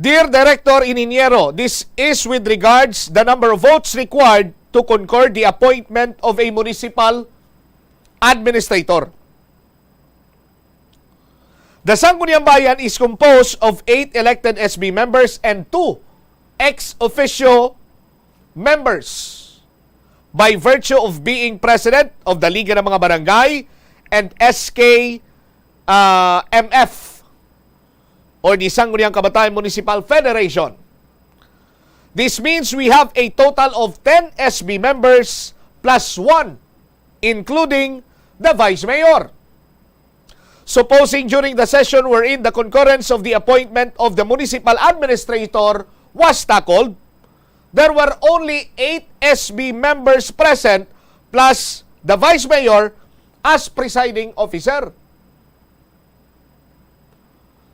Dear Director Inhiniero, this is with regards the number of votes required to concur the appointment of a municipal administrator. The Sangguniang Bayan is composed of eight elected S B members and two ex officio members by virtue of being president of the Liga ng mga Barangay and S K, ah, M F, or the Sangguniang Kabataan Municipal Federation. This means we have a total of ten S B members plus one, including the Vice Mayor. Supposing during the session wherein the concurrence of the appointment of the municipal administrator was tackled, there were only eight S B members present plus the Vice Mayor as presiding officer.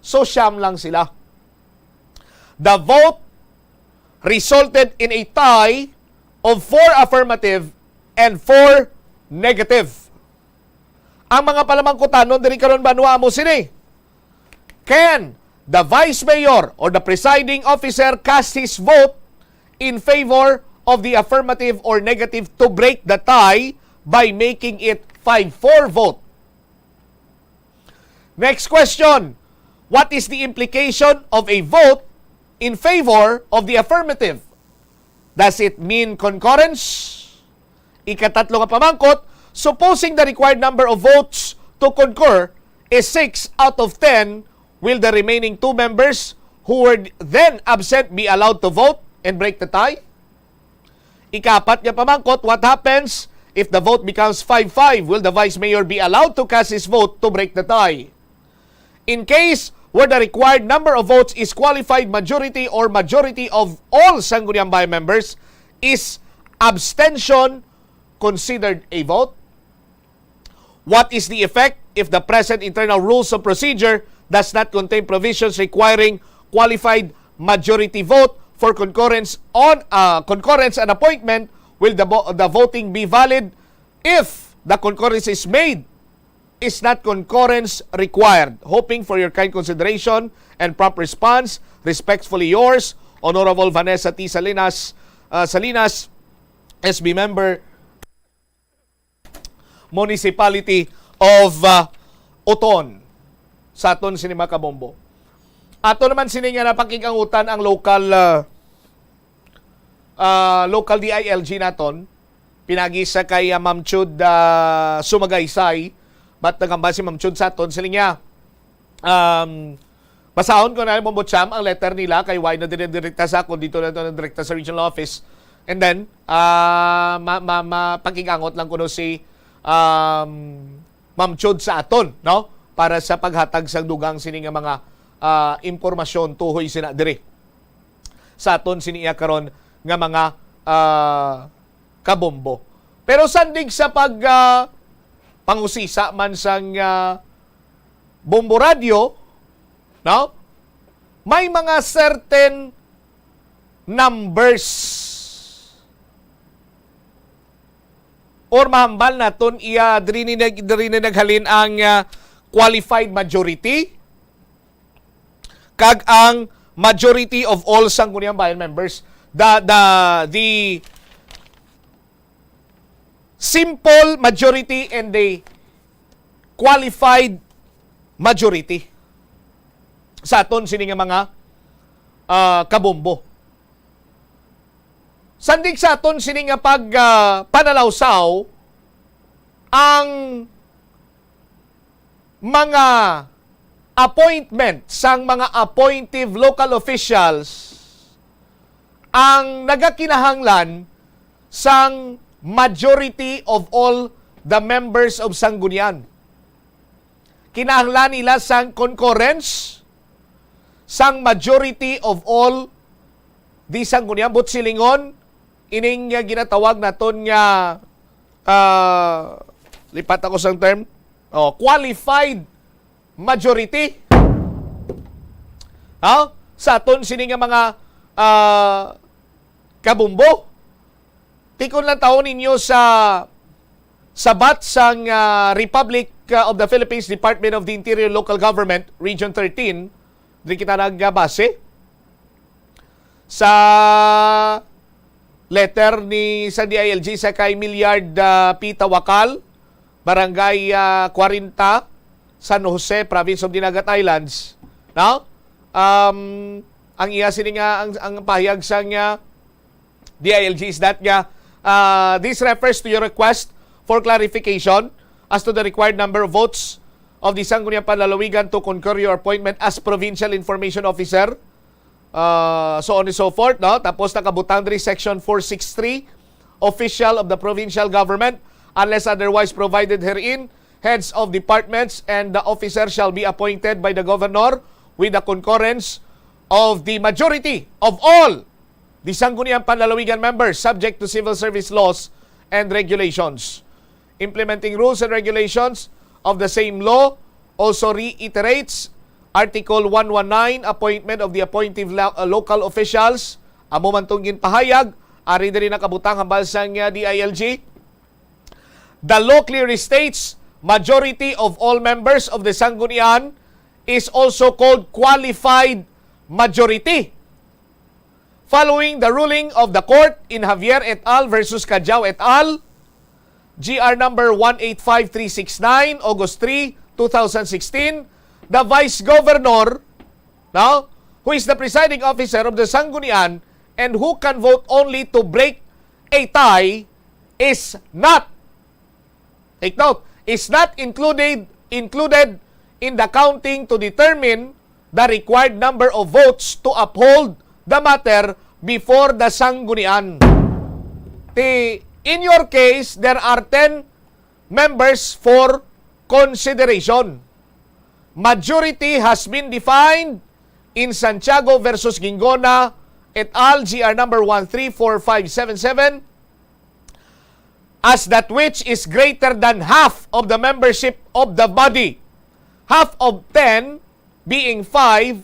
So, siyam lang sila. The vote resulted in a tie of four affirmative and four negative. Ang mga palamangkutanon diri karon, banwa, amo sini. Can the vice mayor or the presiding officer cast his vote in favor of the affirmative or negative to break the tie by making it five four vote? Next question, what is the implication of a vote in favor of the affirmative? Does it mean concurrence? Ikatatlo nga pamangkot, supposing the required number of votes to concur is six out of ten, will the remaining two members who were then absent be allowed to vote and break the tie? Ikapat nga pamangkot, what happens if the vote becomes five five? Will the vice mayor be allowed to cast his vote to break the tie? In case where the required number of votes is qualified majority or majority of all Sangguniang Bayan members, is abstention considered a vote? What is the effect if the present internal rules of procedure does not contain provisions requiring qualified majority vote for concurrence on, uh, concurrence and appointment Will the, vo- the voting be valid if the concurrence is made? Is not concurrence required? Hoping for your kind consideration and prompt response. Respectfully yours, Honorable Vanessa T. Salinas, uh, Salinas, S B member, Municipality of uh, Oton. Sa aton sini, mga kabombo. Ato naman sini nga napakig-angutan ang local uh, ah, local D I L G naton, pinagi sa kay, ah, Ma'am Chud, ah, Sumagaysay, but nagamba si Ma'am Chud sa aton, sila niya, um, basahon ko na, Bombo Cham, ang letter nila, kay why na dire-, direkta sa ako, dito na to na direkta sa regional office. And then, ah, ma, ma, ma, pakig-angot lang kuno si, um, Ma'am Chud sa aton, no? Para sa paghatag sa dugang sini nga mga, ah, impormasyon tuhoy sina diri sa aton sini iya karon nga mga, ah, kabombo. Pero sandig sa pag, ah, pangusisa man sang, ah, Bombo Radyo, no? May mga certain numbers or mahambal naton iya diri ni nag-, diri ni naghalin ang, ah, qualified majority kag ang majority of all Sangguniang Bayan members, the the the simple majority and the qualified majority sa aton sini nga mga, ah, kabombo. Sandig sa aton sini nga pag, ah, panalawsaw, ang mga appointment sang mga appointive local officials ang nagakinahanglan sang majority of all the members of Sanggunian. Kinahanglan nila sang concurrence sang majority of all the Sanggunian. But silingon, ining nga ginatawag naton nga, ah, lipat ako sang term, oh, qualified majority. Ha? Sa aton sini nga mga, ah, kabumbo. Tikon lang taon ninyo sa sabat sang, ah, Republic, ah, of the Philippines Department of the Interior Local Government, Region thirteen, diri kita nagbase sa letter ni sa D I L G sa kay Milliard, ah, P. Tawakal, Barangay, ah, kwarenta, San Jose, Province of Dinagat Islands. No? Um, ang iya sini nga, ang, ang pahayag sang, ah, D I L G is that nga, ah, this refers to your request for clarification as to the required number of votes of the Sangguniang Panlalawigan to concur your appointment as Provincial Information Officer, uh, so on and so forth, no? Tapos nakabutang diri Section four six three, official of the provincial government, unless otherwise provided herein, heads of departments and the officers shall be appointed by the governor with the concurrence of the majority of all the Sangguniang Panlalawigan members subject to civil service laws and regulations. Implementing rules and regulations of the same law also reiterates Article one one nine, appointment of the appointive lo-, uh, local officials. Amo man tong ginpahayag, ari diri nakabutang hambal sang, uh, D I L G. The law clearly states majority of all members of the Sanggunian is also called qualified majority. Following the ruling of the court in Javier et al versus Cadiao et al, G R number one eight five three six nine, August three, two thousand sixteen, the Vice Governor, no, who is the presiding officer of the Sanggunian and who can vote only to break a tie, is not, take note, is not included, included in the counting to determine the required number of votes to uphold the matter before the Sanggunian. Ti, in your case, there are ten members for consideration. Majority has been defined in Santiago versus Gingona et al, G R number one three four five seven seven, as that which is greater than half of the membership of the body, half of ten being five,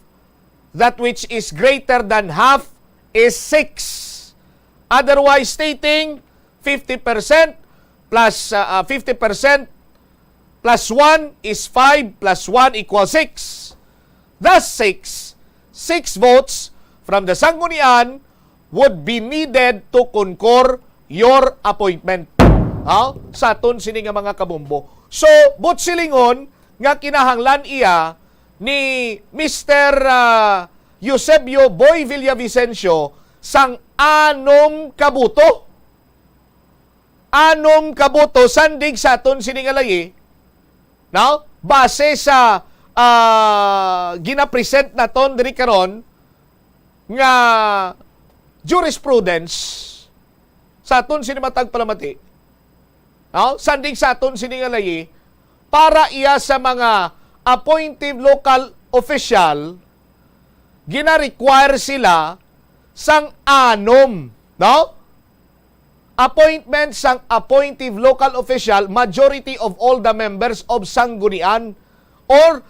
that which is greater than half is six. Otherwise stating, fifty percent plus, ah, ah, fifty percent plus one is five plus one equals six. Thus, six, six votes from the Sanggunian would be needed to concur your appointment. Ha? Sa aton sini nga mga kabombo. So, buot silingon nga kinahanglan iya ni Mister, ah, Eusebio Boy Villavicencio sang anom ka boto. Anom ka boto sandig sa aton sini nga layi, no? Base sa, ah, ginapresent naton diri karon nga jurisprudence sa aton sini matag palamati, no? Sandig sa aton sini nga layi, para iya sa mga appointive local official, gina-require sila sang anom, no? Appointment sang appointive local official, majority of all the members of Sanggunian, or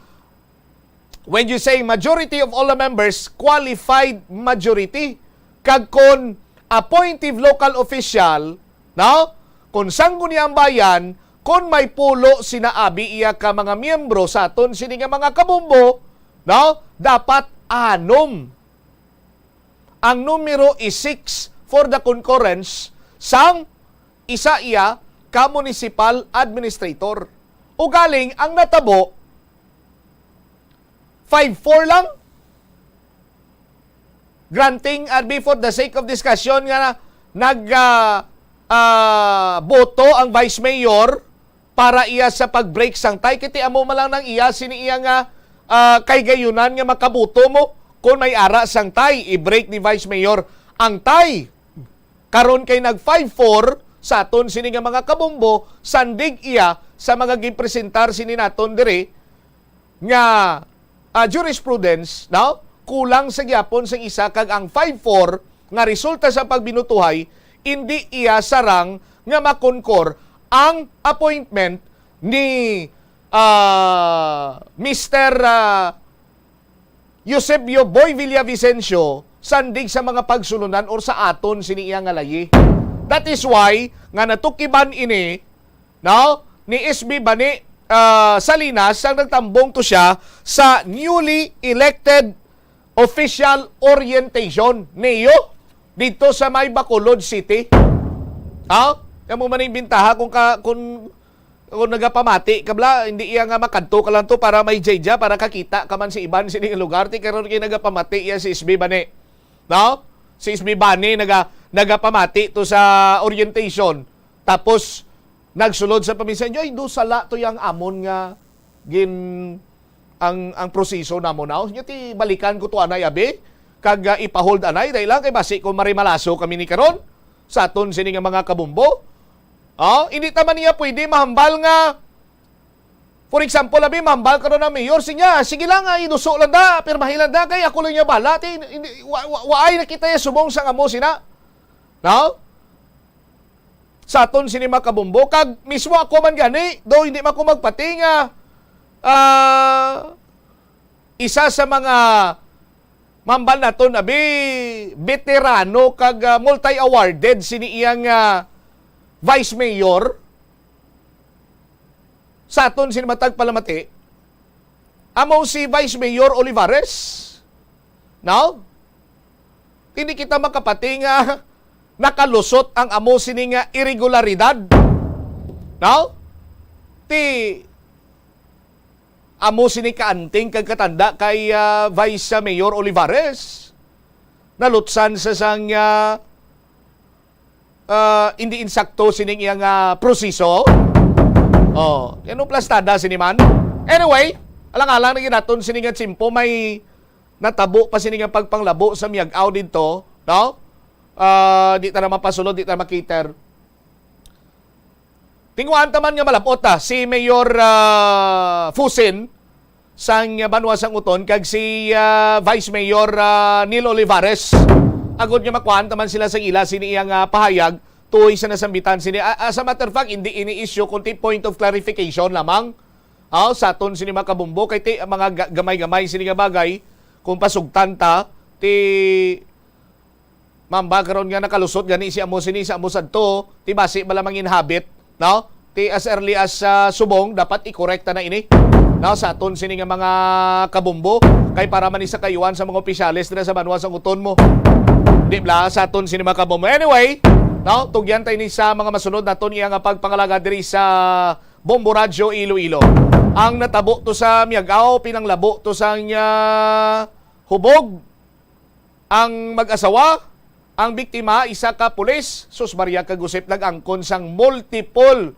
when you say majority of all the members, qualified majority. Kag kon appointive local official, no? Kon Sangguniang Bayan, kon may pulo sina abi iya ka mga miyembro sa aton sini nga mga kabombo, no? Dapat anom ang numero is six for the concurrence sang isa iya ka municipal administrator. Ugaling ang natabo, five four lang. Granting, R B, for the sake of discussion nga nag, ah, ah, boto ang vice mayor para iya sa pag-break sang tie. Kay ti amo man lang nang iya sini iya nga, ah, kahigayunan nga makaboto mo kung may ara sang tie, i-break ni vice mayor ang tie. Karon kay nag five four sa aton sini nga mga kabombo, sandig iya sa mga gipresentar sini naton diri nga, ah, jurisprudence, no? Kulang sa gyapon sang isa, kag ang five four nga resulta sa pagbinutuhay, indi iya sarang nga makonkor ang appointment ni, ah, Mister, ah, Eusebio Boy Villavicencio sandig sa mga pagsunudan or sa aton sini iya nga layi. That is why nga natukiban ini, no, ni S B Bani, ah, Salinas, ang nagtambong to siya sa newly elected official orientation, neo, dito sa may Bacolod City. Ha? Amo man ang bintaha kung ka, kung, kung nagapamati ka bala, hindi iya nga makadto ka lang to para may jayja, para kakita ka man si iban sining lugar. Ti karon kay nagapamati iya si S B Bani. No? Si S B Bani naga, nagapamati to sa orientation. Tapos, nagsulod sa pamisan niyo, "Ay, do sala to yang amon nga gin-, ang, ang proseso namo now." Nya ti balikan ko to anay, abi, kag, ah, ipa-hold anay, dahil lang kay basi kung marimalaso kami ni karon sa aton sini nga mga kabumbo. Oh, hindi ta man niya pwede mahambal nga, for example, abi, mahambal karon ang mayor, sinya, sige lang, ah, iduso lang da, pirmahi lang da, kay ako lang niya bala, ti, hindi, wa, wa, waay nakita niya subong sang amo sina. No? Sa aton sini mga kabumbo, kag mismo ako man gani, do hindi man ko magpati nga, ah, isa sa mga mambal naton, abi, veterano kag, ah, multi-awarded sini iyang, ah, vice mayor sa aton sini matag palamati, amo si Vice Mayor Olivares. No? Hindi kita makapati nga nakalusot ang amo sini nga irregularidad. No? Ti amo sini kaanting kag katanda kay, ah, Vice Mayor Olivares. Nalutsan sa sang, ah, ah, hindi insakto sining iyang, ah, proseso. Oh, ano plastada sini man? Anyway, alang-alang na ginaton sini nga tsimpo, may natabo pa sini nga pagpanglabo sa Miag-aw didto, no? Ah, di ta na mapasulod, di ta na makiter. Tinguhaan ta man nga malab-ot, ah, si Mayor, ah, Fusin sang Banwa sang Uton kag si, ah, Vice Mayor, ah, Neil Olivares. Agod nga makuhaan ta man sila sang ila sini iyang, ah, pahayag, tuoy sa nasambitan sini. Ah, as a matter of fact, hindi ini issue, kundi point of clarification lamang. Ah, sa aton sini mga kabumbo, kay ti, mga ga-, gamay-gamay sini nga bagay, kung pasugtan ta, ti, Pamba karon nga nakalusot gani si amo sini sa amo sadto, ti basi bala mangin habit, no? Ti as early as, ah, subong dapat i-correct na ini, no? Sa aton sini nga mga kabombo, kay para man ni sa kayuan sa mga opisyales dira sa banwa sang uton mo. Di bala sa aton sini mga kabombo. Anyway, no? Tugyan tayo ni sa mga masunod naton iya nga pagpangalaga diri sa Bombo Radyo Iloilo. Ang natabo to sa Miag-ao, pinanglabo to sang, ah, hubog. Ang mag-asawa, ang biktima, isa ka pulis. Sus, Maria, kagusip nag-angkon sang multiple,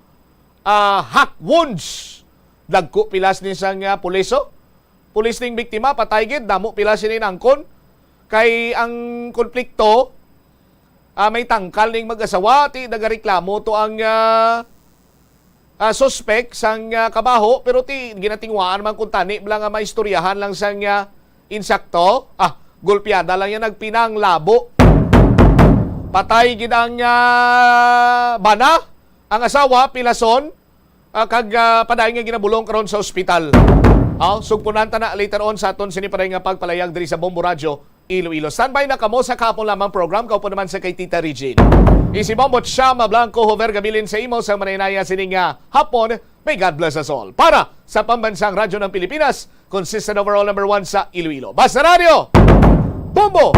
ah, hack wounds. Dagko pilas ni sang, ah, pulis, oh. Pulis ning biktima, patay gid, damo pila sini nangkon. Kay ang konflikto, ah, may tangkal ning mag-asawa, ti nagareklamo to ang, ah, ah, suspek sang, ah, kabaho, pero ti ginatingwaan man kung tani bala nga maistoryahan lang sang, ah, insakto. Ah, gulpiada lang yan, nagpinanglabo. Patay gid ang, ah, bana, ang asawa, pilason, ah, kag, ah, padayon nga ginabulong karon sa ospital. Aw, sugpunan ta na later on sa aton sini paday nga pagpalayag diri sa Bombo Radyo Iloilo. Standby na kamo sa kahapon lamang program, kaupo naman sa kay Tita Regine. Isi Bombo Chama Blanco, Hover Gabilin sa imo sa manaynaya sining nga hapon. May God bless us all. Para sa Pambansang Radyo ng Pilipinas, consistent overall number one sa Iloilo. Basta Radio, Bombo!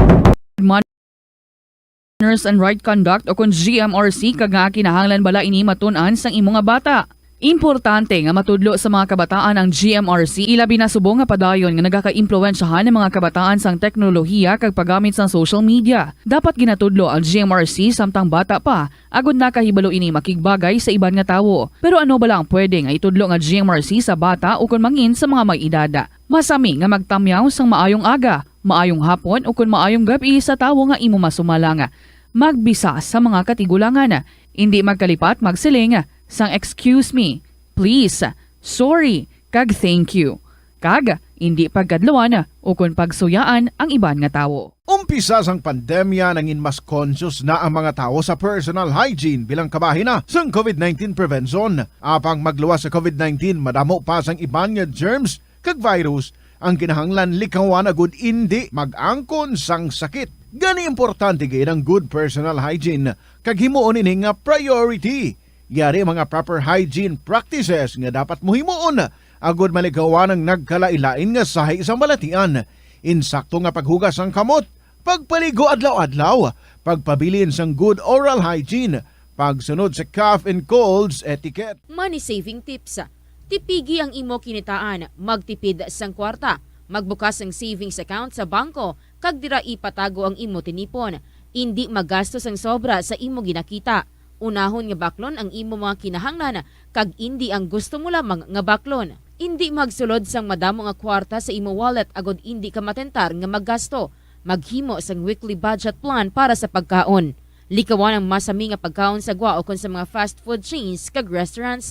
Manners and Right Conduct o kon G M R C, kag nga kinahanglan bala ini matun-an sang imo nga bata. Importante nga matudlo sa mga kabataan ang G M R C, ilabi na subong nga padayon nga nagakaimpluwensyahan ang mga kabataan sang teknolohiya kag paggamit sang social media. Dapat ginatudlo ang G M R C samtang bata pa, agod nakahibalo ini makigbagay sa iban nga tawo. Pero ano bala ang pwede nga itudlo nga G M R C sa bata ukon mangin sa mga may edad? Masami nga magtamyaw sang maayong aga, maayong hapon, ukon maayong gab-i sa tawo nga imo masumalang. Magbisa sa mga katigulangan. Indi magkalipat magsiling sang "Excuse me", "Please", "Sorry", kag "Thank you". Kag indi pagkadluan ukon pagsuyaan ang iban nga tawo. Umpisa sang pandemya, nangin mas conscious na ang mga tawo sa personal hygiene bilang kabahin na sang COVID nineteen prevention. Apang magluwas sa COVID nineteen, madamo pa sang iban nga germs kag virus ang kinahanglan likawan agud indi mag-angkon sang sakit. Gani, importante gid ang good personal hygiene kag himuon ini nga priority. Yari ang mga proper hygiene practices nga dapat mo himuon agud malikawan ang nagkalain-lain nga sahi sang balatian. Insakto nga paghugas sang kamot, pagpaligo adlaw-adlaw, pagpabilin sang good oral hygiene, pagsunod sa cough and colds etiquette. Money saving tips. Tipigi ang imo kinitaan, magtipid sang kwarta, magbukas sang savings account sa bangko, kag dira ipatago ang imo tinipon. Indi magasto sang sobra sa imo ginakita. Unahon nga baklon ang imo mga kinahanglan, kag indi ang gusto mo lamang nga baklon. Indi magsulod sang madamo nga kwarta sa imo wallet agod indi ka matentar nga maggasto. Maghimo sang weekly budget plan para sa pagkaon. Likawan ang masami nga pagkaon sa gwa ukon sa mga fast food chains kag restaurants.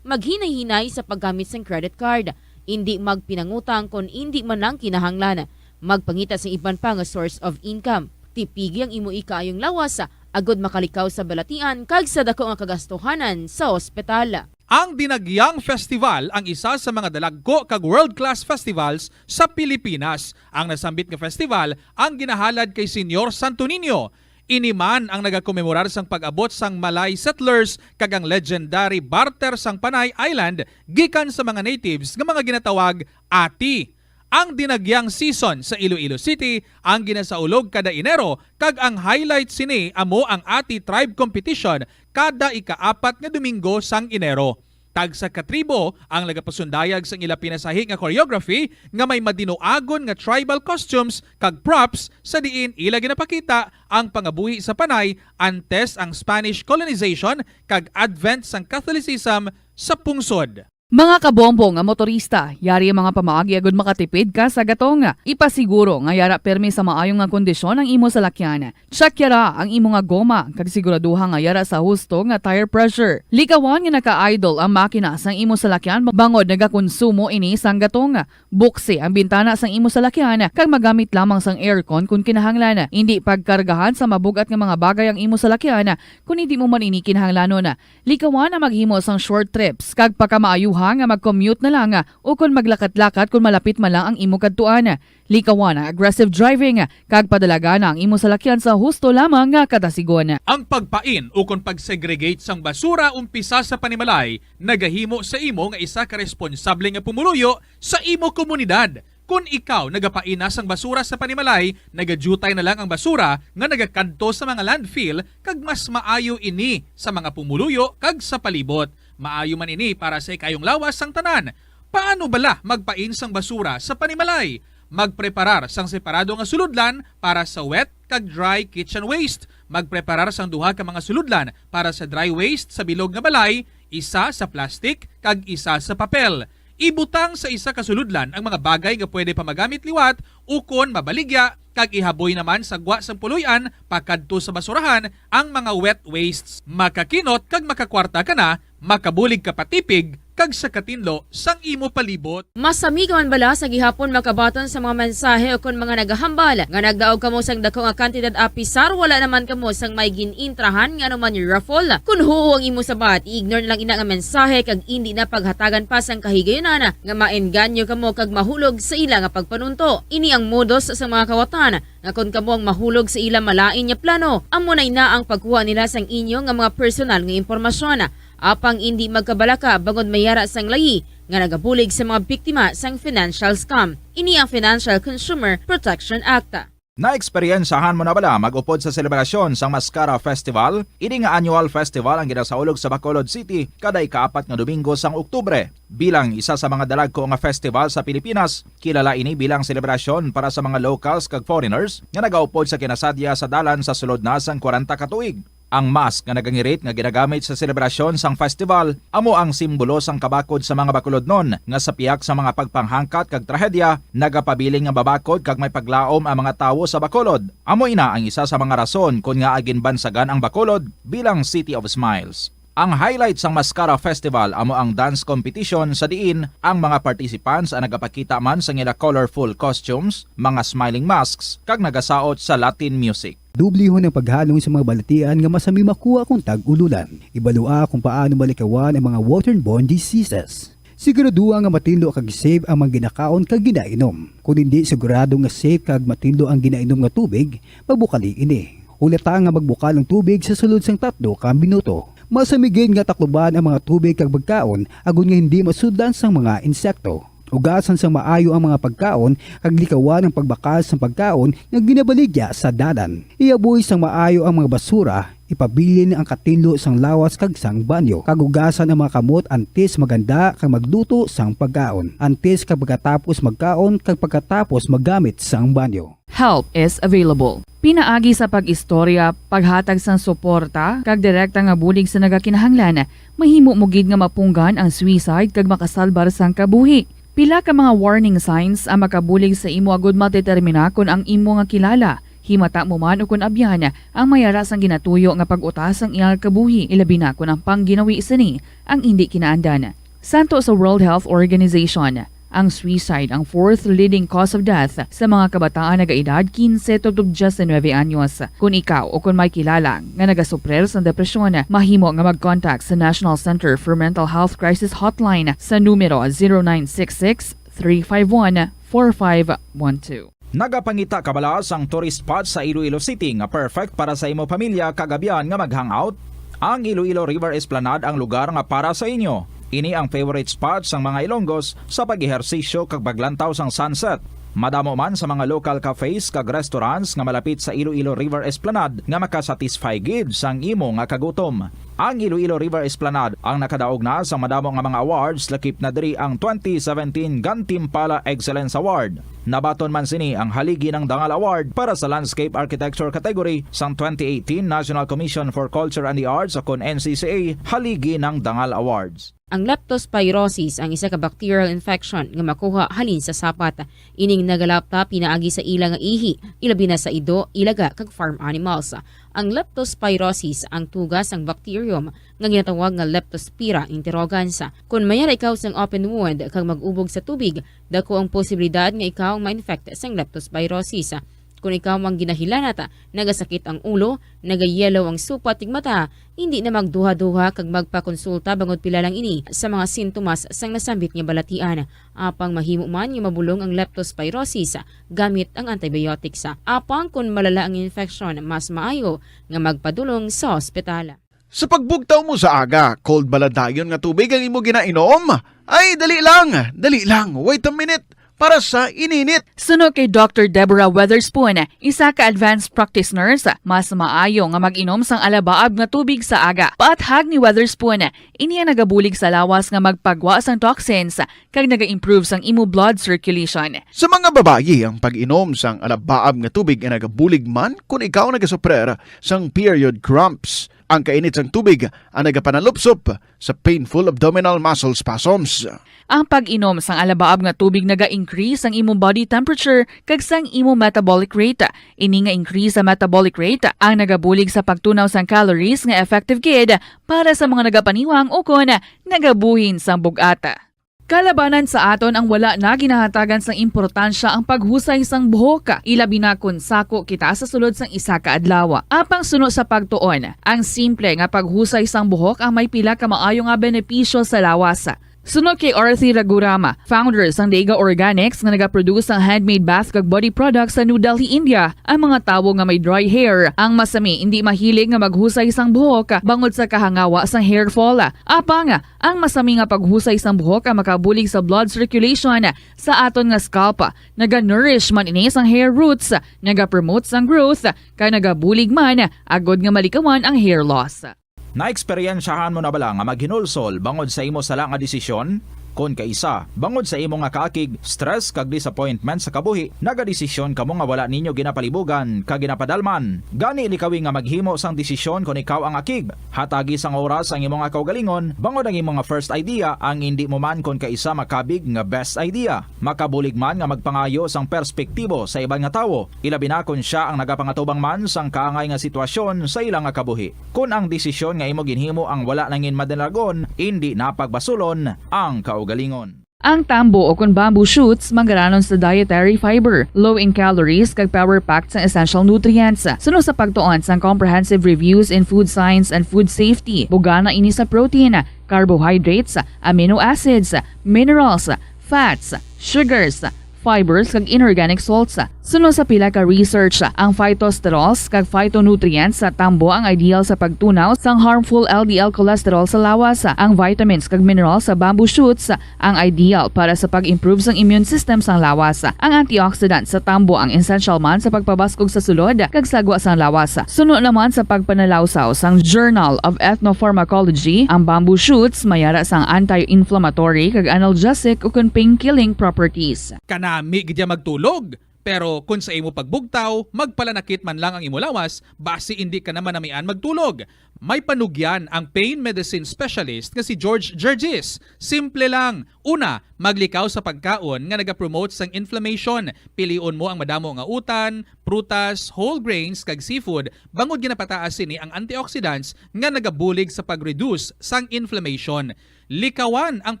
Maghinay-hinay sa paggamit sang credit card. Indi magpinangutang kon indi man lang kinahanglan. Magpangita sang iban pa nga source of income. Tipigi ang imo ikaayong lawas, agod makalikaw sa balatian kag sa daku nga kagastuhanan sa ospital. Ang Dinagyang Festival ang isa sa mga dalagko kag world-class festivals sa Pilipinas. Ang nasambit nga festival ang ginahalad kay Señor Santo Niño. Ini man ang nagakomemorar sang pag-abot sang Malay settlers kag ang legendary barter sang Panay Island gikan sa mga natives nga mga ginatawag ati. Ang Dinagyang season sa Iloilo City ang ginasaulog kada Enero, kag ang highlight sini amo ang Ati Tribe Competition kada ikaapat nga Domingo sang Enero. Tagsa ka tribo ang nagapasundayag sang ila pinasahi nga choreography nga may madinuagon nga tribal costumes kag props, sa diin ila ginapakita ang pangabuhi sa Panay antes ang Spanish colonization kag advent sang Catholicism sa pungsod. Mga kabombo nga motorista, yari ang mga pamaagi agud makatipid ka sa gatong. Ipasiguro nga yara pirmi sa maayo nga kondisyon ang imo salakyan. Check yara ang imo nga goma, kag siguraduha nga yara sa husto nga tire pressure. Likawan nga naka-idle ang makina sang imo salakyan bangod nagakonsumo ini sang gatong. Buksi ang bintana sang imo salakyan, kag magamit lamang sang aircon kon kinahanglan. Indi pagkargahan sa mabug-at nga mga bagay ang imo salakyan kon indi mo man ini kinahanglanon. Likawan ang maghimo sang short trips kag pakamaayuha nga mag-commute na lang, ah, o kon maglakat-lakat kon malapit man lang ang imo kadtuan. Likawan ang aggressive driving, ah, kag padalagan ang imo salakyan sa husto lamang nga kadasigon. Ang pagpain o kon pag-segregate sang basura umpisa sa panimalay nagahimo sa imo nga isa ka responsable nga pumuluyo sa imo komunidad. Kon ikaw nagapaina sang basura sa panimalay, nagadyutay na lang ang basura nga nagakadto sa mga landfill, kag mas maayo ini sa mga pumuluyo kag sa palibot. Maayo man ini para sa ikayong lawas sang tanan. Paano bala magpain sang basura sa panimalay? Magpreparar sang separado nga sulodlan para sa wet kag dry kitchen waste. Magpreparar sang duha ka mga sulodlan para sa dry waste sa bilog nga balay, isa sa plastic kag isa sa papel. Ibutang sa isa ka sulodlan ang mga bagay nga pwede pa magamit liwat, ukon mabaligya, kag ihaboy naman sa gwa sang puloy-an pakadto sa basurahan ang mga wet wastes. Makakinot kag makakwarta ka na, makabulig ka pa tipig kag sa katinlo sang imo palibot. Masami ka man bala sa gihapon makabaton sa mga mensahe ukon mga nagahambal nga nagdaog kamo sang dako nga kantidad apisar wala naman kamo sang may gin-intrahan nga anuman raffle? Kon huo ang imo sabat, i-ignore na lang ina nga mensahe kag indi na paghatagan pa sang kahigayunan nga maengganyo kamo kag mahulog sa ila nga pagpanunto. Ini ang modus sa mga kawatan nga kon kamo ang mahulog sa ila malain nga plano, amo na ina ang pagkuha nila sang inyo nga mga personal nga impormasyon. Apang indi magkabalaka bangod may yara sang layi nga nagabulig sa mga biktima sang financial scam. Ini ang Financial Consumer Protection Act. Naeksperyensahan mo na bala mag-upod sa selebrasyon sang Mascara Festival? Ini nga annual festival ang ginasaulog sa Bacolod City kada ikaapat nga Domingo sang Oktubre. Bilang isa sa mga dalagko nga festival sa Pilipinas, kilala ini bilang selebrasyon para sa mga locals kag foreigners nga nagaupod sa kinasadya sa dalan sa sulod na sang kwarenta ka tuig. Ang mask nga nagangirit nga ginagamit sa selebrasyon sang festival amo ang simbolo sang kabakod sa mga Bacolodnon, nga sa pihak sa mga pagpanghangkat kag trahedya, nagapabilin nga mabakod kag may paglaom ang mga tawo sa Bacolod. Amo ina ang isa sa mga rason kon ngaa ginbansagan ang Bacolod bilang City of Smiles. Ang highlight sang Mascara Festival amo ang dance competition, sa diin ang mga participants ang nagapakita man sang ila colorful costumes, mga smiling masks, kag nagasaot sa Latin music. Dublihon ang paghalong sa mga balatian nga masami makuha kon tag-ululan. Ibalua kung paano malikawan ang mga waterborne diseases. Siguraduha nga matinlo kag safe ang mga ginakaon kag ginainom. Kon indi sigurado nga safe kag matinlo ang ginainom nga tubig, pagbukali ini. Hulata nga magbukal ang tubig sa sulod sang tatlo ka minuto. Masami gid nga takluban ang mga tubig kag pagkaon agod nga hindi masudlan sang mga insekto. Hugasan sang maayo ang mga pagkaon kag likawan ang pagbakal sang pagkaon nga ginabaligya sa dalan. Ihaboy sang maayo ang mga basura, ipabilin ang katinlo sang lawas kag sang banyo, kag hugasan ang mga kamot antes maghanda kag magluto sang pagkaon, antes kag pagkatapos magkaon kag pagkatapos maggamit sang banyo. Help is available. Pinaagi sa pag-istorya, paghatag sang suporta, kag direkta nga bulig sa nagakinahanglan, mahimo mo gid nga mapunggan ang suicide kag makasalbar sang kabuhi. Pila ka mga warning signs ang makabulig sa imo agud madetermina kon ang imo nga kilala, himata mo man ukon abyan, ang may ara sang ginatuyo nga pag-uta sang iyang kabuhi, ilabi na kon ang pangginawi sini ang indi kinaandan. Santo sa World Health Organization, ang suicide ang fourth leading cause of death sa mga kabataan nagaedad quince tubtob diecinuebe anyos. Kon ikaw o kon may kilala nga nagasuprir sa depresyon, mahimo nga mag-contact sa National Center for Mental Health Crisis Hotline sa numero zero nine six six, three five one, four five one two. Nagapangita ka bala sang tourist spot sa Iloilo City nga perfect para sa imo pamilya kag abyan nga mag-hangout? Ang Iloilo River Esplanade ang lugar nga para sa inyo. Ini ang favorite spot sang mga Ilonggos sa pag-ehersisyo kag paglantaw sang sunset. Madamo man sa mga local cafes kag restaurants nga malapit sa Iloilo River Esplanade nga makasatisfy gid sang imo nga kagutom. Ang Iloilo River Esplanade ang nakadaog na sang madamo nga mga awards, lakip na diri ang twenty seventeen Gantimpala Excellence Award. Nabaton man sini ang Haligi ng Dangal Award para sa Landscape Architecture category sang twenty eighteen National Commission for Culture and the Arts, o kon N C C A Haligi ng Dangal Awards. Ang leptospirosis ang isa ka bacterial infection nga makuha halin sa sapat. Ining nagalapta pinaagi sa ila nga ihi, ilabi na sa ido, ilaga, kag farm animals. Ang leptospirosis ang tuga sang bacterium nga ginatawag nga Leptospira interrogans. Kon may ara ikaw sang open wound kag mag-ubog sa tubig, dako ang posibilidad nga ikaw ang ma-infect sang leptospirosis. Kon ikaw ang ginahilanat, nagasakit ang ulo, nagayellow ang supat ug mata, hindi na magduha-duha kag magpakonsulta bangod pila lang ini sa mga sintomas sang nasambit nga balatian. Apang mahimo man nga mabulong ang leptospirosis gamit ang antibiotics. Apang kon malala ang infeksyon, mas maayo nga magpadulong sa ospital. Sa pagbugtaw mo sa aga, cold bala dayon nga tubig ang imo ginainom? Ay, dali lang, dali lang, wait a minute, para sa ininit. Suno kay Doctor Deborah Weatherspoon, isa ka advanced practice nurse, mas maayo nga mag-inom sang alabaab nga tubig sa aga. Paathag ni Weatherspoon, ini ang nagabulig sa lawas nga magpagwa sang toxins kag naga-improve sang imo blood circulation. Sa mga babayi, ang pag-inom sang alabaab nga tubig ay nagabulig man kon ikaw nagasuprer sang period cramps. Ang kainit sang tubig ang nagapanalupsop sa painful abdominal muscle spasms. Ang pag-inom sang alabaab nga tubig naga-increase sang imong body temperature kag sang imong metabolic rate. Ini nga increase sa metabolic rate ang nagabulig sa pagtunaw sang calories nga effective gid para sa mga nagapaniwang ukon nagabuhin sang bug-at. Kalabanan sa aton ang wala na ginahatagan sang importansya ang paghusay sang buhok, ilabi na kon sako kita sa sulod sang isa ka adlaw. Apang suno sa pagtuon, ang simple nga paghusay sang buhok ang may pila ka maayo nga benepisyo sa lawas. Suno kay Arthi Raghuram, founder sang Dega Organics nga nagaproduce sang handmade bath kag body products sa New Delhi, India, ang mga tawo nga may dry hair ang masami indi mahilig nga maghusay sang buhok bangod sa kahangawa sang hair fall. Apang ang masami nga paghusay sang buhok ang makabulig sa blood circulation sa aton nga scalp. Naga-nourish man ini sang hair roots, naga-promote sang growth, kag nagabulig man agod nga malikawan ang hair loss. Naeksperyensyahan mo na bala nga maghinulsol bangod sa imo sala nga desisyon? Kon kaisa, bangod sa imo nga kaakig, stress, kag disappointment sa kabuhi, nagadesisyon kamo nga wala ninyo ginapalibugan kag ginapadalman. Gani, likawi nga maghimo sang desisyon kon ikaw ang akig. Hatagi sang oras ang imo nga kaugalingon, bangod ang imo nga first idea ang indi mo man kon kaisa makabig nga best idea. Makabulig man nga magpangayo sang perspektibo sa iban nga tawo, ilabi na kon sia ang nagapangatubang man sang kaangay nga sitwasyon sa ila nga kabuhi. Kon ang desisyon nga imo ginhimo ang wala nangin madinagon, indi na pagbasulon ang kaugalingon. Ang tambo o kon bamboo shoots manggaranon sa dietary fiber, low in calories, kag power-packed sang essential nutrients. Suno sa pagtuon sang Comprehensive Reviews in Food Science and Food Safety, bugana ini sa protein, carbohydrates, amino acids, minerals, fats, sugars, fibers, kag inorganic salts. Suno sa pila ka research, ang phytosterols kag phytonutrients sa tambo ang ideal sa pagtunaw sang harmful L D L cholesterol sa lawas. Ang vitamins kag minerals sa bamboo shoots ang ideal para sa pag-improve sang immune system sang lawas. Ang antioxidant sa tambo ang essential man sa pagpabaskog sa sulod kag sagwa sang lawas. Suno naman sa pagpanalawsaw sang Journal of Ethnopharmacology, ang bamboo shoots may ara sang anti-inflammatory kag analgesic ukon pain-killing properties. Kanami gid ya magtulog, pero kon sa imo pagbugtaw, magpalanakit man lang ang imo lawas, basi indi ka na manamian magtulog. May panugyan ang pain medicine specialist nga si George Gergis. Simple lang. Una, maglikaw sa pagkaon nga nagapromote sang inflammation. Pilion mo ang madamo nga utan, prutas, whole grains, kag seafood, bangod ginapataas sini ang antioxidants nga nagabulig sa pag-reduce sang inflammation. Likawan ang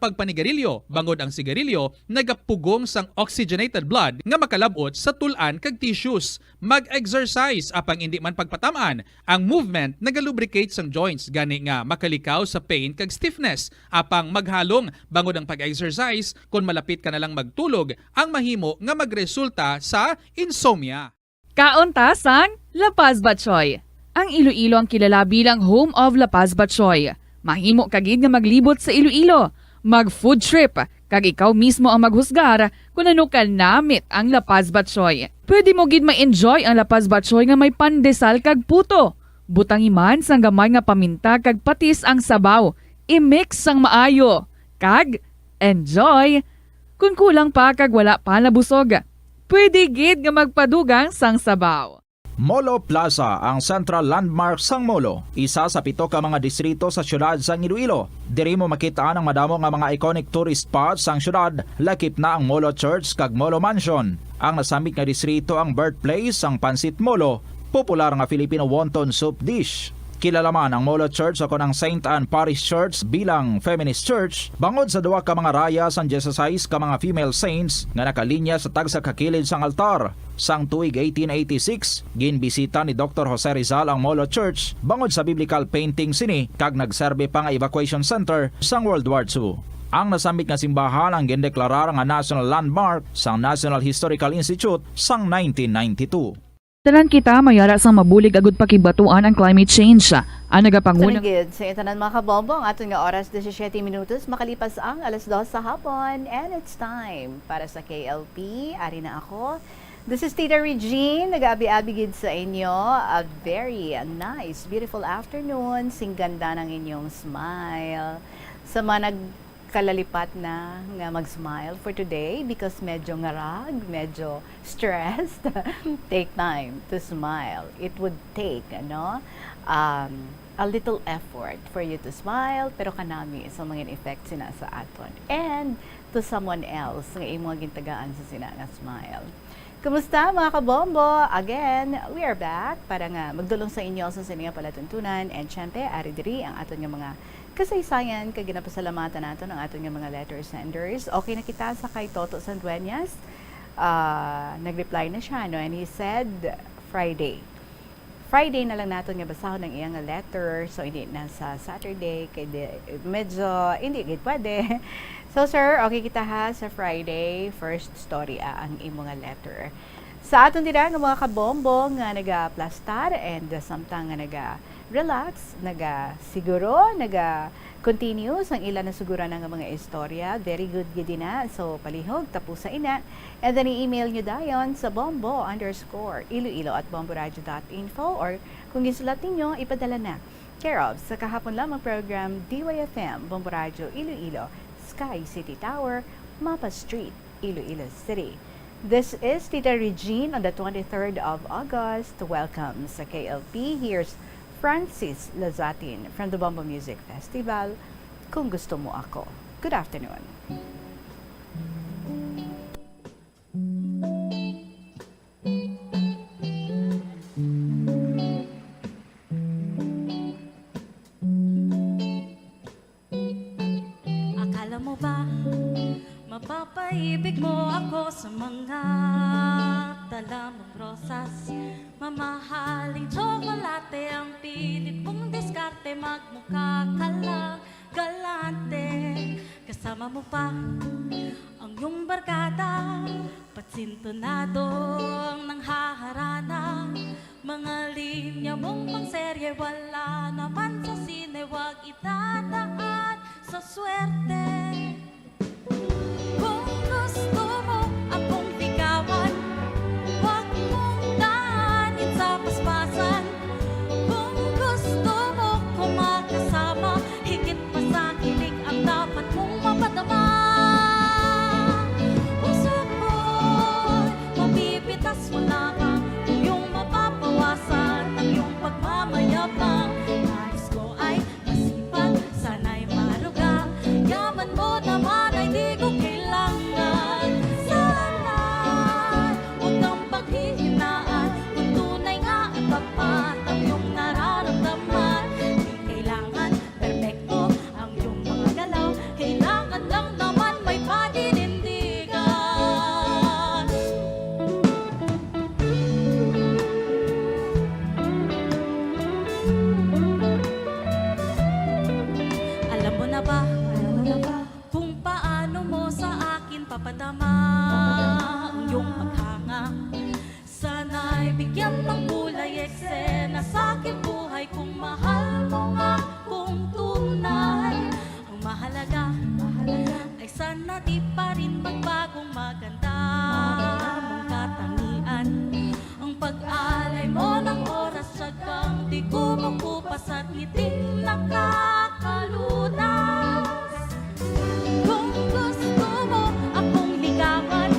pagpanigarilyo, bangod ang sigarilyo nagapugong sang oxygenated blood nga makalab-ot sa tul-an kag tissues. Mag-exercise, apang indi man pagpatam-an. Ang movement nagalubricate sang joints, gani nga makalikaw sa pain kag stiffness. Apang maghalong, bangod ang pag-exercise, kon malapit ka na lang magtulog, ang mahimo nga magresulta sa insomnia. Kaon ta sang La Paz Batchoy. Ang Iloilo ang kilala bilang home of La Paz Batchoy. Mahimo ka gid nga maglibot sa Iloilo, mag-food trip, kag ikaw mismo ang maghusgar kon ano ka namit ang La Paz Batchoy. Pwede mo gid ma-enjoy ang La Paz Batchoy nga may pandesal kag puto. Butangi man sang gamay nga paminta kag patis ang sabaw. I-mix sang maayo. Kag enjoy! Kon kulang pa kag wala pa nabusog, pwede gid nga magpadugang sang sabaw. Molo Plaza, ang central landmark sang Molo, isa sa pito ka mga distrito sa siyudad sang Iloilo. Diri mo makit-an ang madamo nga mga iconic tourist spots sang siyudad, lakip na ang Molo Church kag Molo Mansion. Ang nasambit nga distrito ang birthplace sang Pancit Molo, popular nga Filipino wonton soup dish. Kilala man ang Molo Church o kon ang Saint Anne Parish Church bilang feminist church, bangod sa duha ka mga raya sang dieciséis ka mga female saints nga nakalinya sa tagsa ka kilid sang altar. Sang tuig eighteen eighty-six, ginbisita ni Doktor Jose Rizal ang Molo Church bangod sa biblical painting sini kag nagserbi pa nga evacuation center sang World War Two. Ang nasambit nga simbahan ang gindeklarar nga National Landmark sang National Historical Institute sang nineteen ninety-two. Tanan kita may ara sang mabulig agud pakibatuan ang climate change. Ang nagapanguna Tuloy gid sa inyo tanan, mga kabombo, ang aton nga oras, disisyete minutos makalipas ang alas dos sa hapon. And it's time para sa K L P. Ari na ako. This is Tita Regine, nag-aabi-abi gid sa inyo. A very nice, beautiful afternoon. Sing ganda ng inyong smile. Sa mga nag kalalipat na nga mag-smile for today because medyo ngarag, medyo stressed, take time to smile. It would take, ano, um, a little effort for you to smile, pero kanami sa mga effect sina sa aton. And to someone else nga imo nga gintagaan sa sina nga smile. Kumusta, mga kabombo? Again, we are back para nga magdulong sa inyo sa sini nga palatuntunan. And syempre, ari diri ang aton nga mga kasaysayan, kag ginapasalamatan naton ang aton nga mga letter senders. Okay na kita sa kay Toto Sandueñas. Ah, nag-reply na siya, no? And he said, Friday. Friday na lang naton nga basahon ang iya nga letter. So, hindi na sa Saturday, kay di, medyo hindi gid pwede. So, sir, okay kita ha, sa Friday, first story, ah, ang imo nga letter. Sa aton dira nga mga kabombo nga nagaplastar and, uh, samtang nga naga-relax, naga-siguro, naga-continue sang ila nasuguran nga mga istorya, very good gid na. So, palihog, tapusa ina. And then i-email nyo dayon sa bombo underscore iloilo at bomboradio dot info, or kung gisulat ninyo, ipadala na. Care of sa kahapon lamang program, D Y F M, Bombo Radio Iloilo, Sky City Tower, Mapa Street, Iloilo City. This is Tita Regine on the twenty-third of August. Welcome sa K L P. Here's Francis Lazatin from the Bombo Music Festival, Kung Gusto Mo Ako. Good afternoon. Akala mo ba mapapaibig mo ako sa mga dala mong rosas? Mamahaling tsokolate ang pilit mong diskarte, magmukha ka lang galante. Kasama mo pa ang iyong barkada, patsintonado ang nanghaharana. Mga linya mong pangserye, wala naman sa sine, wag itataas sa swerte. Kung gusto mo akong ligawan, wag mong daanin sa paspasan. Kung gusto mo ko makasama, higit pa sa kilig ang dapat mong mapadama. Puso ko'y mapipitas mo lamang, kung iyong mapapawasan ang iyong pagmamayabang. Nais ko ay masipag, sana'y maruga. Yaman mo naman ay di ko kailangan. Sana'y huwag kang paghihinaan, kung tunay nga at tapat ang iyong nararamdaman. Di kailangan perpekto ang iyong mga galaw, kailangan lang naman may paninindigan. Alam mo na ba, alam mo na ba kung paano mo sa akin papadama ang iyong paghanga? Sana'y bigyan ng kulay eksena sa aking buhay kung mahal mo nga kung tunay. Ang mahalaga, mahalaga ay sana di pa rin magbagong maganda mong katangian. Ang pag-alay mo ng oras, tiyagang di kumukupas at ngiting nakakalunas. Kung gusto mo akong ligawan,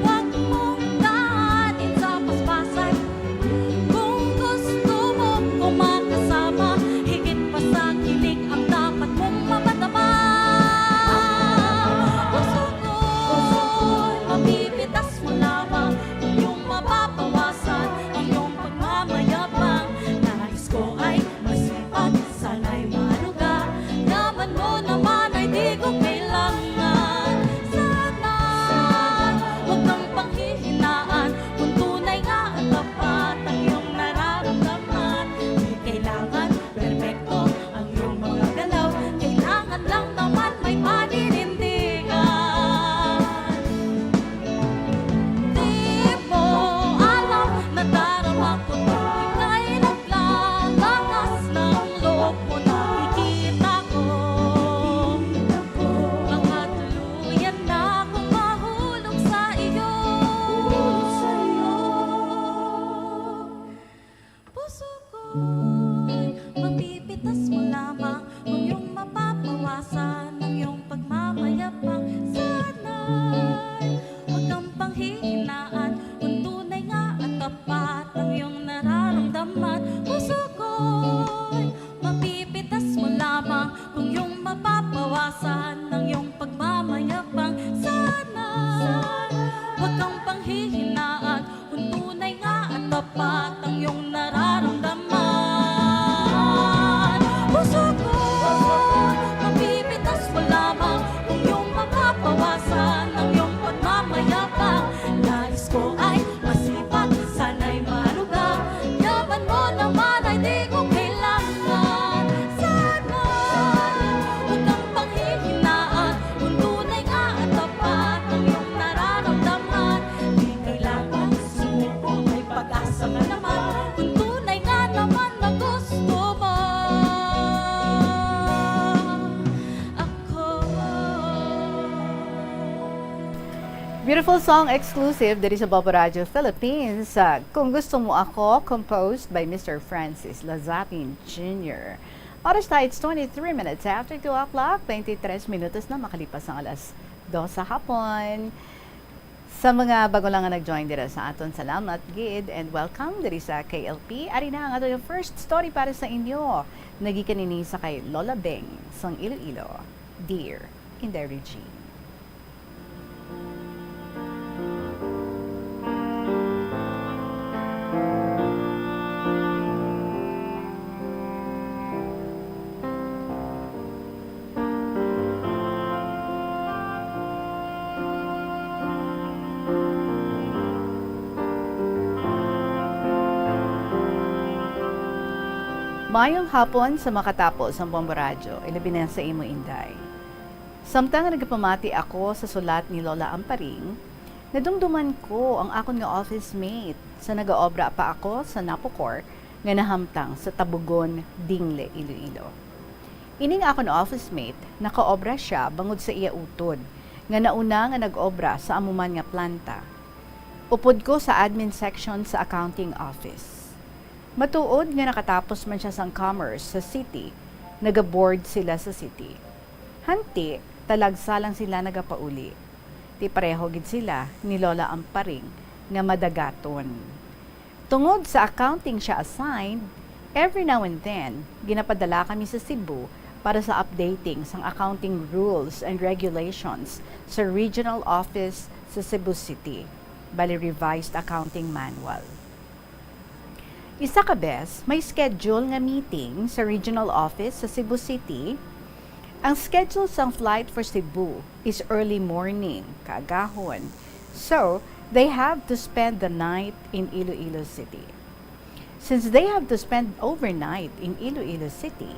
wag mong daanin sa paspasan. Kung gusto mo ko makasama, higit pa sa kilig ang dapat mong mapadama. Puso ko'y mapipitas mo lamang, kung iyong mapapawasan ang iyong pagmamayabang. Nais ko ay masipag, sana'y ma- Beautiful song exclusive diri sa Bombo Radyo Philippines. Sa Kung Gusto Mo Ako, composed by Mister Francis Lazapin Junior. Oras ta, it's twenty-three minutes after two o'clock. Twenty-tres minutos na makalipas ang alas dos sa hapon. Sa mga bago lang nga nag-join dira sa aton, salamat gid and welcome diri sa K L P. Ari na ang aton first story para sa inyo. Nagikan ini sa kay Lola Beng sang Iloilo. Dear Inday Regine. Mayong hapon sa makatapo sang Bombo Radyo, ilabi na sa imo, Inday. Samtang nagapamati ako sa sulat ni Lola Amparing, nadumduman ko ang akon nga office mate sa nagaobra pa ako sa Napocor nga nahamtang sa Tabugon, Dingle, Iloilo. Ining akon office mate, nakaobra sia bangod sa iya utod nga nauna nga nag-obra sa amo man nga planta. Upod ko sa admin section sa accounting office. Matuod nga nakatapos man sia sang commerce sa city, nagaboard sila sa city. Hanti, talagsa lang sila nagapauli. Ti pareho gid sila ni Lola Amparing nga madagaton. Tungod sa accounting siya assigned, every now and then, ginapadala kami sa Cebu para sa updating sang accounting rules and regulations sa regional office sa Cebu City, bali Revised Accounting Manual. Isa ka bes, may schedule nga meeting sa regional office sa Cebu City. Ang schedule sang flight for Cebu is early morning, kaagahon. So, they have to spend the night in Iloilo City. Since they have to spend overnight in Iloilo City,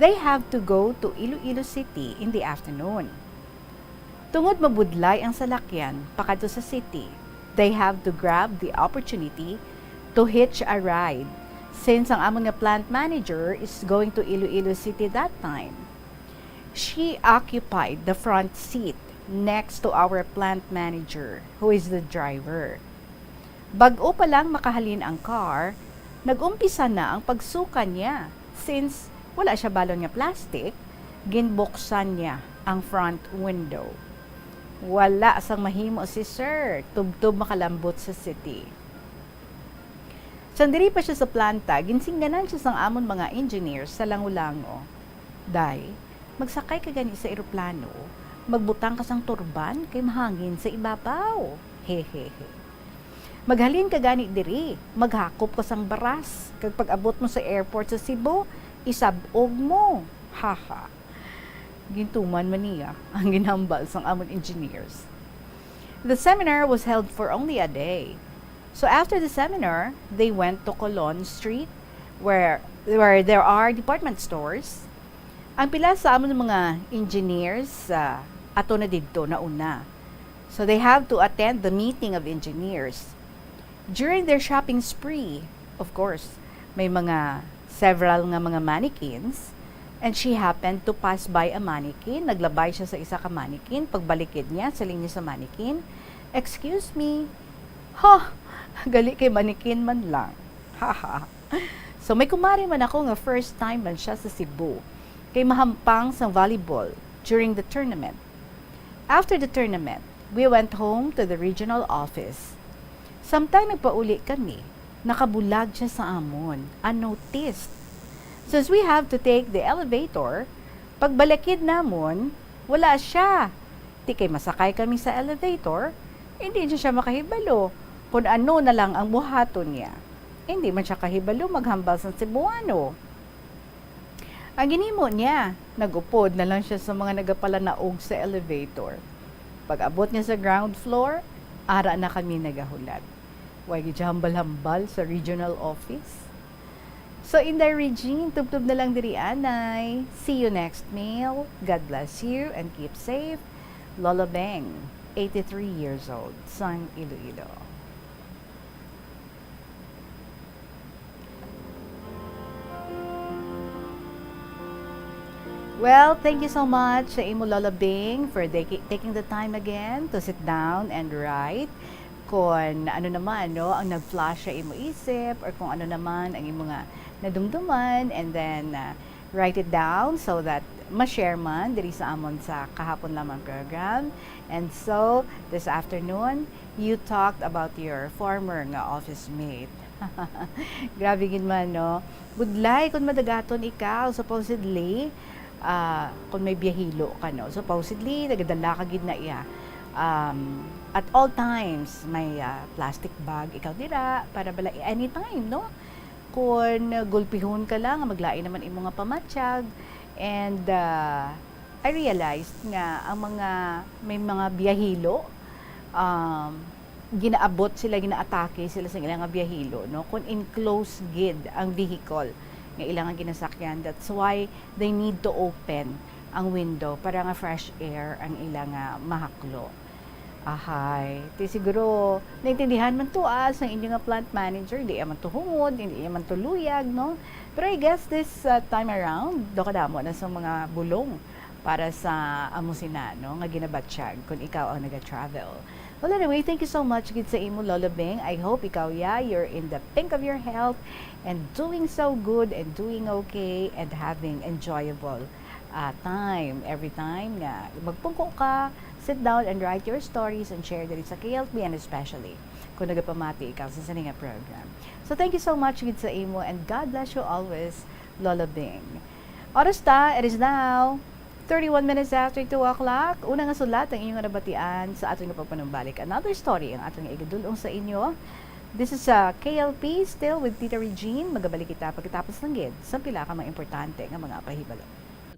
they have to go to Iloilo City in the afternoon. Tungod mabudlay ang salakyan pakadto sa city, they have to grab the opportunity to hitch a ride, since ang amon nga plant manager is going to Iloilo City that time. She occupied the front seat next to our plant manager, who is the driver. Bag-o pa lang makahalin ang car, nag-umpisa na ang pagsuka niya. Since wala siya balon nga plastic, ginbuksan niya ang front window. Wala sang mahimo si Sir, tubtob makalambot sa city. Sang diri pa siya sa planta, ginsingganan siya sang amon mga engineers sa lango-lango. Day, magsakay ka gani sa eroplano, magbutang ka sang turban kay mahangin sa ibabaw. Hehehe. Maghalin ka gani diri, maghakop ka sang baras, kag pag-abot mo sa airport sa Cebu, isab-og mo. Haha. Gintuman man niya ang ginhambal sang amon engineers. The seminar was held for only a day. So after the seminar, they went to Colon Street, where, where there are department stores. Ang pila sa amon mga engineers, ah, ato na didto nauna. So they have to attend the meeting of engineers. During their shopping spree, of course, may mga several nga mga mannequins, and she happened to pass by a mannequin. Naglabay siya sa isa ka mannequin. Pagbalikid niya, siling niya sa mannequin, "Excuse me." Ha! Gali kay mannequin man lang. Haha. So, may kumare man ako nga first time man siya sa Cebu, kay mahampang sang volleyball during the tournament. After the tournament, we went home to the regional office. Samtang nagpauli kami, nakabulag siya sa amon, unnoticed. Since we have to take the elevator, pagbalakid namon, wala siya. Ti kay masakay kami sa elevator, hindi na siya makahibalo kung ano na lang ang buhaton niya. Hindi man siya kahibalo maghambal sa Cebuano. Ang ginhimo niya, nag-upod na lang siya sa mga nagapalanaog sa elevator. Pag-abot niya sa ground floor, ara na kami nagahulat. Way gid siya hambal-hambal sa regional office. So, Inday Regine, tubtob na lang diri anay. See you next mail. God bless you and keep safe. Lola Beng, eighty-three years old, sang Iloilo. Well, thank you so much sa imo, Lola Bing, for daki-, taking the time again to sit down and write. Kung ano naman, no, ang nag-flash sa imo isip, or kung ano naman ang imo nga nadumduman, and then, uh, write it down so that ma-share man diri sa amon sa kahapon lamang program. And so, this afternoon, you talked about your former nga office mate. Grabe gid man, no? Budlay kung madagaton ikaw, supposedly, ah, kung may biyahilo ka, no? Supposedly, nagadala ka gid na iya. Um, at all times, may, ah, plastic bag ikaw dira para bala anytime, no? Kung gulpihon ka lang, maglain naman imo nga pamatyag. And, ah, I realized nga ang mga, may mga biyahilo, um, ginaabot sila, ginaatake sila sa ilang nga biyahilo, no? Kung enclosed gid ang vehicle nga ilang nga ginasakyan, that's why they need to open ang window para nga fresh air ang ilang nga mahaklo. Ahay, ti siguro naintindihan man to, ah, sang inyo nga plant manager, di man to hungod, hindi man to luyag, no? Pero I guess this, uh, time around, daw kadamo na sa mga bulong para sa amo sina, no, nga ginabatyag kung ikaw ang naga-travel. Well, anyway, thank you so much gid sa imo, Lola Bing. I hope ikaw, yeah, you're in the pink of your health and doing so good and doing okay and having enjoyable, uh, time every time nga magpungko ka, sit down and write your stories and share diri sa K L P, and especially kung nagapamati ikaw sa sini nga program. So thank you so much gid sa imo, and God bless you always, Lola Bing. Oras ta, it is now thirty-one minutes after two o'clock. Una nga sulat ang inyong nabatian sa aton nga pagpanumbalik. Another story ang aton nga igadulong sa inyo. This is, uh, K L P, still with Tita Regine. Magabalik kita pagkatapos lang gid sa pila ka mga importante nga mga pahibalo.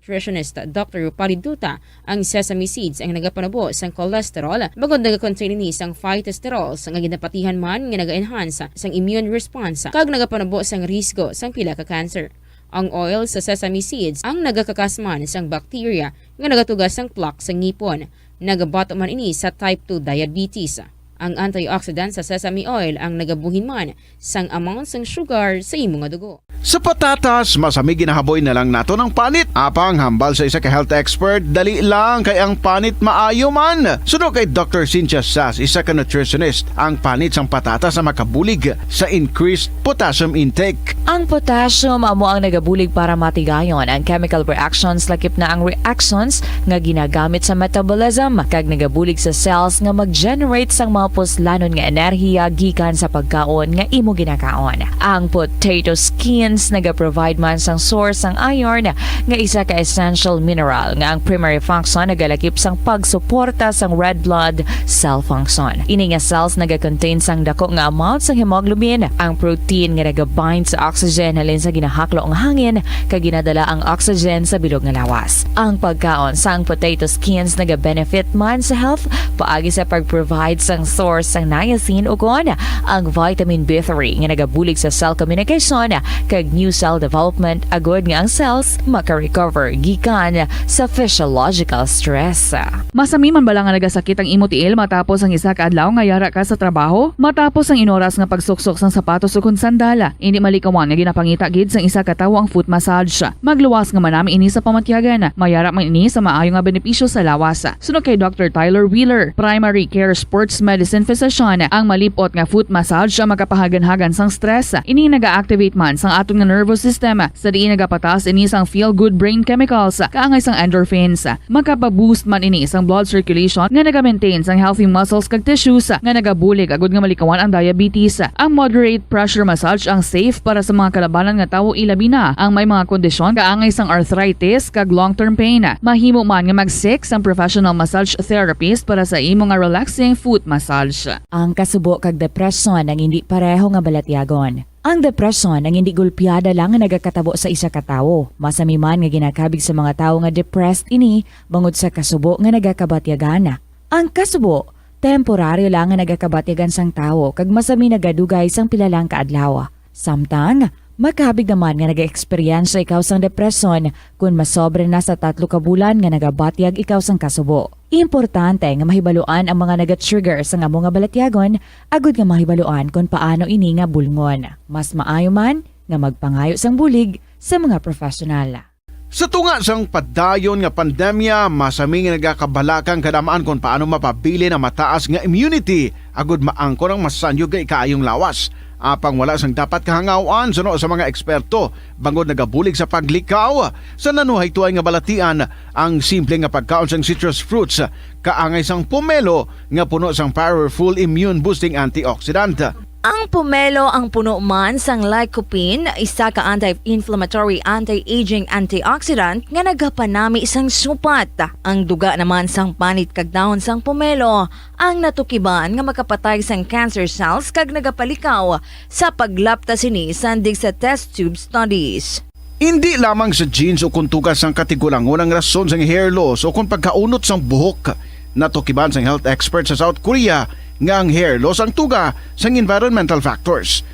Nutritionist Doctor Rupali Duta, ang sesame seeds ang nagapanubo sang cholesterol, bangod nagakontain ini sang phytosterols nga ginapatihan man nga naga-enhance sang immune response kag nagapanubo sang risgo sang pila ka cancer. Ang oil sa sesame seeds ang nagakakas man sang bacteria nga nagatuga sang plaque sa ngipon. Nagabato man ini sa type two diabetes. Ang antioxidant sa sesame oil ang nagabuhin man sang amount sang sugar sa imo nga dugo. Sa patatas, masami ginahaboy na lang naton ang panit. Apang hambal sa isa ka health expert, dali lang kay ang panit maayo man. Suno kay Doctor Cynthia Sass, isa ka nutritionist, ang panit sang patatas ang makabulig sa increased potassium intake. Ang potassium amo ang nagabulig para matigayon ang chemical reactions, lakip na ang reactions nga ginagamit sa metabolism, kag nagabulig sa cells nga mag-generate sang mga puslanon nga enerhiya gikan sa pagkaon nga imo ginakaon. Ang potato skins nagaprovide man sang source sang iron, nga isa ka essential mineral nga ang primary function nagalakip sang pagsuporta sang red blood cell function. Ini nga cells nagakontain sang dako nga amount sang hemoglobin, ang protein nga nagabind sa oxygen halin sa ginahaklo nga hangin kag ginadala ang oxygen sa bilog nga lawas. Ang pagkaon sang potato skins nagabenefit man sa health paagi sa pag-provide sang source sang niacin ukon ang vitamin B three nga nagabulig sa cell communication kag new cell development, agod nga ang cells maka-recover gikan sa physiological stress. Masami man bala nga nagasakit ang imo tiil matapos ang isa ka adlaw nga yara ka sa trabaho? Matapos ang inoras nga pagsuksok sang sapatos ukon sandal, indi malikawan nga ginapangita gid sang isa ka tawo ang foot massage. Magluwas nga manami ini sa pamatyagan. Mayara man ini sa maayo nga benepisyo sa lawas. Suno kay Doctor Tyler Wheeler, primary care sports medicine physician, ang malip-ot nga foot massage ang makapahaganhagan sang stress. Ini naga-activate man sang aton nga nervous system, sa diin nagapataas ini sang feel-good brain chemicals, kaangay sang endorphins. Makapa-boost man ini sang blood circulation nga naga-maintain sang healthy muscles kag tissues nga nagabulig agud nga malikawan ang diabetes. Ang moderate pressure massage ang safe para sa mga kalabanan nga tawo, ilabi na ang may mga kondisyon kaangay sang arthritis kag long-term pain. Mahimo man nga mag-seek sang professional massage therapist para sa imo nga relaxing foot massage. Ang kasubo kag depresyon ang indi pareho nga balatyagon. Ang depresyon ang indi golpeada lang nga nagakatabo sa isa ka tawo. Masami man nga ginakabig sa mga tawo nga depressed ini bangod sa kasubo nga nagakabatyagan. Ang kasubo, temporaryo lang nga nagakabatyagan sang tawo kag masami nagadugay sang pila lang ka adlaw. Samtang, makabig naman nga nag-eksperyensya ikaw sang depresyon kon masobra na sa tatlo ka bulan nga nagabatyag ikaw sang kasubo. Importante nga mahibaluan ang mga naga-trigger sang amo nga balatyagon agud nga mahibaluan kon paano ini nga bulngon. Mas maayo man nga magpangayo sang bulig sa mga professional. Sa tunga sang padayon nga pandemya, masami nga nagakabalaka ang kadam-an kon paano mapabilin ang mataas nga immunity agud maangkon ang masanyog nga ikaayong lawas. Apang wala sang dapat kahangaw-an suno sa mga eksperto, bangod nagabulig sa paglikaw sa nanuhay tuay nga balatian ang simple nga pagkaon sang citrus fruits, kaangay sang pomelo nga puno sang powerful immune-boosting antioxidant. Ang pomelo ang puno man sang lycopene, isa ka anti-inflammatory, anti-aging antioxidant nga nagapanami sang supat. Ang duga naman sang panit kag dahon sang pomelo ang natukiban nga makapatay sang cancer cells kag nagapalikaw sa paglapta sini sandig sa test tube studies. Indi lamang sa genes o kon tuga sang katigulangon ang rason sang hair loss o kon pagkaunot sang buhok. Natukiban sang health expert sa South Korea nga ang hair loss ang tuga sang environmental factors.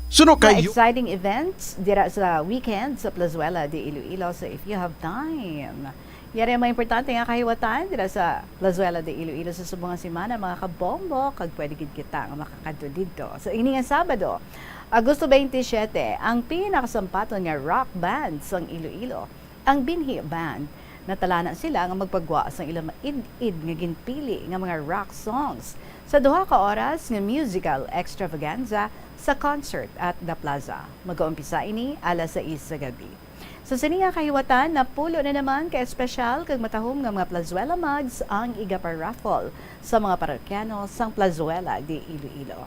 Suno Mga kay exciting events dira sa weekend sa Plazuela de Iloilo. So if you have time, yari ang mga importante nga kahiwatan dira sa Plazuela de Iloilo sa subong nga semana, mga kabombo, kag pwede gid kita nga makakadto didto. So ini nga Sabado, Agosto twenty-seven, ang pinakasampaton nga rock band sang Iloilo, ang Binhi Band. Natalana sila nga magpagwa sang ila maid-id nga ginpili nga mga rock songs sa duha ka oras nga musical extravaganza sa concert at The Plaza. Magaumpisa ini alas sais sa gabi. Sa sini nga kahiwatan, napulo na naman ka espesyal kag matahom nga mga Plazuela mugs ang igaparaffle sa mga parokyano sang Plazuela de Iloilo.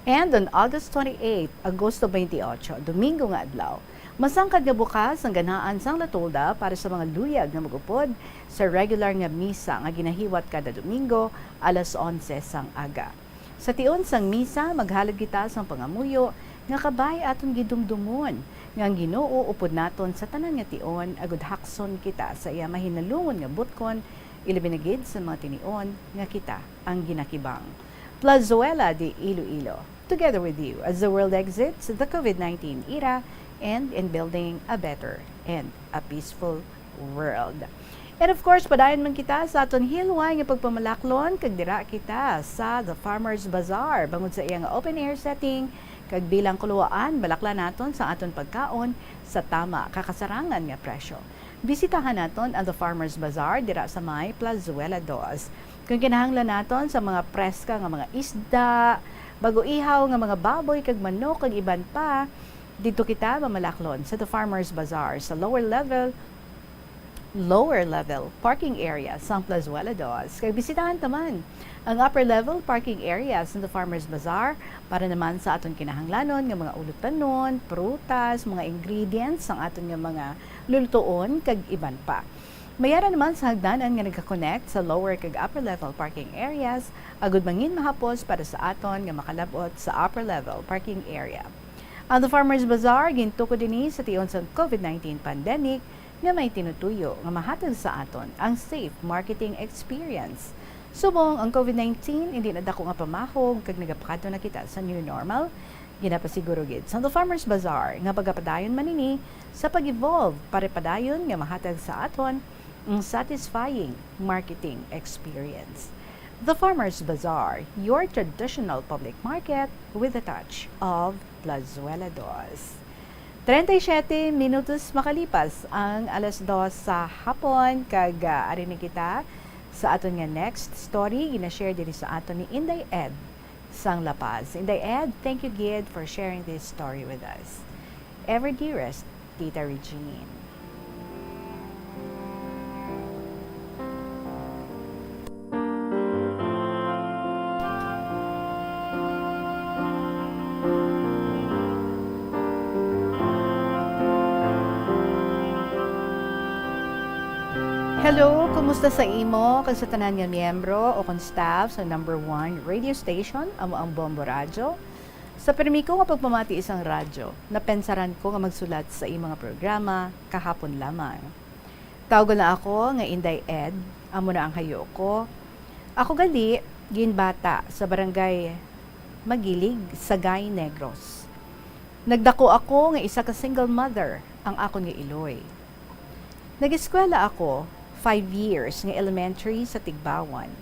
And on August twenty-eight, Agosto twenty-eight, Domingo nga adlaw, masangkad nga bukas ang ganahan sang La Tolda para sa mga luyag nga mag-upod sa regular nga misa nga ginahiwat kada Domingo alas onse sang aga. Sa tion sang misa, maghalad kita sang pangamuyo nga kabay aton gidumdumon nga ang Ginoo upod naton sa tanan nga tion agud hakson kita sa iya mahinalungon nga butkon, ilabi na gid sa mga tinion nga kita ang ginakibang. Plazuela de Iloilo, together with you as the world exits the COVID nineteen era and in building a better and a peaceful world. And of course, padayon man kita sa aton hilway nga pagpamalaklon, kag dira kita sa The Farmers Bazaar bangod sa iya nga open air setting, kag bilang kuluwaan, balaklan naton sa aton pagkaon sa tama kag kasarangan nga presyo. Bisitahan naton ang The Farmers Bazaar dira sa may Plazuela Dos. Kung kinahanglan naton sa mga preska nga mga isda, bag-o ihaw nga mga baboy kag manok kag iban pa, didto kita mamalaklon sa The Farmers Bazaar sa lower level lower level parking area sang Plazuela Dos, kag bisitahan ta man ang upper level parking area sang The Farmers Bazaar para naman sa aton kinahanglanon nga mga ulotanon, prutas, mga ingredients sang aton nga mga lulutoon, kag iban pa. May ara naman sa hagdanan nga nagka-connect sa lower kag upper level parking areas agud mangin mahapos para sa aton nga makalab-ot sa upper level parking area. Ang The Farmers Bazaar gintukod ini sa tion sang COVID nineteen pandemic nga may tinutuyo nga mahatag sa aton ang safe marketing experience. Subong ang COVID nineteen indi na dako nga pamahog kag nagapakadto na kita sa new normal, ginapasiguro gid sang The Farmers Bazaar nga pagapadayon man ini sa pag-evolve para padayon nga mahatag sa aton ang satisfying marketing experience. The Farmers Bazaar, your traditional public market with a touch of Plazuela Dos. Treinta y siete minutos makalipas ang alas dos sa hapon, kag ah, ari na kita sa aton nga next story, gina-share diri sa aton ni Inday Ed sang La Paz. Inday Ed, thank you gid for sharing this story with us. Ever dearest, Tita Regine. Hello, kumusta sa imo kag sa tanan nga miyembro o kon staff sa number one radio station, amo ang Bombo Radyo? Sa pirmi ko nga pagpamati sang radyo, napensaran ko nga magsulat sa imo nga programa kahapon lamang. Tawgon na ako nga Inday Ed, amo na ang hayo ko. Ako gali ginbata sa barangay Magilig, Sagay, Negros. Nagdako ako nga isa ka single mother ang akon nga iloy. Nag-eskwela ako five years nga elementary sa Tigbawan,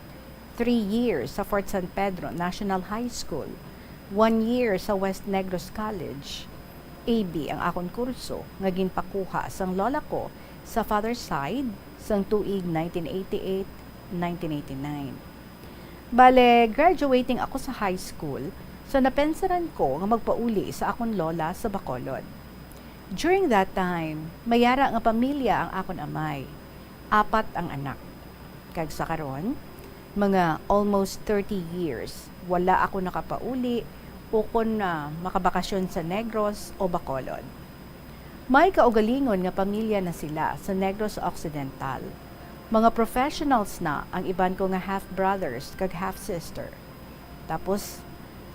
three years sa Fort San Pedro National High School, one year sa West Negros College. A B ang akon kurso nga ginpakuha sang lola ko sa father's side sang tuig nineteen eighty-eight, nineteen eighty-nine. Bale, graduating ako sa high school, so napensaran ko nga magpauli sa akon lola sa Bacolod. During that time, mayara nga pamilya ang akon amay. Apat ang anak. Kag sa karon, mga almost thirty years, wala ako nakapauli ukon na makabakasyon sa Negros o Bacolod. May kaugalingon nga pamilya na sila sa Negros Occidental. Mga professionals na ang iban ko nga half-brothers kag half-sister. Tapos,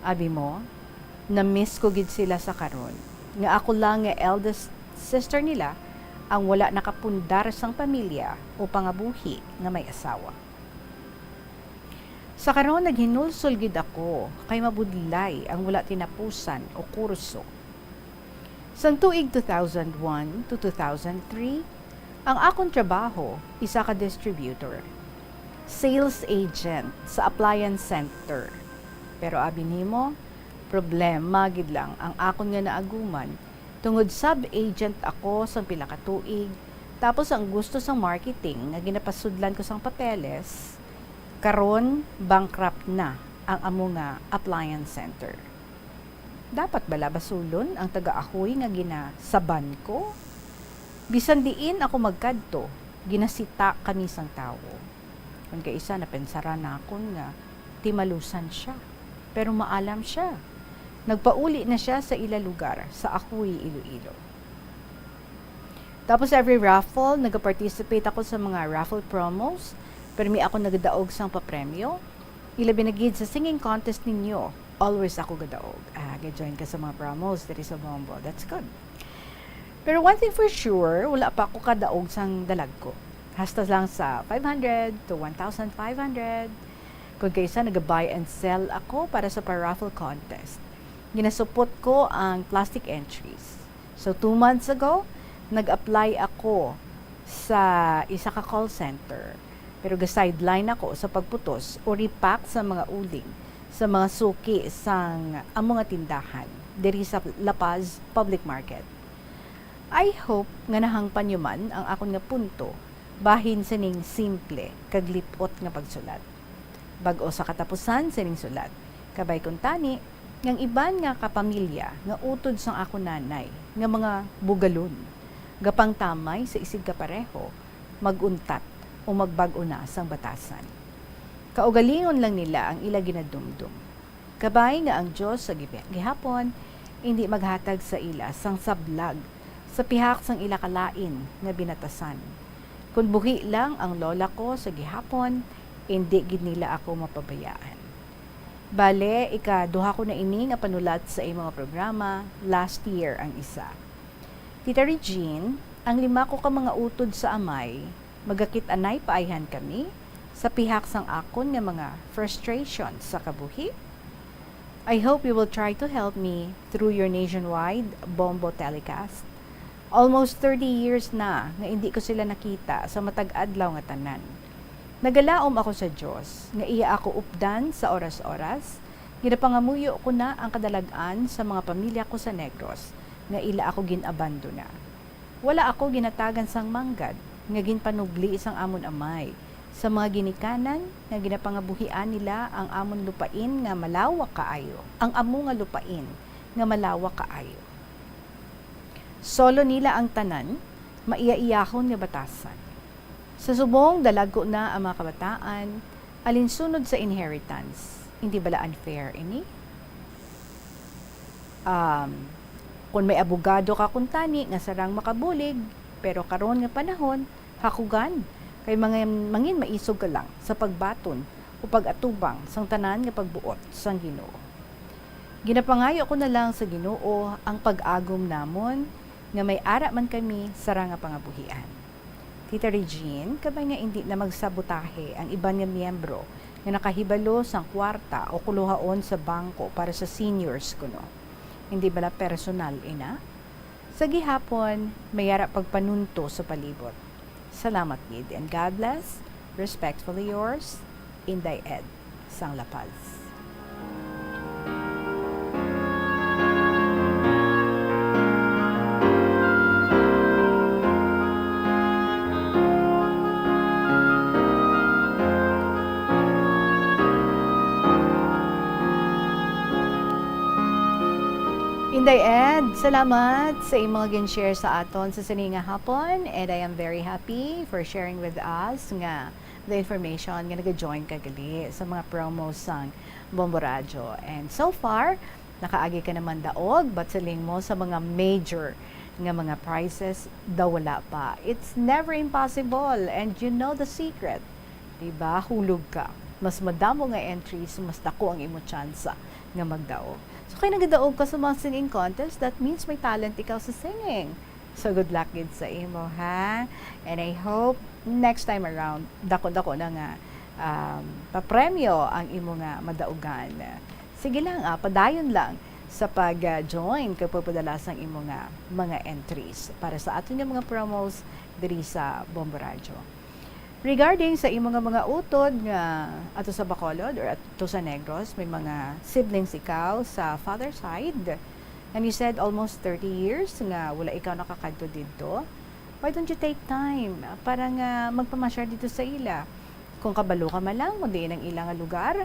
abi mo, na-miss ko gid sila sa karon, nga ako lang nga eldest sister nila ang wala nakapundar sang pamilya o pangabuhi nga may asawa. Sa karon, naghinulsol gid ako kay mabudlay ang wala tinapusan o kurso. Sang tuig two thousand one to two thousand three, ang akon trabaho isa ka distributor, sales agent sa appliance center. Pero abi nimo, problema gid lang ang akon nga naaguman tungod sub-agent ako sang pila ka tuig, tapos ang gusto sang marketing nga ginapasudlan ko sang papeles, karon bankrupt na ang amo nga appliance center. Dapat bala basulon ang taga-ahoy nga ginasaban ko? Bisan diin ako magkadto, ginasita kami sang tawo. Kon kaisa, napensaran nakon nga timalusan sia, pero maalam sia. Nagpauli na sia sa ila lugar sa Ahoy, Iloilo. Tapos every raffle, nagaparticipate ako sa mga raffle promos, pero mi ako nagadaog sang papremyo. Ilabi na gid sa singing contest ninyo, always ako gadaog. Ah, ga-join ka sa mga promos diri sa Bombo. That's good. Pero one thing for sure, wala pa ako kadaog sang dalag ko. Hasta lang sa five hundred to one thousand five hundred. Kung kaisa, nag-buy and sell ako para sa pa-raffle contest. Ginasupot ko ang plastic entries. So, two months ago, nag-apply ako sa isa ka call center. Pero ga-sideline ako sa pagputos o repack sa mga uling sa mga suki sang amo nga tindahan diri sa La Paz Public Market. I hope nga nahangpan nyo man ang akon nga punto bahin sining simple kag lip-ot nga pagsulat. Bag-o sa katapusan sining sulat, kabay kuntani nga ang iban nga kapamilya nga utod sang akon nanay nga mga bugalon, gapangtamay sa isigkapareho, mag-untat o magbag-o na sang batasan. Kaugalingon lang nila ang ila ginadumdom. Kabay nga ang Dios sa gibi-, gihapon indi maghatag sa ila sang sablag sa pihak sang ila kalain nga binatasan. Kon buhi lang ang lola ko sa gihapon, indi gid nila ako mapabayaan. Bale, ikaduha ko na ini nga panulat sa imo nga programa, last year ang isa. Tita Regine, ang lima ko ka mga utod sa amay, magakit-anay pa ayhan kami sa pihak sang akon nga mga frustration sa kabuhi. I hope you will try to help me through your nationwide Bombo telecast. Almost thirty years na nga indi ko sila nakita sa matag adlaw nga tanan. Nagalaom ako sa Dios nga iya ako updan sa oras-oras. Ginapangamuyo ko na ang kadalag-an sa mga pamilya ko sa Negros nga ila ako gin-abandona. Wala ako ginatagan sang manggad nga ginpanubli sang amon amay sa mga ginikanan nga ginapangabuhian nila ang amon lupain nga malawak kaayo, ang amo nga lupain nga malawak kaayo. Solo nila ang tanan, maiyaiyahon nga batasan. Sa subong, dalagko na ang mga kabataan, alinsunod sa inheritance. Hindi bala unfair ini? Um, kung may abogado ka kuntani nga sarang makabulig, pero karon nga panahon, hakugan, kay mga mangin maisog ka lang sa pagbaton o pag-atubang sang tanan nga pagbuot sang Ginoo. Ginapangayo ko na lang sa Ginoo ang pag-agom namon nga may ara man kami sarang nga pangabuhian. Tita Regine, kabay nga indi na magsabotahe ang iban nga miyembro nga nakahibalo sang kwarta o kuluhaon sa bangko para sa seniors kuno. Hindi bala personal ina? Sa gihapon, may ara pagpanunto sa palibot. Salamat gid and God bless. Respectfully yours, Inday Ed, sang La Paz. Inday Ed, salamat sa imong gin-share sa aton sa sini nga hapon, and I am very happy for sharing with us nga the information nga nag-join ka gali sa mga promos sang Bombo Radyo. And so far, nakaagi ka naman daog, but siling mo sa mga major nga mga prizes, daw wala pa. It's never impossible, and you know the secret. Diba? Hulog ka. Mas madamo nga entries, mas dako ang imo tsansa nga magdaog. So, kay nagadaog ka sa mga singing contest, that means may talent ikaw sa singing. So, good luck gid sa imo, ha? And I hope next time around, dako-dako na nga, um, papremyo ang imo nga madaugan. Sige lang, ah, padayon lang sa pag-join kag pagpadala sang imo nga mga entries para sa aton nga mga promos diri sa Bombo Radyo. Regarding sa imo nga mga utod nga ato sa Bacolod or ato sa Negros, may mga siblings ikaw sa father side, and you said almost thirty years nga wala ikaw nakakadto didto. Why don't you take time para nga magpamasyar didto sa ila? Kung kabalo ka man lang kung diin ang ila nga lugar,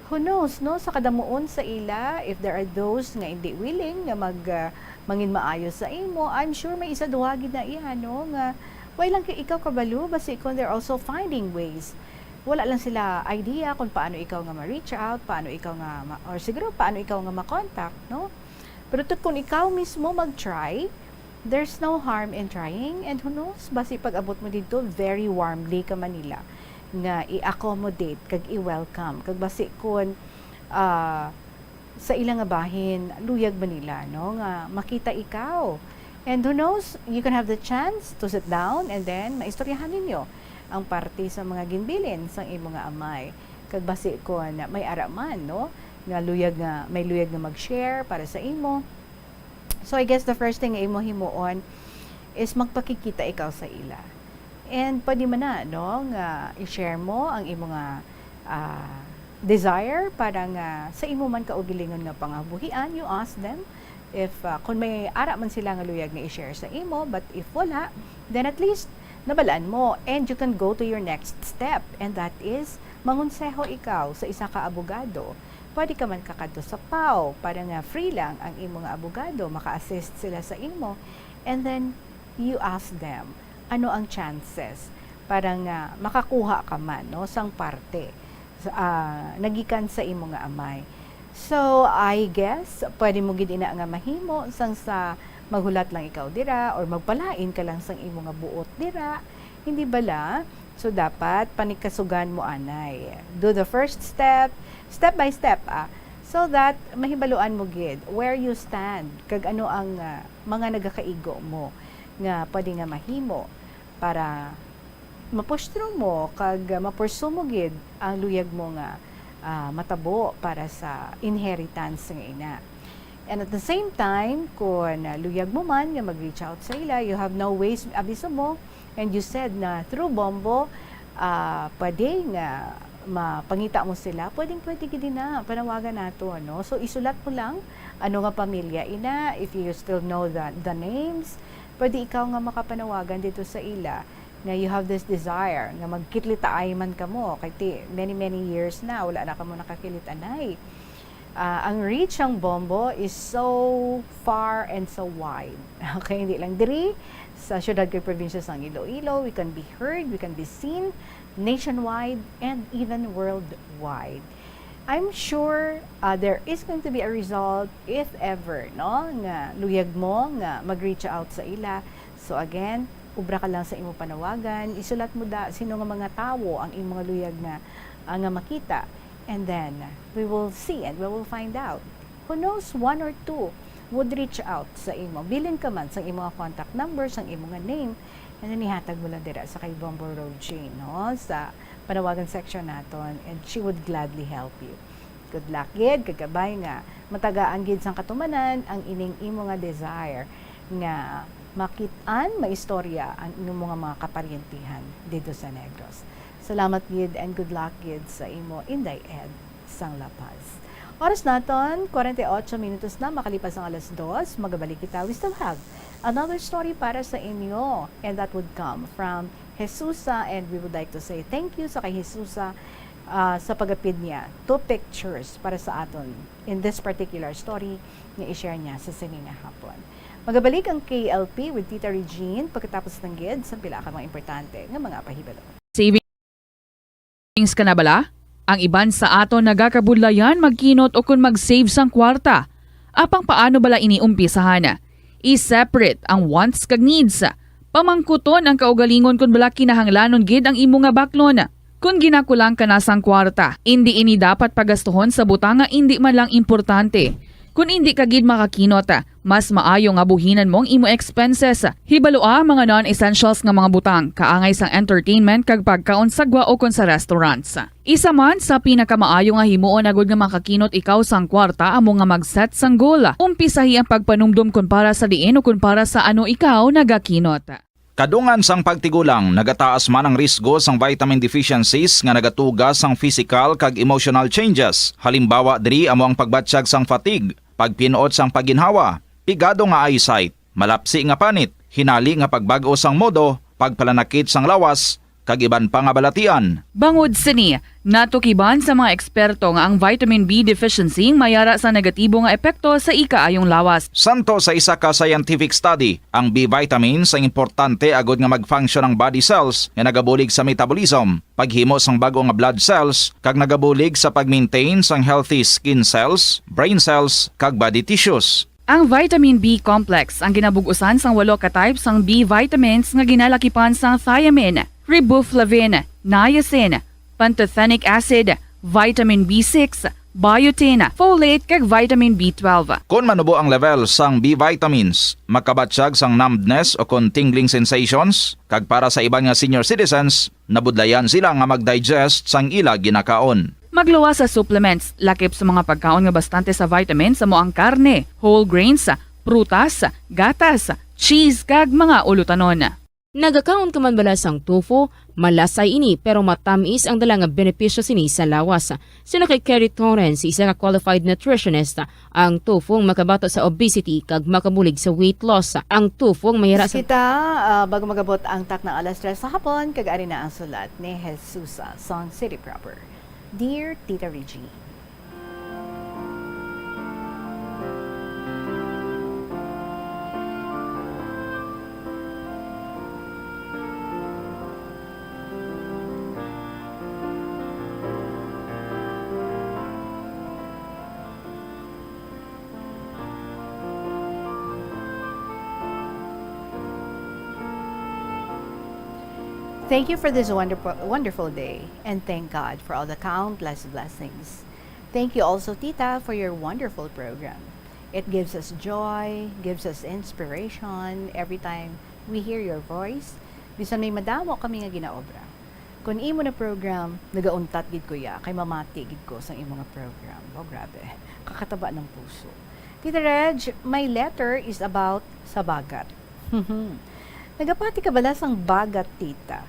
who knows, no? Sa kadamuon sa ila, if there are those nga hindi willing nga mag, ah, mangin maayo sa imo, I'm sure may isa duha gid na iya, no, nga way lang kay ikaw kabalo, basi kung they're also finding ways. Wala lang sila idea kung paano ikaw nga ma-reach out, paano ikaw nga ma-, or siguro paano ikaw nga ma-contact, no? Pero to, kung ikaw mismo mag-try, there's no harm in trying. And who knows, basi pag-abot mo didto, very warmly ka man nila nga i-accommodate kag i-welcome. Kag basi kun, ah, sa ila nga bahin, luyag man nila, no, nga makita ikaw. And who knows, you can have the chance to sit down and then maistoryahan ninyo ang parte sa mga ginbilin sang imo nga amay. Kag basi kun may ara man, no, nga luyag nga, may luyag nga mag-share para sa imo. So, I guess the first thing nga imo himuon is magpakigkita ikaw sa ila. And pwede man na, no, nga i-share mo ang imo nga, ah, desire para nga sa imo man kaugalingon nga pangabuhian, you ask them if, ah, kung may ara man sila nga luyag nga i-share sa imo, but if wala, then at least nabalaan mo, and you can go to your next step, and that is mangonseho ikaw sa isa ka abogado. Pwede ka man kakadto sa PAO para nga free lang ang imo nga abogado, maka-assist sila sa imo, and then you ask them ano ang chances para nga makakuha ka man, no, sang parte sa, ah, nagikan sa imo nga amay. So, I guess, pwede mo gid ina nga mahimo sang sa maghulat lang ikaw dira or magpalain ka lang sang imo nga buot dira. Hindi bala? So, dapat panikasugan mo anay. Do the first step, step by step, ah, so that mahibaluan mo gid where you stand kag ano ang, ah, mga nagakaigo mo nga pwede nga mahimo para mapustro mo kag, ah, mapursu mo gid ang luyag mo nga, ah, matabo para sa inheritance nga ina. And at the same time, kun, ah, luyag mo man nga mag-reach out sa ila, you have no ways, abiso mo, and you said na through Bombo, ah, pwede nga mapangita mo sila, pwedeng pwede gid na, panawagan nato, no? So, isulat mo lang ano nga pamilya ina, if you still know the, the names, pwede ikaw nga makapanawagan dito sa ila nga you have this desire nga magkitlitaay man kamo, kay ti, many, many years na, wala na kamo nakakilit-anay. Ah, ang reach sang Bombo is so far and so wide. Okay, hindi lang diri sa syudad kag probinsya sang Iloilo, we can be heard, we can be seen nationwide, and even worldwide. I'm sure, ah, there is going to be a result if ever, no, nga luyag mo nga mag-reach out sa ila. So again, ubra ka lang sa imo panawagan, isulat mo da sino nga mga tawo ang imo nga luyag nga, ah, nga makita. And then, we will see and we will find out. Who knows, one or two would reach out sa imo. Bilin ka man sang imo nga contact number, sang imo nga name, and then ihatag mo lang dira sa kay Bombo Road Jane, no? Sa panawagan section naton, and she would gladly help you. Good luck gid, kag kabay nga matagaan gid sang katumanan ang ining imo nga desire nga makit-an, maistorya ang imo nga mga kaparyentihan dito sa Negros. Salamat gid and good luck gid sa imo, Inday Ed sang La Paz. Oras naton, kwarenta y ocho minutos na makalipas ang alas dos. Magabalik kita. We still have another story para sa inyo, and that would come from Jesusa, and we would like to say thank you sa kay Jesusa, ah, sa pagapid niya, two pictures para sa aton in this particular story nga i-share niya sa sini nga hapon. Magabalik ang K L P with Tita Regine pagkatapos lang gid sang pila ka mga importante nga mga pahibalo. Savings ka na bala? Ang iban sa aton nagakabudlayan magkinot o kon mag-save sang kwarta. Apang paano bala ini umpisahan? I-separate ang wants kag needs. Pamangkuton ang kaugalingon kon bala kinahanglanon gid ang imo nga baklon. Kon ginakulang ka na sang kwarta, indi ini dapat pagastuhon sa butang nga indi man lang importante. Kon indi ka gid makakinot, mas maayo nga buhinan mo ang imo expenses. Hibalua ang mga non-essentials nga mga butang, kaangay sang entertainment kag pagkaon sa gwa o kon sa restaurants. Isa man sa pinakamaayo nga himuon agud nga makakinot ikaw sang kwarta amo nga mag-set sang goal. Umpisahi ang pagpanumdom kon para sa diin o kon para sa ano ikaw nagakinot. Kadungan sang pagtigulang, nagataas man ang risgo sang vitamin deficiencies nga nagatuga sang physical kag emotional changes. Halimbawa diri amo ang pagbatyag sang fatigue, pagpin-ot sang pagginhawa, pigado nga eyesight, malapsi nga panit, hinali nga pagbag-o sang modo, pagpalanakit sang lawas, kag iban pa nga balatian. Bangod sini, natukiban sa mga eksperto nga ang vitamin B deficiency may ara sa negatibo nga epekto sa ikaayong lawas. Santo sa isa ka scientific study, ang B vitamins ang importante agud nga mag-function ang body cells nga nagabulig sa metabolism, paghimo sang bag-o nga blood cells, kag nagabulig sa pag-maintain sang healthy skin cells, brain cells, kag body tissues. Ang vitamin B complex ang ginabug-usan sang walo ka type sang B vitamins nga ginalakipan sang thiamine, riboflavin, niacin, pantothenic acid, vitamin B six, biotin, folate, kag vitamin B twelve. Kon manubo ang level sang B vitamins, makabatyag sang numbness o kon tingling sensations, kag para sa iban nga senior citizens, nabudlayan sila nga mag-digest sang ila ginakaon. Magluwas sa supplements, lakip sa mga pagkaon nga bastante sa vitamins amo ang karne, whole grains, prutas, gatas, cheese, kag mga ulutonon. Nagakaon ka man bala sang tofu? Malasay ini, pero matamis ang dala nga benepisyo sini sa lawas. Siling kay Kerry Torrens, isa ka qualified nutritionist, ang tofu ang makabato sa obesity kag makabulig sa weight loss. Ang tofu ang may ara sa Kita, ah, bago magabot ang takna alas tres sa hapon, kag ari na ang sulat ni Jesusa sang City Proper. Dear Tita Regine. Thank you for this wonderful, wonderful day, and thank God for all the countless blessings. Thank you also, Tita, for your wonderful program. It gives us joy, gives us inspiration every time we hear your voice, bisan may madamo kami nga ginaobra. Kon imo na program, nagauntat gid ko ya, kay mamati gid ko sang imo nga program. Oh, grabe. Kakataba ng puso. Tita Reg, my letter is about sa bagat. Nagapati ka bala sang bagat, tita?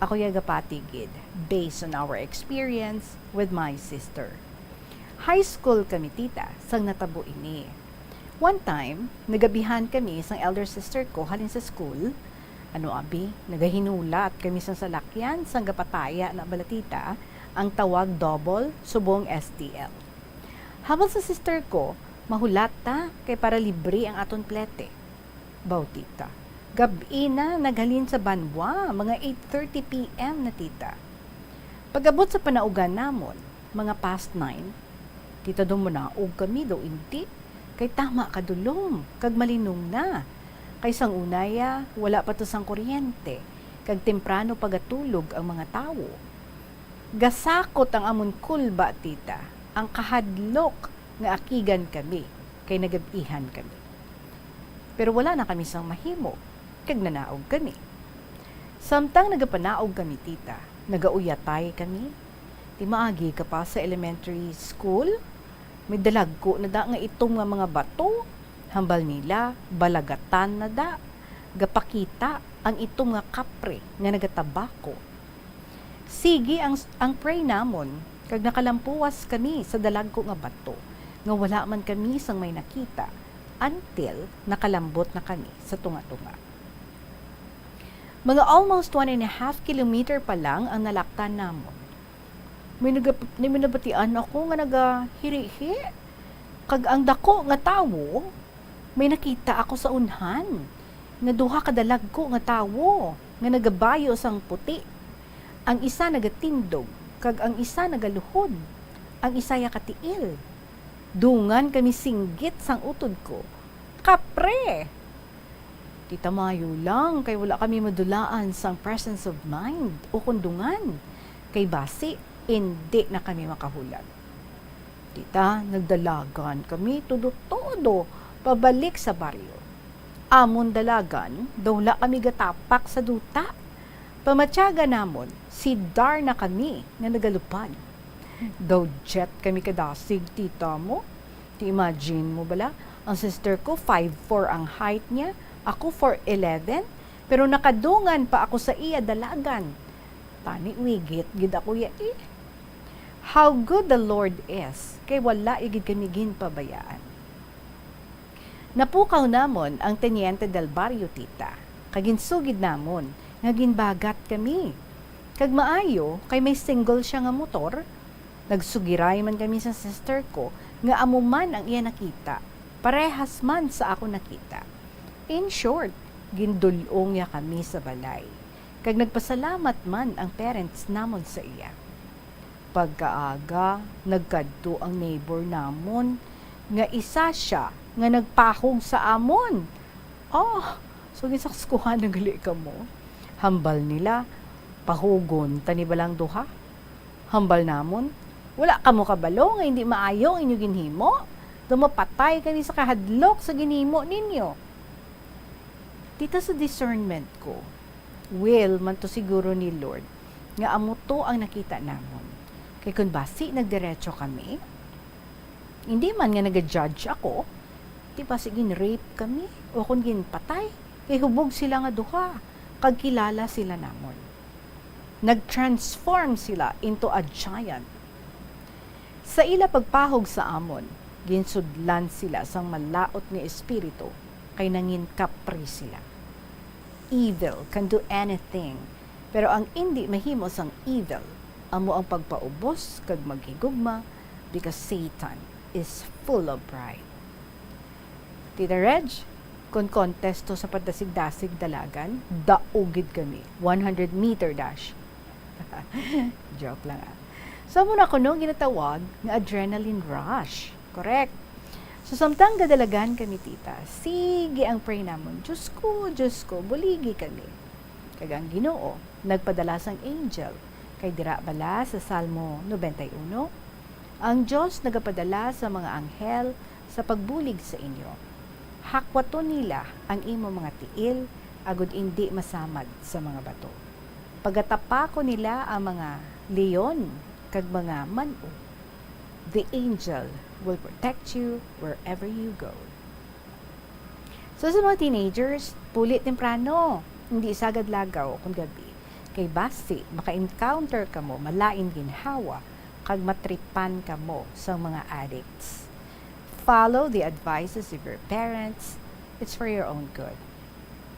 Ako ya gapati gid, based on our experience with my sister. High school kami, tita, sang natabo ini. One time, nagabihan kami sang elder sister ko halin sa school. Ano abi, nagahinulat kami sang salakyan sang gapataya na bala, tita, ang tawag double subong S T L. Habang sa sister ko, mahulat ta kay para libre ang aton plete. Baw, tita, gab-i na naghalin sa banwa, mga eight thirty P M na, tita. Pag-abot sa panaugan namon, mga past nine, tita, daw manaog kami daw, indi, kay tama kadulom kag malinong na. Kay sang una ya, wala pa to sang kuryente, kag temprano pagatulog ang mga tawo. Gasakot ang amon kulba, tita, ang kahadlok nga akigan kami kay nagab-ihan kami. Pero wala na kami sang mahimo, kag nanaog kami. Samtang nagapanaog kami, tita, nagauyatay kami. Ti maagi ka pa sa elementary school, may dalagko na da nga itom nga mga bato, hambal nila, balagatan na da, gapakita ang itom nga kapre nga nagatabako. Sige ang, ang pray namon, kag nakalampuwas kami sa dalagko nga bato, nga wala man kami sang may nakita, until nakalambot na kami sa tunga-tunga. Mga almost one and a half kilometer pa lang ang nalaktan namon. May naga-, may nabatian ako nga nagahirihi, kag ang daku nga tawo, may nakita ako sa unhan, nga duha ka dalagku nga tawo nga nagabayo sang puti. Ang isa nagatindog, kag ang isa nagaluhod, ang isaya katiil. Dungan kami singgit sang utod ko, "Kapre!" Tita, maayo lang kay wala kami madulaan sang presence of mind o kon dungan, kay basi indi na kami makahulat. Tita, nagdalagan kami todo-todo pabalik sa baryo. Amon dalagan daw wala kami gatapak sa duta. Pamatyaga namon, sidar na kami nga nagalupad. Daw jet kami kadasig, tita mo. Ti imagine mo bala, ang sister ko five four ang height niya, ako four eleven, pero nakadungan pa ako sa iya dalagan. Tani wigit gid ako ya, eh. How good the Lord is, kay wala ya gid kami ginpabayaan. Napukaw namon ang Teniente del Barrio, tita, kag ginsugid namon nga ginbagat kami. Kag maayo kay may single sia nga motor, nagsugiray man kami sa sister ko nga amo man ang iya nakita, parehas man sa akon nakita. In short, gindul-ong niya kami sa balay, kag nagpasalamat man ang parents namon sa iya. Pagkaaga, nagkadto ang neighbor namon, nga isa sia nga nagpahog sa amon. Oh, so ginsakskohan na gali kamo? Hambal nila, "Pahugon ta ni balang duha." Hambal namon, "Wala kamo kabalo nga hindi maayo ang inyo ginhimo? Daw mapatay kami sa kahadlok sa ginhimo ninyo." Dito sa discernment ko, will man to siguro ni Lord nga amo to ang nakita namon. Kay kun basi nagdiretso kami, hindi man nga naga-judge ako, di basi gin-rape kami o kon ginpatay, kay hubog sila nga duha, kag kilala sila namon. Nag-transform sila into a giant. Sa ila pagpahog sa amon, ginsudlan sila sang malaut nga espiritu, kay nangin kapri sila. Evil can do anything, pero ang indi mahimo sang evil amo ang pagpaubos kag maghigugma, because Satan is full of pride. Tita Reg, kon contest to sa padasig-dasig dalagan, daog gid kami. One hundred meter dash. Joke lang, ah. So, amo na kuno ginatawag nga adrenaline rush. Correct. So, samtang gadalagan kami, tita, sige ang pray namon, "Diyos ko, Diyos ko, buligi kami." Kag ang Ginoo nagpadala sang angel, kay dira bala sa Salmo nobenta y uno, "Ang Dios nagapadala sa mga anghel sa pagbulig sa inyo. Hakwaton nila ang imo mga tiil, agod indi masamad sa mga bato. Pagatapakon nila ang mga leon kag mga man-o. The angel will protect you wherever you go." So, sa mga teenagers, puli temprano, hindi sagad lagaw kon gabi, kay basi maka-encounter kamo malain ginhawa kag matripan kamo sang mga addicts. Follow the advices of your parents. It's for your own good.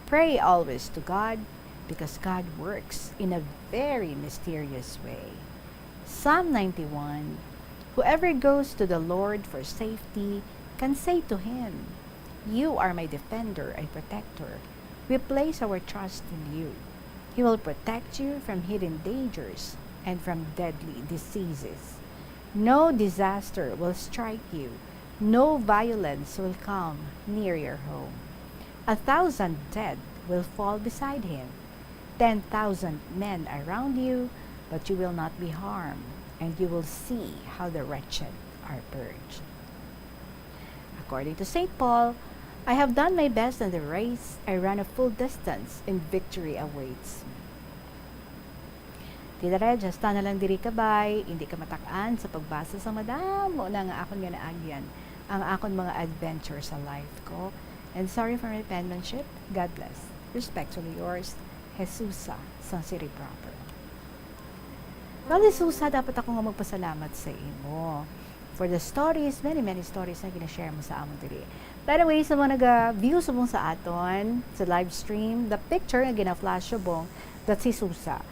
Pray always to God, because God works in a very mysterious way. Psalm ninety-one, "Whoever goes to the Lord for safety can say to him, 'You are my defender and protector. We place our trust in you.' He will protect you from hidden dangers and from deadly diseases. No disaster will strike you. No violence will come near your home. A thousand dead will fall beside him, ten thousand men around you, but you will not be harmed, and you will see how the wretched are purged." According to Saint Paul, "I have done my best in the race, I ran a full distance, and victory awaits me." Tita Reg, hasta na lang diri ka, bay. Hindi ka matak-an sa pagbasa sa madamo na nga akon nga naagyan ang akon mga adventure sa life ko. And sorry for my penmanship. God bless. Respectfully yours, Jesusa, sang Siri Proper. Well, Jesusa, dapat ako nga magpasalamat sa imo for the stories, many, many stories na gina-share mo sa amon diri. By the way, sa mga naga-view subong sa aton sa live stream, the picture nga gina-flash subong, that's si Susa.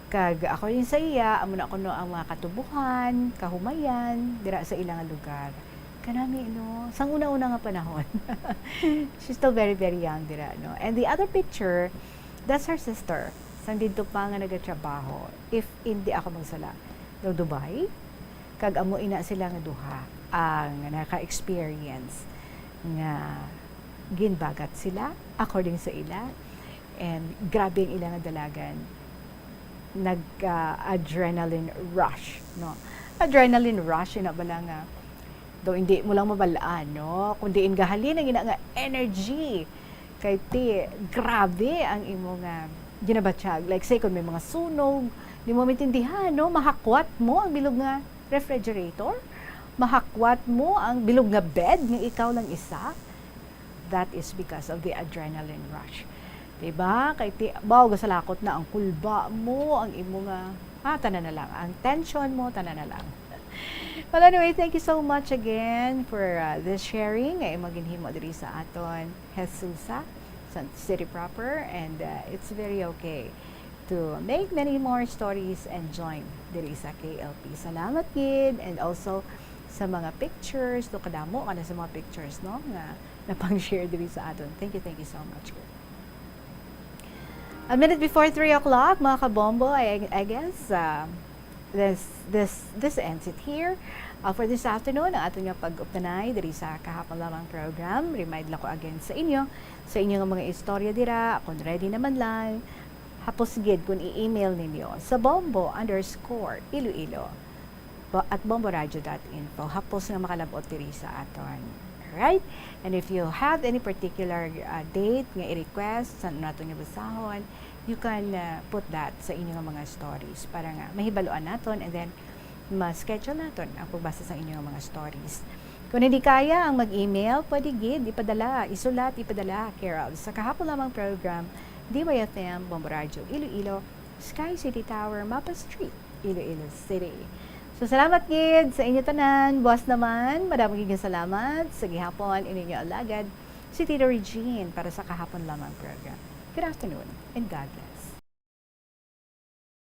Kag according sa iya, amo na kuno ang mga katubuhan, kahumayan, dira sa ila nga lugar. Kanami, no? Sang una-una nga panahon. She's still very, very young dira, no? And the other picture, that's her sister. Sang didto pa nga nagatrabaho, if hindi ako magsala, daw Dubai. Kag amo ina sila nga duha ang naka-experience nga ginbagat sila, according sa ila. And grabe ang ila nga dalagan. Nag, ah, adrenaline rush, no? Adrenaline rush, ina bala nga, daw hindi mo lang mabalaan, no? Kung diin gahalin ang ina nga energy. Kay ti, grabe ang imo nga ginabatyag. Like, say, kung may mga sunog, di mo maintindihan, no? Mahakwat mo ang bilog nga refrigerator. Mahakwat mo ang bilog nga bed nga ikaw lang isa. That is because of the adrenaline rush. Diba? Kay ti, baw, gasalakot na ang kulba mo, ang imo nga, ah, tanan na lang. Ang tension mo, tanan na lang. Well, anyway, thank you so much again for, uh, this sharing nga imo ginhimo diri sa aton Jesusa, sa city proper, and, uh, it's very okay to make many more stories and join diri sa K L P. Salamat gid, and also sa mga pictures, do kadamo ka na sa mga pictures, no, nga napang-share diri sa aton. Thank you, thank you so much gid. A minute before three o'clock, mga kabombo, I, I guess, uh, this, this, this ends it here. Uh, for this afternoon, ang aton nga pag-updanay diri sa Kahapon Lamang program. Remind lang ko again sa inyo, sa inyo nga mga istorya dira, kung ready naman lang, hapos gid kung i-email ninyo sa bombo underscore iloilo at bomboradio dot info. Hapos nga makalab-ot diri sa aton. Right? And if you have any particular, uh, date nga i-request sa naton nga basahon, you can, uh, put that sa inyo nga mga stories para nga mahibaluan naton, and then ma-schedule naton ang pagbasa sa inyo nga mga stories. Kung hindi kaya ang mag-email, pwede gid ipadala, isulat, ipadala, care of sa Kahapon Lamang Program, D Y F M, Bombo Radio Iloilo, Sky City Tower, Mapa Street, Iloilo City. So, salamat gid sa inyo tanan. Buwas naman, madamo gid nga salamat. Sa gihapon, inyo alagad, si Tito Regine para sa Kahapon Lamang Program. Good afternoon and God bless.